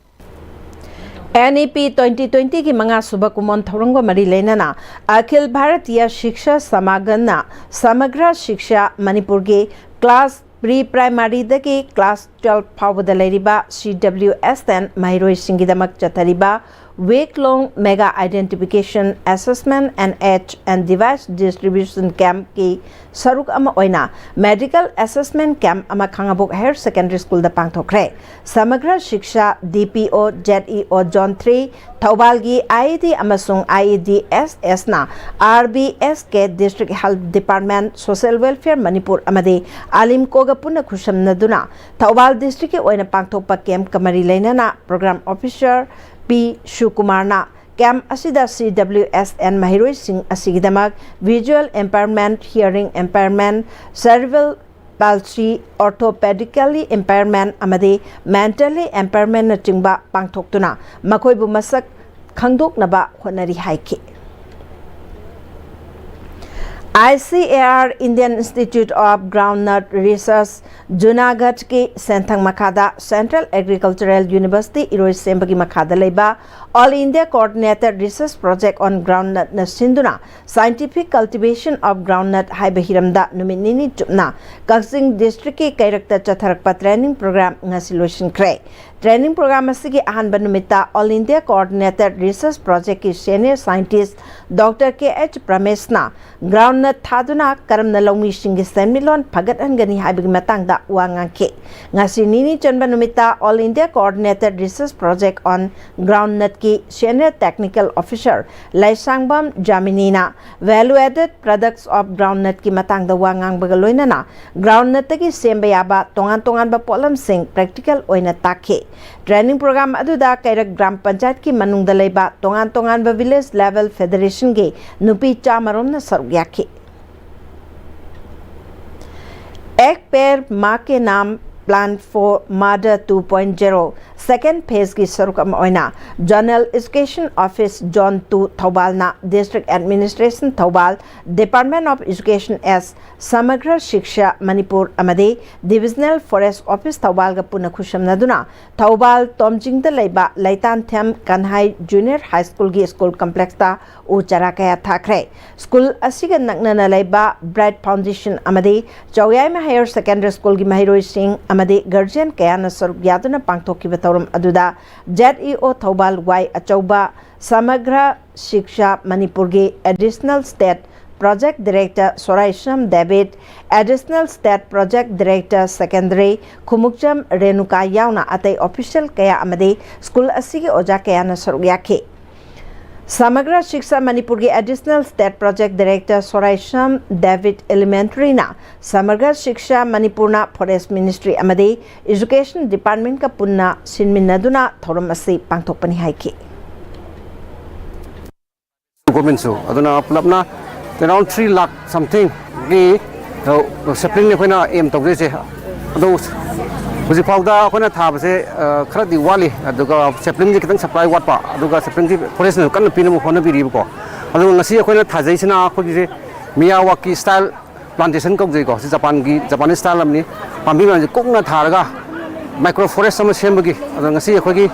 ꯑꯦꯟ ꯏ ꯄꯤ ꯇ꯭ꯋꯦꯟꯇꯤ ꯇ꯭ꯋꯦꯟꯇꯤꯒꯤ ꯃꯉꯥ ꯁꯨꯕ ꯀꯨꯃꯣꯟ ꯊꯧꯔꯝꯒ ꯃꯔꯤ ꯂꯩꯅꯅ ꯑꯈꯤꯜ ꯚꯥꯔꯇꯤꯌ ꯁꯤꯛꯁꯥ ꯁꯃꯥꯒꯟꯅ ꯁꯃꯒ꯭ꯔ ꯁꯤꯛꯁꯥ ꯃꯅꯤꯄꯨꯔꯒꯤ ꯀ꯭ꯂꯥꯁ ꯄ꯭ꯔꯤ ꯄ꯭ꯔꯥꯏꯃꯥꯔꯤꯗꯒꯤ ꯀ꯭ꯂꯥꯁ ꯇꯨꯋꯦꯜꯐ ꯐꯥꯎꯕꯗ ꯂꯩꯔꯤꯕ ꯁꯤ ꯗꯕ꯭ꯂꯤꯌꯨ ꯑꯦꯁ ꯑꯦꯟ ꯃꯍꯩꯔꯣꯏꯁꯤꯡꯒꯤꯗꯃꯛ ꯆꯠꯊꯔꯤꯕ week long mega identification assessment and aids and device distribution ꯀꯦꯝꯞꯀꯤ ꯁꯔꯨꯛ ꯑꯃ ꯑꯣꯏꯅ ꯃꯦꯗꯤꯀꯦꯜ ꯑꯦꯁꯦꯁꯃꯦꯟ ꯀꯦꯝꯞ ꯑꯃ ꯈꯥꯉꯕꯣꯛ ꯍꯥꯌꯔ ꯁꯦꯀꯦꯟꯗꯔꯤ ꯁ꯭ꯀꯨꯜꯗ ꯄꯥꯡꯊꯣꯛꯈ꯭ꯔꯦ꯫ ꯁꯃꯒ꯭ꯔ ꯁꯤꯛꯁꯥ D P O Z E O zone three, ꯊꯧꯕꯥꯜꯒꯤ ꯑꯥꯏ ꯏ ꯗꯤ ꯑꯃꯁꯨꯡ ꯑꯥꯏ ꯏ ꯗꯤ ꯑꯦꯁ ꯑꯦꯁꯅ R B S K district health department, social welfare Manipur ꯑꯃꯗꯤ ꯑꯥꯂꯤꯝꯀꯣꯒ ꯄꯨꯟꯅ ꯈꯨꯠꯁꯝꯅꯗꯨꯅ ꯊꯧꯕꯥꯜ ꯗꯤꯁꯇ꯭ꯔꯤꯛꯀꯤ ꯑꯣꯏꯅ ꯄꯥꯡꯊꯣꯛꯄ ꯀꯦꯝꯞꯀ ꯃꯔꯤ ꯂꯩꯅꯅ ꯄ꯭ꯔꯣꯒ꯭ꯔꯥꯝ ꯑꯣꯐꯤꯁꯔ ꯄꯤ ꯁꯨꯀꯨꯃꯥꯔꯅ ꯀꯦꯝꯞ ꯑꯁꯤꯗ ꯁꯤ ꯗꯕ꯭ꯂꯤꯌꯨ ꯑꯦꯁ ꯑꯦꯟ ꯃꯍꯩꯔꯣꯏꯁꯤꯡ ꯑꯁꯤꯒꯤꯗꯃꯛ visual impairment, hearing impairment, cerebral palsy, orthopedically impairment ꯑꯃꯗꯤ mentally impairmentꯅꯆꯤꯡꯕ ꯄꯥꯡꯊꯣꯛꯇꯨꯅ ꯃꯈꯣꯏꯕꯨ ꯃꯁꯛ ꯈꯪꯗꯣꯛꯅꯕ ꯍꯣꯠꯅꯔꯤ ꯍꯥꯏꯈꯤ꯫ I C A R, Indian Institute of Groundnut Research, ꯖꯨꯅꯥꯒꯗꯀꯤ ꯁꯦꯟꯊꯪ ꯃꯈꯥꯗ Central Agricultural University ꯏꯔꯣꯏꯁꯦꯝꯕꯒꯤ ꯃꯈꯥꯗ ꯂꯩꯕ All India Coordinated Research Project on Groundnutꯅ ꯁꯤꯟꯗꯨꯅ Scientific Cultivation of Groundnut ꯍꯥꯏꯕ ꯍꯤꯔꯝꯗ ꯅꯨꯃꯤꯠ ꯅꯤꯅꯤ ꯆꯨꯞꯅ ꯀꯛꯆꯤꯡ ꯗꯤꯁꯇ꯭ꯔꯤꯛꯀꯤ ꯀꯩꯔꯛꯇ ꯆꯠꯊꯔꯛꯄ ꯇ꯭ꯔꯦꯅꯤꯡ ꯄ꯭ꯔꯣꯒ꯭ꯔꯥꯝ ꯉꯁꯤ ꯂꯣꯏꯁꯤꯟꯈ꯭ꯔꯦ꯫ Training program ꯑꯁꯤꯒꯤ ꯑꯍꯥꯟꯕ ꯅꯨꯃꯤꯠꯇ All India Coordinated Research Project ꯀꯤ Senior Scientist Doctor K H ꯄ꯭ꯔꯃꯦꯁꯅ ground nut ꯊꯥꯗꯨꯅ ꯀꯔꯝꯅ ꯂꯧꯃꯤꯁꯤꯡꯒꯤ ꯁꯦꯟꯃꯤꯠꯂꯣꯟ ꯐꯒꯠꯍꯟꯒꯅꯤ ꯍꯥꯏꯕꯒꯤ ꯃꯇꯥꯡꯗ ꯋꯥ ꯉꯥꯡꯈꯤ꯫ ꯉꯁꯤ ꯅꯤꯅꯤ ꯆꯟꯕ ꯅꯨꯃꯤꯠꯇ All India Coordinated Research Project on Ground Nut ꯀꯤ Senior Technical Officer ꯂꯥꯏꯁꯥꯡꯕꯝ ꯖꯥꯃꯤꯅꯤꯅ Value Added Products of Ground Nut ꯀꯤ ꯃꯇꯥꯡꯗ ꯋꯥ ꯉꯥꯡꯕꯒ ꯂꯣꯏꯅꯅ ground nut ꯇꯒꯤ ꯁꯦꯝꯕ ꯌꯥꯕ ꯇꯣꯉꯥꯟ ꯇꯣꯉꯥꯟꯕ ꯄꯣꯠꯂꯝꯁꯤꯡ practical ꯑꯣꯏꯅ ꯇꯥꯛꯈꯤ꯫ Training program ꯑꯗꯨꯗ ꯀꯩꯔꯛ ꯒ꯭ꯔꯥꯝ ꯄꯟꯆꯥꯌꯠꯀꯤ ꯃꯅꯨꯡꯗ ꯂꯩꯕ ꯇꯣꯉꯥꯟ ꯇꯣꯉꯥꯟꯕ Village Level Federation ꯒꯤ ꯅꯨꯄꯤ ꯆꯥꯃꯔꯣꯝꯅ ꯁꯔꯨꯛ ꯌꯥꯈꯤ꯫ Ek Ped Maa Ke Naam Plant for Mother two point zero second phase ꯀꯤ ꯁꯔꯨꯛ ꯑꯃ ꯑꯣꯏꯅ Zonal Education Office Zone two ꯊꯧꯕꯥꯜꯅ District Administration Thoubal, Department of Education as Samagra Shiksha Manipur ꯑꯃꯗꯤ Divisional Forest Office ꯊꯧꯕꯥꯜꯒ ꯄꯨꯟꯅ ꯈꯨꯠꯁꯝꯅꯗꯨꯅ ꯊꯧꯕꯥꯜ ꯇꯣꯝꯖꯤꯡꯗ ꯂꯩꯕ ꯂꯩꯇꯥꯟꯊꯦꯝ ꯀꯟꯍꯥꯏ Junior High School ꯒꯤ school complex ꯇ ꯎ ꯆꯥꯔꯥ ꯀꯌꯥ ꯊꯥꯈ꯭ꯔꯦ꯫ School ꯑꯁꯤꯒ ꯅꯛꯅꯅ ꯂꯩꯕ Bright Foundation ꯑꯃꯗꯤ ꯆꯧꯌꯥꯏꯃ Higher Secondary School ꯒꯤ ꯃꯍꯩꯔꯣꯏꯁꯤꯡ ꯑꯃꯗꯤ guardian ꯀꯌꯥꯅ ꯁꯔꯨꯛ ꯌꯥꯗꯨꯅ ꯄꯥꯡꯊꯣꯛꯈꯤꯕ ꯊꯧꯔꯝ ꯑꯗꯨꯗ Z E O ꯊꯧꯕꯥꯜ ꯋꯥꯏ ꯑꯆꯧꯕ Samagra Shiksha ꯃꯅꯤꯄꯨꯔꯒꯤ Additional State Project Director Soraisam ꯗꯦꯕꯤꯠ, Additional State Project Director Secondary Khumukcham Renuka ꯌꯥꯎꯅ ꯑꯇꯩ official ꯀꯌꯥ ꯑꯃꯗꯤ school ꯑꯁꯤꯒꯤ ꯑꯣꯖꯥ ꯀꯌꯥꯅ ꯁꯔꯨꯛ ꯌꯥꯈꯤ꯫ Samagra Shiksha ꯃꯅꯤꯄꯨꯔꯒꯤ Additional State Project Director Soraisam ꯗꯦꯕꯤꯠ Elementary ꯅ Samagra Shiksha ꯃꯅꯤꯄꯨꯔꯅ Forest Ministry ꯑꯃꯗꯤ Education Department ꯀ ꯄꯨꯟꯅ ꯁꯤꯟꯃꯤꯟꯅꯗꯨꯅ ꯊꯧꯔꯝ ꯑꯁꯤ ꯄꯥꯡꯊꯣꯛꯄꯅꯤ ꯍꯥꯏꯈꯤ꯫ Government ꯁꯨ ꯑꯗꯨꯅ ꯄꯨꯂꯞꯅ around three lakh something ꯒꯤ sapling ꯅꯤ ꯑꯩꯈꯣꯏꯅ aim ꯇꯧꯖꯩꯁꯦ꯫ ꯑꯗꯣ ꯍꯧꯖꯤꯛ ꯐꯥꯎꯗ ꯑꯩꯈꯣꯏꯅ ꯊꯥꯕꯁꯦ ꯈꯔꯗꯤ ꯋꯥꯠꯂꯤ꯫ ꯑꯗꯨꯒ sapling ꯁꯦ ꯈꯤꯇꯪ supply ꯋꯥꯠꯄ, ꯑꯗꯨꯒ sapling ꯁꯤ forest ꯅꯁꯨ ꯀꯟꯅ ꯄꯤꯅꯕ ꯍꯣꯠꯅꯕꯤꯔꯤꯕꯀꯣ꯫ ꯑꯗꯨꯒ ꯉꯁꯤ ꯑꯩꯈꯣꯏꯅ ꯊꯥꯖꯩꯁꯤꯅ ꯑꯩꯈꯣꯏꯒꯤꯁꯦ Miyawaki style plantation ꯀꯧꯖꯩꯀꯣ꯫ ꯁꯤ ꯖꯄꯥꯟꯒꯤ, Japanese style ꯑꯃꯅꯤ꯫ ꯄꯥꯝꯕꯤ ꯃꯌꯥꯝꯁꯦ ꯀꯨꯡꯅ ꯊꯥꯔꯒ micro forest ꯑꯃ ꯁꯦꯝꯕꯒꯤ, ꯑꯗꯣ ꯉꯁꯤ ꯑꯩꯈꯣꯏꯒꯤ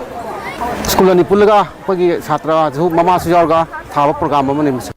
school ꯑꯅꯤ ꯄꯨꯜꯂꯒ ꯑꯩꯈꯣꯏꯒꯤ ꯁꯥꯇ꯭ꯔꯁꯨ, ꯃꯃꯥꯁꯨ ꯌꯥꯎꯔꯒ ꯊꯥꯕ program ꯑꯃꯅꯤ ꯃꯁꯤ꯫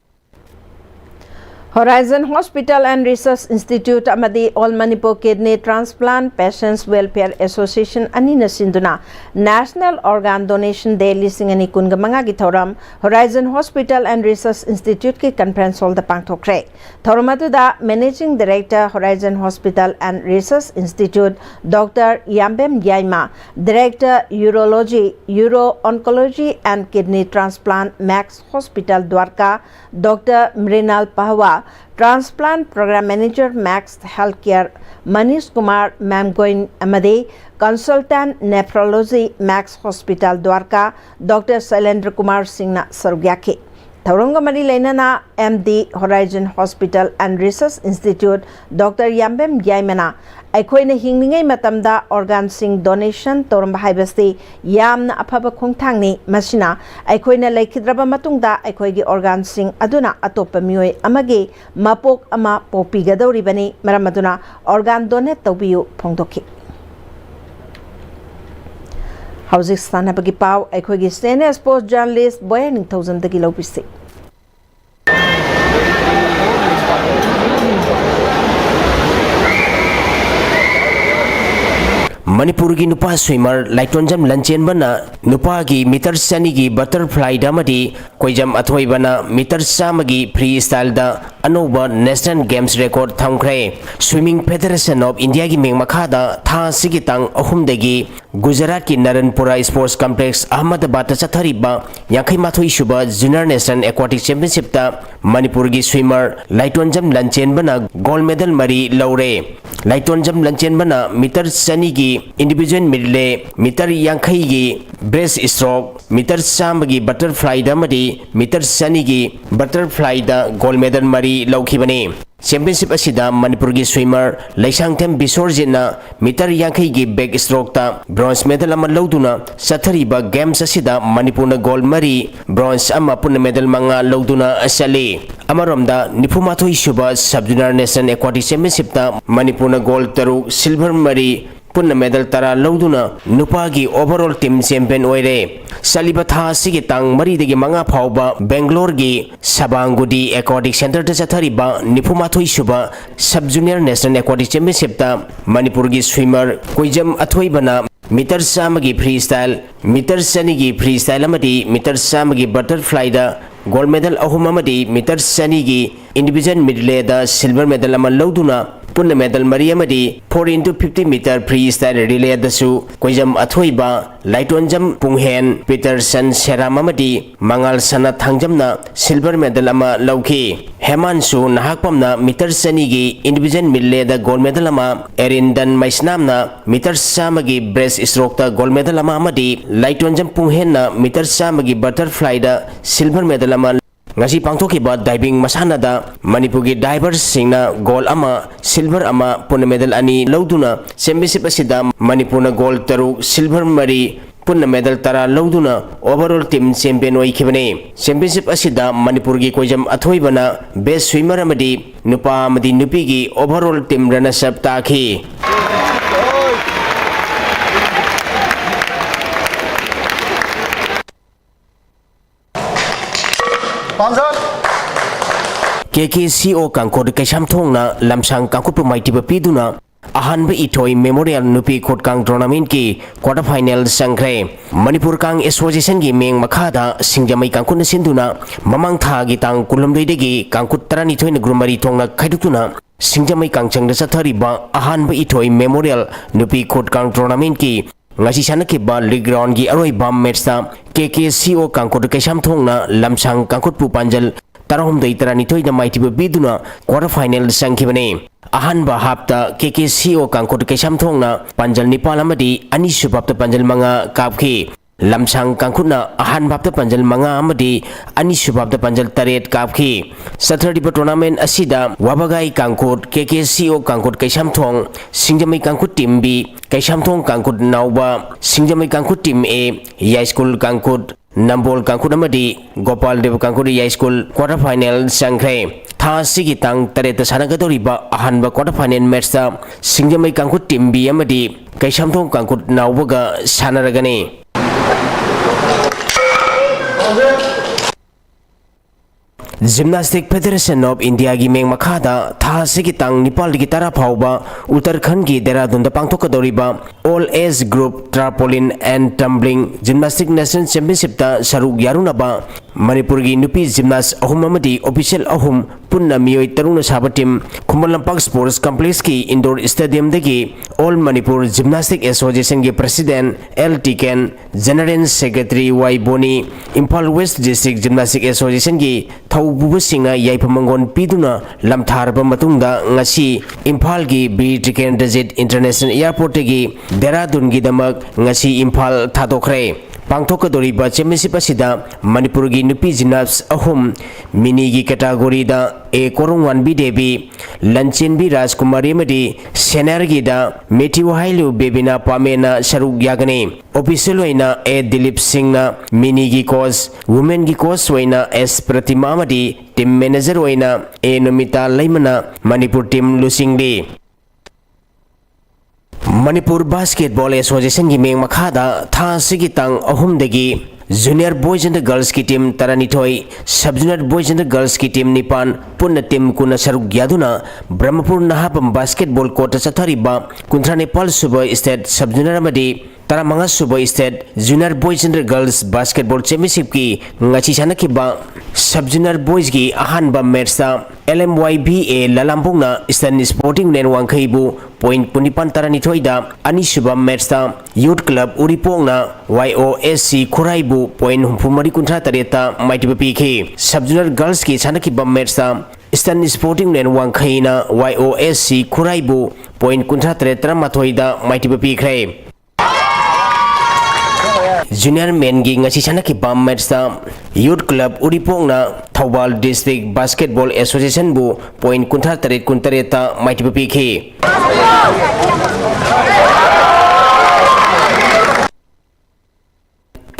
Horizon Hospital and Research Institute ꯑꯃꯗꯤ All Manipur Kidney Transplant Patients Welfare Association ꯑꯅꯤꯅ ꯁꯤꯟꯗꯨꯅ National Organ Donation Day ꯂꯤꯁꯤꯡ ꯑꯅꯤ ꯀꯨꯟꯒ ꯃꯉꯥꯒꯤ ꯊꯧꯔꯝ Horizon Hospital and Research Instituteꯀꯤ conference hallꯗ ꯄꯥꯡꯊꯣꯛꯈ꯭ꯔꯦ꯫ ꯊꯧꯔꯝ ꯑꯗꯨꯗ Managing Director, Horizon Hospital and Research Institute, Doctor ꯌꯥꯝꯕꯦꯝ Yaima, Director, Urology, Uro-Oncology and Kidney Transplant, Max Hospital Dwarka, Doctor Mrinal ꯄꯍꯋꯥ, Transplant Program Manager, Max Healthcare, Manish Kumar ꯃꯦꯝꯒꯣꯏꯟ ꯑꯃꯗꯤ Consultant, Nephrology, Max Hospital Dwarka, Doctor ꯁꯩꯂꯦꯟꯗ꯭ꯔ Kumar ꯁꯤꯡꯅ ꯁꯔꯨꯛ ꯌꯥꯈꯤ꯫ ꯊꯧꯔꯝꯒ ꯃꯔꯤ ꯂꯩꯅꯅ M D, Horizon Hospital and Research Institute, Doctor ꯌꯥꯝꯕꯦꯝ ꯌꯥꯏꯃꯅ, "ꯑꯩꯈꯣꯏꯅ ꯍꯤꯡꯂꯤꯉꯩ ꯃꯇꯝꯗ organꯁꯤꯡ donation ꯇꯧꯔꯝꯕ ꯍꯥꯏꯕꯁꯤ ꯌꯥꯝꯅ ꯑꯐꯕ ꯈꯣꯡꯊꯥꯡꯅꯤ꯫ ꯃꯁꯤꯅ ꯑꯩꯈꯣꯏꯅ ꯂꯩꯈꯤꯗ꯭ꯔꯕ ꯃꯇꯨꯡꯗ ꯑꯩꯈꯣꯏꯒꯤ organꯁꯤꯡ ꯑꯗꯨꯅ ꯑꯇꯣꯞꯄ ꯃꯤꯑꯣꯏ ꯑꯃꯒꯤ ꯃꯄꯣꯛ ꯑꯃ ꯄꯣꯛꯄꯤꯒꯗꯧꯔꯤꯕꯅꯤ꯫ ꯃꯔꯝ ꯑꯗꯨꯅ organ donate ꯇꯧꯕꯤꯌꯨ" ꯐꯣꯡꯗꯣꯛꯈꯤ꯫ ꯍꯧꯖꯤꯛ ꯁꯥꯟꯅꯕꯒꯤ ꯄꯥꯎ ꯑꯩꯈꯣꯏꯒꯤ senior sports journalist ꯕꯣꯌꯥ ꯅꯤꯡꯊꯧꯖꯝꯗꯒꯤ ꯂꯧꯕꯤꯁꯤ꯫ ꯃꯅꯤꯄꯨꯔꯒꯤ ꯅꯨꯄꯥ swimmer ꯂꯥꯏꯇꯣꯟꯖꯝ ꯂꯟꯆꯦꯟꯕꯅ ꯅꯨꯄꯥꯒꯤ meter ꯆꯅꯤꯒꯤ butterflyꯗ ꯑꯃꯗꯤ ꯀꯣꯏꯖꯝ ꯑꯊꯣꯏꯕꯅ meter ꯆꯥꯝꯃꯒꯤ freestyleꯗ ꯑꯅꯧꯕ National Games record ꯊꯝꯈ꯭ꯔꯦ꯫ Swimming Federation of Indiaꯒꯤ ꯃꯤꯡ ꯃꯈꯥꯗ ꯊꯥ ꯑꯁꯤꯒꯤ ꯇꯥꯡ ꯑꯍꯨꯝꯗꯒꯤ ꯒꯨꯖꯔꯥꯠꯀꯤ ꯅꯔꯟꯄꯨꯔꯥ Sports Complex ꯑꯍꯃꯗꯕꯥꯗꯇ ꯆꯠꯊꯔꯤꯕ ꯌꯥꯡꯈꯩ ꯃꯥꯊꯣꯏ ꯁꯨꯕ Junior National Aquatic Championshipꯇ ꯃꯅꯤꯄꯨꯔꯒꯤ swimmer ꯂꯥꯏꯇꯣꯟꯖꯝ ꯂꯟꯆꯦꯟꯕꯅ gold medal ꯃꯔꯤ ꯂꯧꯔꯦ꯫ ꯂꯥꯏꯇꯣꯟꯖꯝ ꯂꯟꯆꯦꯟꯕꯅ meter ꯆꯅꯤꯒꯤ individual medley, meter ꯌꯥꯡꯈꯩꯒꯤ breaststroke, meter ꯆꯥꯝꯃꯒꯤ butterflyꯗ ꯑꯃꯗꯤ meter ꯆꯅꯤꯒꯤ butterflyꯗ gold medal ꯃꯔꯤ ꯂꯧꯈꯤꯕꯅꯤ꯫ Championship ꯑꯁꯤꯗ ꯃꯅꯤꯄꯨꯔꯒꯤ swimmer ꯂꯩꯁꯥꯡꯊꯦꯝ ꯕꯤꯁꯣꯔꯖꯤꯠꯅ meter ꯌꯥꯡꯈꯩꯒꯤ backstrokeꯇ bronze medal ꯑꯃ ꯂꯧꯗꯨꯅ ꯆꯠꯊꯔꯤꯕ games ꯑꯁꯤꯗ ꯃꯅꯤꯄꯨꯔꯅ gold ꯃꯔꯤ, bronze ꯑꯃ, ꯄꯨꯟꯅ medal ꯃꯉꯥ ꯂꯧꯗꯨꯅ ꯆꯠꯂꯤ꯫ ꯑꯃꯔꯣꯝꯗ ꯅꯤꯐꯨꯃꯥꯊꯣꯏ ꯁꯨꯕ Sub Junior National Aquatic Championshipꯇ ꯃꯅꯤꯄꯨꯔꯅ gold ꯇꯔꯨꯛ, silver ꯃꯔꯤ, ꯄꯨꯟꯅ medal ꯇꯔꯥ ꯂꯧꯗꯨꯅ ꯅꯨꯄꯥꯒꯤ overall team champion ꯑꯣꯏꯔꯦ꯫ ꯆꯠꯂꯤꯕ ꯊꯥ ꯑꯁꯤꯒꯤ ꯇꯥꯡ ꯃꯔꯤꯗꯒꯤ ꯃꯉꯥ ꯐꯥꯎꯕ ꯕꯦꯡꯒ꯭ꯂꯣꯔꯒꯤ ꯁꯕꯥꯡꯒꯨꯗꯤ Aquatic Centreꯗ ꯆꯠꯊꯔꯤꯕ ꯅꯤꯐꯨ ꯃꯥꯊꯣꯏ ꯁꯨꯕ Sub Junior National Aquatic Championshipꯇ ꯃꯅꯤꯄꯨꯔꯒꯤ swimmer ꯀꯣꯏꯖꯝ ꯑꯊꯣꯏꯕꯅ meter ꯆꯥꯝꯃꯒꯤ freestyle, meter ꯆꯅꯤꯒꯤ freestyle ꯑꯃꯗꯤ meter ꯆꯥꯝꯃꯒꯤ butterflyꯗ gold medal ꯑꯍꯨꯝ ꯑꯃꯗꯤ meter ꯆꯅꯤꯒꯤ individual medleyꯗ silver medal ꯑꯃ ꯂꯧꯗꯨꯅ ꯄꯨꯟꯅ medal ꯃꯔꯤ ꯑꯃꯗꯤ four into fifty meter freestyle relayꯗꯁꯨ ꯀꯣꯏꯖꯝ ꯑꯊꯣꯏꯕ, ꯂꯥꯏꯇꯣꯟꯖꯝ ꯄꯨꯡꯍꯦꯟ, ꯄꯤꯇꯔꯁꯟ ꯁꯦꯔꯥꯝ ꯑꯃꯗꯤ ꯃꯉꯥꯜ ꯁꯅꯥ ꯊꯥꯡꯖꯝꯅ silver medal ꯑꯃ ꯂꯧꯈꯤ꯫ ꯍꯦꯃꯥꯟꯁꯨ ꯅꯍꯥꯛꯄꯝꯅ meter ꯆꯅꯤꯒꯤ individual medleyꯗ gold medal ꯑꯃ, ꯑꯦꯔꯤꯟꯗꯟ ꯃꯩꯁꯅꯥꯝꯅ meter ꯆꯥꯝꯃꯒꯤ breaststrokeꯇ gold medal ꯑꯃ ꯑꯃꯗꯤ ꯂꯥꯏꯇꯣꯟꯖꯝ ꯄꯨꯡꯍꯦꯟꯅ meter ꯆꯥꯝꯃꯒꯤ butterflyꯗ silver medal ꯑꯃ꯫ ꯉꯁꯤ ꯄꯥꯡꯊꯣꯛꯈꯤꯕ diving ꯃꯁꯥꯟꯅꯗ ꯃꯅꯤꯄꯨꯔꯒꯤ diverꯁꯤꯡꯅ gold ꯑꯃ, silver ꯑꯃ, ꯄꯨꯟꯅ medal ꯑꯅꯤ ꯂꯧꯗꯨꯅ championship ꯑꯁꯤꯗ ꯃꯅꯤꯄꯨꯔꯅ gold ꯇꯔꯨꯛ, silver ꯃꯔꯤ, ꯄꯨꯟꯅ medal ꯇꯔꯥ ꯂꯧꯗꯨꯅ overall team champion ꯑꯣꯏꯈꯤꯕꯅꯤ꯫ Championship ꯑꯁꯤꯗ ꯃꯅꯤꯄꯨꯔꯒꯤ ꯀꯣꯏꯖꯝ ꯑꯊꯣꯏꯕꯅ best swimmer ꯑꯃꯗꯤ ꯅꯨꯄꯥ ꯑꯃꯗꯤ ꯅꯨꯄꯤꯒꯤ overall team runners up ꯇꯥꯈꯤ꯫ ꯄꯥꯝꯖꯜ꯫ KKCO ꯀꯥꯡꯈꯨꯠ ꯀꯩꯁꯥꯝꯊꯣꯡꯅ ꯂꯝꯁꯥꯡ ꯀꯥꯡꯈꯨꯠꯄꯨ ꯃꯥꯏꯊꯤꯕ ꯄꯤꯗꯨꯅ ꯑꯍꯥꯟꯕ ꯏꯊꯣꯏ Memorial ꯅꯨꯄꯤ ꯈꯨꯠ ꯀꯥꯡ tournamentꯀꯤ quarter final ꯆꯪꯈ꯭ꯔꯦ꯫ ꯃꯅꯤꯄꯨꯔ ꯀꯥꯡ Associationꯒꯤ ꯃꯤꯡ ꯃꯈꯥꯗ ꯁꯤꯡꯖꯃꯩ ꯀꯥꯡꯈꯨꯠꯅ ꯁꯤꯟꯗꯨꯅ ꯃꯃꯥꯡ ꯊꯥꯒꯤ ꯇꯥꯡ ꯀꯨꯟꯍꯨꯝꯗꯣꯏꯗꯒꯤ ꯀꯥꯡꯈꯨꯠ ꯇꯔꯥꯅꯤꯊꯣꯏꯅ group ꯃꯔꯤ ꯊꯣꯛꯅ ꯈꯥꯏꯗꯣꯛꯇꯨꯅ ꯁꯤꯡꯖꯃꯩ ꯀꯥꯡꯆꯪꯗ ꯆꯠꯊꯔꯤꯕ ꯑꯍꯥꯟꯕ ꯏꯊꯣꯏ Memorial ꯅꯨꯄꯤ ꯈꯨꯠ ꯀꯥꯡ tournamentꯀꯤ ꯉꯁꯤ ꯁꯥꯟꯅꯈꯤꯕ league roundꯒꯤ ꯑꯔꯣꯏꯕ matchꯇ KKCO ꯀꯥꯡꯈꯨꯠ ꯀꯩꯁꯥꯝꯊꯣꯡꯅ ꯂꯝꯁꯥꯡ ꯀꯥꯡꯈꯨꯠꯄꯨ ꯄꯥꯟꯖꯜ ꯇꯔꯥꯍꯨꯝꯗꯣꯏ ꯇꯔꯥꯅꯤꯊꯣꯏꯗ ꯃꯥꯏꯊꯤꯕ ꯄꯤꯗꯨꯅ quarter final ꯆꯪꯈꯤꯕꯅꯤ꯫ ꯑꯍꯥꯟꯕ halfꯇ KKCO ꯀꯥꯡꯈꯨꯠ ꯀꯩꯁꯥꯝꯊꯣꯡꯅ ꯄꯥꯟꯖꯜ ꯅꯤꯄꯥꯜ ꯑꯃꯗꯤ ꯑꯅꯤꯁꯨꯕ halfꯇ ꯄꯥꯟꯖꯜ ꯃꯉꯥ ꯀꯥꯞꯈꯤ꯫ ꯂꯝꯁꯥꯡ ꯀꯥꯡꯈꯨꯠꯅ ꯑꯍꯥꯟꯕ halfꯇ ꯄꯥꯟꯖꯜ ꯃꯉꯥ ꯑꯃꯗꯤ ꯑꯅꯤꯁꯨꯕ halfꯇ ꯄꯥꯟꯖꯜ ꯇꯔꯦꯠ ꯀꯥꯞꯈꯤ꯫ ꯆꯠꯊꯔꯤꯕ tournament ꯑꯁꯤꯗ ꯋꯥꯕꯒꯥꯏ ꯀꯥꯡꯈꯨꯠ, KKCO ꯀꯥꯡꯈꯨꯠ Keishamthong, Singjamei ꯀꯥꯡꯈꯨꯠ team B, Keishamthong ꯀꯥꯡꯈꯨꯠ ꯅꯥꯎꯕ, Singjamei ꯀꯥꯡꯈꯨꯠ team A, ꯌꯥꯏꯁ꯭ꯀꯨꯜ ꯀꯥꯡꯈꯨꯠ, ꯅꯝꯕꯣꯜ ꯀꯥꯡꯈꯨꯠ ꯑꯃꯗꯤ ꯒꯣꯄꯥꯜ ꯗꯦꯕ ꯀꯥꯡꯈꯨꯠ ꯌꯥꯏꯁ꯭ꯀꯨꯜ quarter final ꯆꯪꯈ꯭ꯔꯦ꯫ ꯊꯥ ꯑꯁꯤꯒꯤ ꯇꯥꯡ ꯇꯔꯦꯠꯇ ꯁꯥꯟꯅꯒꯗꯧꯔꯤꯕ ꯑꯍꯥꯟꯕ quarter final matchꯇ ꯁꯤꯡꯖꯃꯩ ꯀꯥꯡꯈꯨꯠ team B ꯑꯃꯗꯤ ꯀꯩꯁꯥꯝꯊꯣꯡ ꯀꯥꯡꯈꯨꯠ ꯅꯥꯎꯕꯒ ꯁꯥꯟꯅꯔꯒꯅꯤ꯫ Gymnastic Federation of Indiaꯒꯤ ꯃꯤꯡ ꯃꯈꯥꯗ ꯊꯥ ꯑꯁꯤꯒꯤ ꯇꯥꯡ ꯅꯤꯄꯥꯜꯗꯒꯤ ꯇꯔꯥ ꯐꯥꯎꯕ ꯎꯠꯇꯔꯈꯟꯒꯤ ꯗꯦꯔꯥꯗꯨꯟꯗ ꯄꯥꯡꯊꯣꯛꯀꯗꯧꯔꯤꯕ All Age Group Tarpaulin and Tumbling Gymnastic National Championshipꯇ ꯁꯔꯨꯛ ꯌꯥꯔꯨꯅꯕ ꯃꯅꯤꯄꯨꯔꯒꯤ ꯅꯨꯄꯤ gymnast ꯑꯍꯨꯝ ꯑꯃꯗꯤ official ꯑꯍꯨꯝ ꯄꯨꯟꯅ ꯃꯤꯑꯣꯏ ꯇꯔꯨꯛꯅ ꯁꯥꯕ team Khuman Lampak Sports Complexꯀꯤ indoor stadiumꯗꯒꯤ All Manipur Gymnastic Associationꯒꯤ president L ꯇꯤꯀꯦꯟ, General Secretary ꯋꯥꯏ ꯕꯣꯅꯤ, ꯏꯝꯐꯥꯜ West District Gymnastic Associationꯒꯤ ꯊꯧꯄꯨꯕꯁꯤꯡꯅ ꯌꯥꯏꯐ ꯃꯪꯒꯣꯜ ꯄꯤꯗꯨꯅ ꯂꯝꯊꯥꯔꯕ ꯃꯇꯨꯡꯗ ꯉꯁꯤ ꯏꯝꯐꯥꯜꯒꯤ ꯕꯤꯔ ꯇꯤꯀꯦꯟꯗ꯭ꯔꯖꯤꯠ International Airportꯇꯒꯤ ꯗꯦꯔꯥꯗꯨꯟꯒꯤꯗꯃꯛ ꯉꯁꯤ ꯏꯝꯐꯥꯜ ꯊꯥꯗꯣꯛꯈ꯭ꯔꯦ꯫ ꯄꯥꯡꯊꯣꯛꯀꯗꯧꯔꯤꯕ championship ꯑꯁꯤꯗ ꯃꯅꯤꯄꯨꯔꯒꯤ ꯅꯨꯄꯤ gymnast ꯑꯍꯨꯝ, ꯃꯤꯅꯤꯒꯤ categoryꯗ ꯑꯦ ꯀꯣꯔꯣꯡꯋꯥꯟꯕꯤ ꯗꯦꯕꯤ, ꯂꯟꯆꯦꯟꯕꯤ ꯔꯥꯖꯀꯨꯃꯥꯔꯤ ꯑꯃꯗꯤ seniorꯒꯤꯗ ꯃꯦꯊ꯭ꯌꯨ ꯍꯥꯏꯂꯨ ꯕꯦꯕꯤꯅꯥ ꯄꯥꯃꯦꯅ ꯁꯔꯨꯛ ꯌꯥꯒꯅꯤ꯫ Official ꯑꯣꯏꯅ ꯑꯦ ꯗꯤꯂꯤꯞ ꯁꯤꯡꯅ, ꯃꯤꯅꯤꯒꯤ coach, womenꯒꯤ coach ꯑꯣꯏꯅ ꯑꯦꯁ ꯄ꯭ꯔꯇꯤꯃꯥ ꯑꯃꯗꯤ team manager ꯑꯣꯏꯅ ꯑꯦ ꯅꯨꯃꯤꯇꯥ ꯂꯩꯃꯅ ꯃꯅꯤꯄꯨꯔ team ꯂꯨꯆꯤꯡꯂꯤ꯫ ꯃꯅꯤꯄꯨꯔ Basketball Associationꯒꯤ ꯃꯤꯡ ꯃꯈꯥꯗ ꯊꯥ ꯑꯁꯤꯒꯤ ꯇꯥꯡ ꯑꯍꯨꯝꯗꯒꯤ junior boys and girlsꯀꯤ team ꯇꯔꯥꯅꯤꯊꯣꯏ, sub junior boys and girlsꯀꯤ team ꯅꯤꯄꯥꯟ, ꯄꯨꯟꯅ team ꯀꯨꯟꯅ ꯁꯔꯨꯛ ꯌꯥꯗꯨꯅ ꯕ꯭ꯔꯍ꯭ꯃꯄꯨꯔ ꯅꯍꯥꯕꯝ basketball courtꯇ ꯆꯠꯊꯔꯤꯕ ꯀꯨꯟꯊ꯭ꯔꯥ ꯅꯤꯄꯥꯜ ꯁꯨꯕ state sub junior ꯑꯃꯗꯤ ꯇꯔꯥꯃꯉꯥ ꯁꯨꯕ state junior boys and girls basketball championshipꯀꯤ ꯉꯁꯤ ꯁꯥꯟꯅꯈꯤꯕ sub junior boysꯀꯤ ꯑꯍꯥꯟꯕ matchꯇ L M Y B A ꯂꯂꯥꯝꯕꯨꯡꯅ Eastern Sporting Union ꯋꯥꯡꯈꯩꯕꯨ point ꯀꯨꯟꯅꯤꯄꯥꯟ ꯇꯔꯥꯅꯤꯊꯣꯏꯗ, ꯑꯅꯤꯁꯨꯕ matchꯇ Youth Club ꯎꯔꯤꯄꯣꯛꯅ Y O S C ꯈꯨꯔꯥꯏꯕꯨ point ꯍꯨꯝꯐꯨ ꯃꯔꯤ ꯀꯨꯟꯊ꯭ꯔꯥ ꯇꯔꯦꯠꯇ ꯃꯥꯏꯊꯤꯕ ꯄꯤꯈꯤ꯫ Sub junior girlsꯀꯤ ꯁꯥꯟꯅꯈꯤꯕ matchꯇ Eastern Sporting Union ꯋꯥꯡꯈꯩꯅ Y O S C ꯈꯨꯔꯥꯏꯕꯨ point ꯀꯨꯟꯊ꯭ꯔꯥ ꯇꯔꯦꯠ ꯇꯔꯥꯃꯥꯊꯣꯏꯗ ꯃꯥꯏꯊꯤꯕ ꯄꯤꯈ꯭ꯔꯦ꯫ Junior menꯒꯤ ꯉꯁꯤ ꯁꯥꯟꯅꯈꯤꯕ matchꯇ Youth Club ꯎꯔꯤꯄꯣꯛꯅ Thoubal District Basketball Associationꯕꯨ point ꯀꯨꯟꯊ꯭ꯔꯥ ꯇꯔꯦꯠ ꯀꯨꯟꯇꯔꯦꯠꯇ ꯃꯥꯏꯊꯤꯕ ꯄꯤꯈꯤ꯫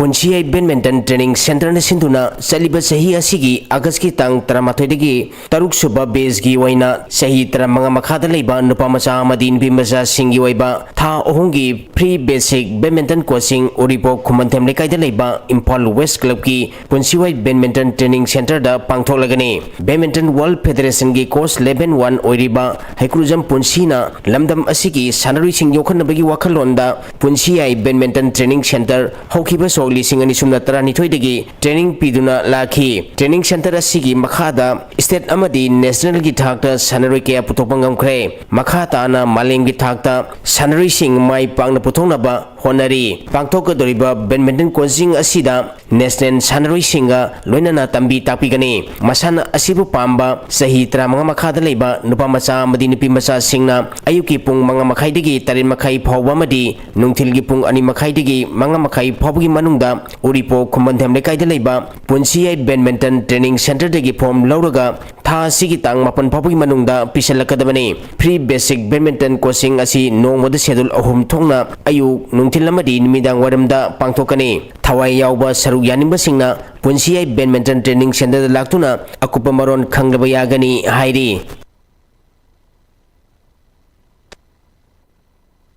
ꯄꯨꯟꯁꯤꯌꯥꯏ ꯕꯦꯗꯃꯤꯟꯇꯟ ꯇ꯭ꯔꯦꯅꯤꯡ ꯁꯦꯟꯇꯔꯅ ꯁꯤꯟꯗꯨꯅ ꯆꯠꯂꯤꯕ ꯆꯍꯤ ꯑꯁꯤꯒꯤ ꯑꯥꯒꯁꯀꯤ ꯇꯥꯡ ꯇꯔꯥꯃꯥꯊꯣꯏꯗꯒꯤ ꯇꯔꯨꯛ ꯁꯨꯕ ꯕꯦꯆꯀꯤ ꯑꯣꯏꯅ ꯆꯍꯤ ꯇꯔꯥꯃꯉꯥ ꯃꯈꯥꯗ ꯂꯩꯕ ꯅꯨꯄꯥ ꯃꯆꯥ ꯑꯃꯗꯤ ꯅꯨꯄꯤ ꯃꯆꯥꯁꯤꯡꯒꯤ ꯑꯣꯏꯕ ꯊꯥ ꯑꯍꯨꯝꯒꯤ ꯐ꯭ꯔꯤ ꯕꯦꯁꯤꯛ ꯕꯦꯗꯃꯤꯟꯇꯟ ꯀꯣꯆꯤꯡ ꯎꯔꯤꯄꯣꯛ ꯈꯨꯃꯟꯊꯦꯝ ꯂꯩꯀꯥꯏꯗ ꯂꯩꯕ ꯏꯝꯐꯥꯜ ꯋꯦꯁ ꯀ꯭ꯂꯕꯀꯤ ꯄꯨꯟꯁꯤꯋꯥꯏ ꯕꯦꯗꯃꯤꯟꯇꯟ ꯇ꯭ꯔꯦꯅꯤꯡ ꯁꯦꯟꯇꯔꯗ ꯄꯥꯡꯊꯣꯛꯂꯒꯅꯤ꯫ ꯕꯦꯗꯃꯤꯟꯇꯟ ꯋꯥꯔꯜ ꯐꯦꯗꯔꯦꯁꯟꯒꯤ ꯀꯣꯆ ꯂꯦꯚꯦꯟ ꯋꯥꯟ ꯑꯣꯏꯔꯤꯕ ꯍꯩꯀ꯭ꯔꯨꯖꯝ ꯄꯨꯟꯁꯤꯅ ꯂꯝꯗꯝ ꯑꯁꯤꯒꯤ ꯁꯥꯟꯅꯔꯣꯏꯁꯤꯡ ꯌꯣꯛꯈꯠꯅꯕꯒꯤ ꯋꯥꯈꯜꯂꯣꯟꯗ ꯄꯨꯟꯁꯤꯌꯥꯏ ꯕꯦꯗꯃꯤꯟꯇꯟ ꯇ꯭ꯔꯦꯅꯤꯡ ꯁꯦꯟꯇꯔ ꯍꯧꯈꯤꯕ ꯁꯣꯛ ꯂꯤꯁꯤꯡ ꯑꯅꯤ ꯁꯨꯞꯅ ꯇꯔꯥꯅꯤꯊꯣꯏꯗꯒꯤ ꯇ꯭ꯔꯦꯅꯤꯡ ꯄꯤꯗꯨꯅ ꯂꯥꯛꯈꯤ꯫ ꯇ꯭ꯔꯦꯅꯤꯡ ꯁꯦꯟꯇꯔ ꯑꯁꯤꯒꯤ ꯃꯈꯥꯗ ꯁ꯭ꯇꯦꯠ ꯑꯃꯗꯤ ꯅꯦꯁꯅꯦꯜꯒꯤ ꯊꯥꯛꯇ ꯁꯥꯟꯅꯔꯣꯏ ꯀꯌꯥ ꯄꯨꯊꯣꯛꯄ ꯉꯝꯈ꯭ꯔꯦ꯫ ꯃꯈꯥ ꯇꯥꯅ ꯃꯥꯂꯦꯝꯒꯤ ꯊꯥꯛꯇ ꯁꯥꯟꯅꯔꯣꯏꯁꯤꯡ ꯃꯥꯏ ꯄꯥꯛꯅ ꯄꯨꯊꯣꯛꯅꯕ ꯍꯣꯠꯅꯔꯤ꯫ ꯄꯥꯡꯊꯣꯛꯀꯗꯧꯔꯤꯕ ꯕꯦꯗꯃꯤꯟꯇꯟ ꯀꯣꯆꯤꯡ ꯑꯁꯤꯗ ꯅꯦꯁꯅꯦꯜ ꯁꯥꯟꯅꯔꯣꯏꯁꯤꯡꯒ ꯂꯣꯏꯅꯅ ꯇꯝꯕꯤ ꯇꯥꯛꯄꯤꯒꯅꯤ꯫ ꯃꯁꯥꯟꯅ ꯑꯁꯤꯕꯨ ꯄꯥꯝꯕ ꯆꯍꯤ ꯇꯔꯥꯃꯉꯥ ꯃꯈꯥꯗ ꯂꯩꯕ ꯅꯨꯄꯥ ꯃꯆꯥ ꯑꯃꯗꯤ ꯅꯨꯄꯤ ꯃꯆꯥꯁꯤꯡꯅ ꯑꯌꯨꯛꯀꯤ ꯄꯨꯡ ꯃꯉꯥ ꯃꯈꯥꯏꯗꯒꯤ ꯇꯔꯦꯠ ꯃꯈꯥꯏ ꯐꯥꯎꯕ ꯑꯃꯗꯤ ꯅꯨꯡꯊꯤꯜꯒꯤ ꯄꯨꯡ ꯑꯅꯤ ꯃꯈꯥꯏꯗꯒꯤ ꯃꯉꯥ ꯃꯈꯥꯏ ꯐꯥꯎꯕꯒꯤ ꯃꯅꯨꯡꯗ ꯎꯔꯤꯄꯣꯛ ꯈꯨꯃꯟꯊꯦꯝ ꯂꯩꯀꯥꯏꯗ ꯂꯩꯕ ꯄꯨꯟꯁꯤꯌꯥꯏ ꯕꯦꯗꯃꯤꯟꯇꯟ ꯇ꯭ꯔꯦꯅꯤꯡ ꯁꯦꯟꯇꯔꯗꯒꯤ ꯐꯣꯔꯝ ꯂꯧꯔꯒ ꯊꯥ ꯑꯁꯤꯒꯤ ꯇꯥꯡ ꯃꯥꯄꯟ ꯐꯥꯎꯕꯒꯤ ꯃꯅꯨꯡꯗ ꯄꯤꯁꯜꯂꯛꯀꯗꯕꯅꯤ꯫ ꯐ꯭ꯔꯤ ꯕꯦꯁꯤꯛ ꯕꯦꯗꯃꯤꯟꯇꯟ ꯀꯣꯆꯤꯡ ꯑꯁꯤ ꯅꯣꯡꯃꯗ ꯁꯦꯗꯨꯜ ꯑꯍꯨꯝ ꯊꯣꯛꯅ ꯑꯌꯨꯛ, ꯅꯨꯡꯊꯤꯜ ꯑꯃꯗꯤ ꯅꯨꯃꯤꯗꯥꯡ ꯋꯥꯏꯔꯝꯗ ꯄꯥꯡꯊꯣꯛꯀꯅꯤ꯫ ꯊꯋꯥꯏ ꯌꯥꯎꯕ ꯁꯔꯨꯛ ꯌꯥꯅꯤꯡꯕꯁꯤꯡꯅ ꯄꯨꯟꯁꯤꯌꯥꯏ ꯕꯦꯗꯃꯤꯟꯇꯟ ꯇ꯭ꯔꯦꯅꯤꯡ ꯁꯦꯟꯇꯔꯗ ꯂꯥꯛꯇꯨꯅ ꯑꯀꯨꯞꯄ ꯃꯔꯣꯜ ꯈꯪꯂꯕ ꯌꯥꯒꯅꯤ ꯍꯥꯏꯔꯤ꯫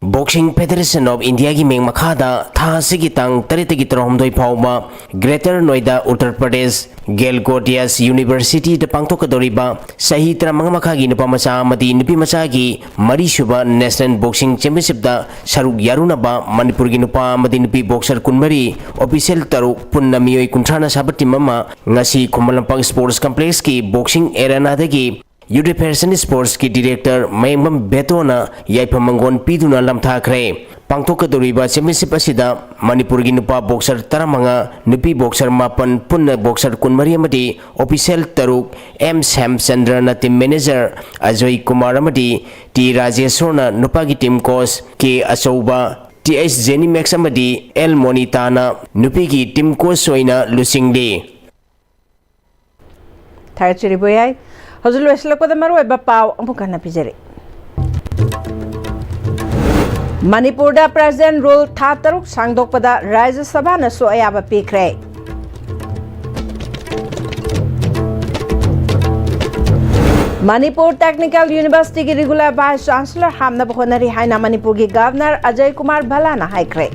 Boxing Federation of Indiaꯒꯤ ꯃꯤꯡ ꯃꯈꯥꯗ ꯊꯥ ꯑꯁꯤꯒꯤ ꯇꯥꯡ ꯇꯔꯦꯠꯇꯒꯤ ꯇꯔꯥꯍꯨꯝꯗꯣꯏ ꯐꯥꯎꯕ Greater Noida, Uttar Pradesh, Galgotias Universityꯗ ꯄꯥꯡꯊꯣꯛꯀꯗꯧꯔꯤꯕ ꯆꯍꯤ ꯇꯔꯥꯃꯉꯥ ꯃꯈꯥꯒꯤ ꯅꯨꯄꯥ ꯃꯆꯥ ꯑꯃꯗꯤ ꯅꯨꯄꯤ ꯃꯆꯥꯒꯤ ꯃꯔꯤꯁꯨꯕ National Boxing Championshipꯇ ꯁꯔꯨꯛ ꯌꯥꯔꯨꯅꯕ ꯃꯅꯤꯄꯨꯔꯒꯤ ꯅꯨꯄꯥ ꯑꯃꯗꯤ ꯅꯨꯄꯤ boxer ꯀꯨꯟꯃꯔꯤ, official ꯇꯔꯨꯛ, ꯄꯨꯟꯅ ꯃꯤꯑꯣꯏ ꯀꯨꯟꯊ꯭ꯔꯥꯅ ꯁꯥꯕ team ꯑꯃ ꯉꯁꯤ Khuman Lampak Sports Complexꯀꯤ boxing arenaꯗꯒꯤ Youth Federation Sportsꯀꯤ director ꯃꯌꯦꯡꯕꯝ ꯕꯦꯇꯣꯅ ꯌꯥꯏꯐ ꯃꯪꯒꯣꯟ ꯄꯤꯗꯨꯅ ꯂꯝꯊꯥꯈ꯭ꯔꯦ꯫ ꯄꯥꯡꯊꯣꯛꯀꯗꯧꯔꯤꯕ championship ꯑꯁꯤꯗ ꯃꯅꯤꯄꯨꯔꯒꯤ ꯅꯨꯄꯥ boxer ꯇꯔꯥꯃꯉꯥ, ꯅꯨꯄꯤ boxer ꯃꯥꯄꯟ, ꯄꯨꯟꯅ boxer ꯀꯨꯟꯃꯔꯤ ꯑꯃꯗꯤ official ꯇꯔꯨꯛ, M ꯁ꯭ꯌꯥꯝꯆꯟꯗ꯭ꯔꯅ team manager, Ajoy Kumar ꯑꯃꯗꯤ ꯇꯤ ꯔꯥꯖꯦꯁꯣꯔꯅ ꯅꯨꯄꯥꯒꯤ team coach, ꯀꯦ ꯑꯆꯧꯕ, ꯇꯤ ꯑꯩꯆ ꯖꯦꯅꯤꯃꯦꯛꯁ ꯑꯃꯗꯤ ꯑꯦꯜ ꯃꯣꯅꯤꯇꯥꯅ ꯅꯨꯄꯤꯒꯤ team coach ꯑꯣꯏꯅ ꯂꯨꯆꯤꯡꯂꯤ꯫ ꯊꯥꯒꯠꯆꯔꯤꯕ ꯌꯥꯏ꯫ ꯍꯧꯖꯤꯛ ꯂꯣꯏꯁꯤꯜꯂꯛꯄꯗ ꯃꯔꯨꯑꯣꯏꯕ ꯄꯥꯎ ꯑꯃꯨꯛ ꯍꯟꯅ ꯄꯤꯖꯔꯤ꯫ ꯃꯅꯤꯄꯨꯔꯗ President Rule ꯊꯥ ꯇꯔꯨꯛ ꯁꯥꯡꯗꯣꯛꯄꯗ ꯔꯥꯖ꯭ꯌ ꯁꯚꯥꯅꯁꯨ ꯑꯌꯥꯕ ꯄꯤꯈ꯭ꯔꯦ꯫ Manipur Technical Universityꯒꯤ Regular Vice Chancellor ꯍꯥꯞꯅꯕ ꯍꯣꯠꯅꯔꯤ ꯍꯥꯏꯅ ꯃꯅꯤꯄꯨꯔꯒꯤ Governor ꯑꯖꯌ ꯀꯨꯃꯥꯔ ꯚꯜꯂꯥꯅ ꯍꯥꯏꯈ꯭ꯔꯦ꯫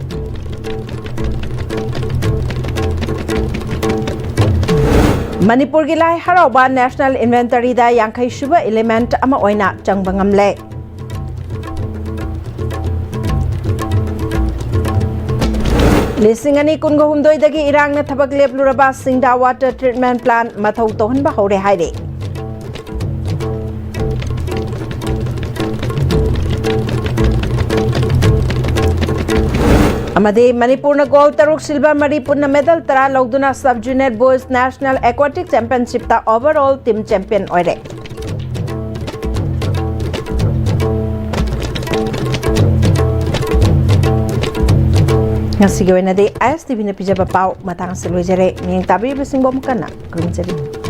ꯃꯅꯤꯄꯨꯔꯒꯤ ꯂꯥꯏ ꯍꯔꯥꯎꯕ National Inventoryꯗ ꯌꯥꯡꯈꯩ ꯁꯨꯕ element ꯑꯃ ꯑꯣꯏꯅ ꯆꯪꯕ ꯉꯝꯂꯦ꯫ ꯂꯤꯁꯤꯡ ꯑꯅꯤ ꯀꯨꯟꯒ ꯍꯨꯝꯗꯣꯏꯗꯒꯤ ꯏꯔꯥꯡꯅ ꯊꯕꯛ ꯂꯦꯞꯂꯨꯔꯕ ꯁꯤꯡꯗꯥ Water Treatment Plant ꯃꯊꯧ ꯇꯧꯍꯟꯕ ꯍꯧꯔꯦ ꯍꯥꯏꯔꯦ꯫ ꯑꯃꯗꯤ ꯃꯅꯤꯄꯨꯔꯅ gold ꯇꯔꯨꯛ, silver ꯃꯔꯤ, ꯄꯨꯟꯅ medal ꯇꯔꯥ ꯂꯧꯗꯨꯅ Sub Junior Boys National Aquatic Championshipꯇ overall team champion ꯑꯣꯏꯔꯦ꯫ ꯉꯁꯤꯒꯤ ꯑꯣꯏꯅꯗꯤ ISTVꯅ ꯄꯤꯖꯕ ꯄꯥꯎ ꯃꯇꯥꯡ ꯑꯁꯤꯗ ꯂꯣꯏꯖꯔꯦ꯫ ꯃꯤꯠꯌꯦꯡ ꯇꯥꯕꯤꯔꯤꯕꯁꯤꯡꯕꯨ ꯑꯃꯨꯛ ꯍꯟꯅ ꯈꯨꯔꯨꯝꯖꯔꯤ꯫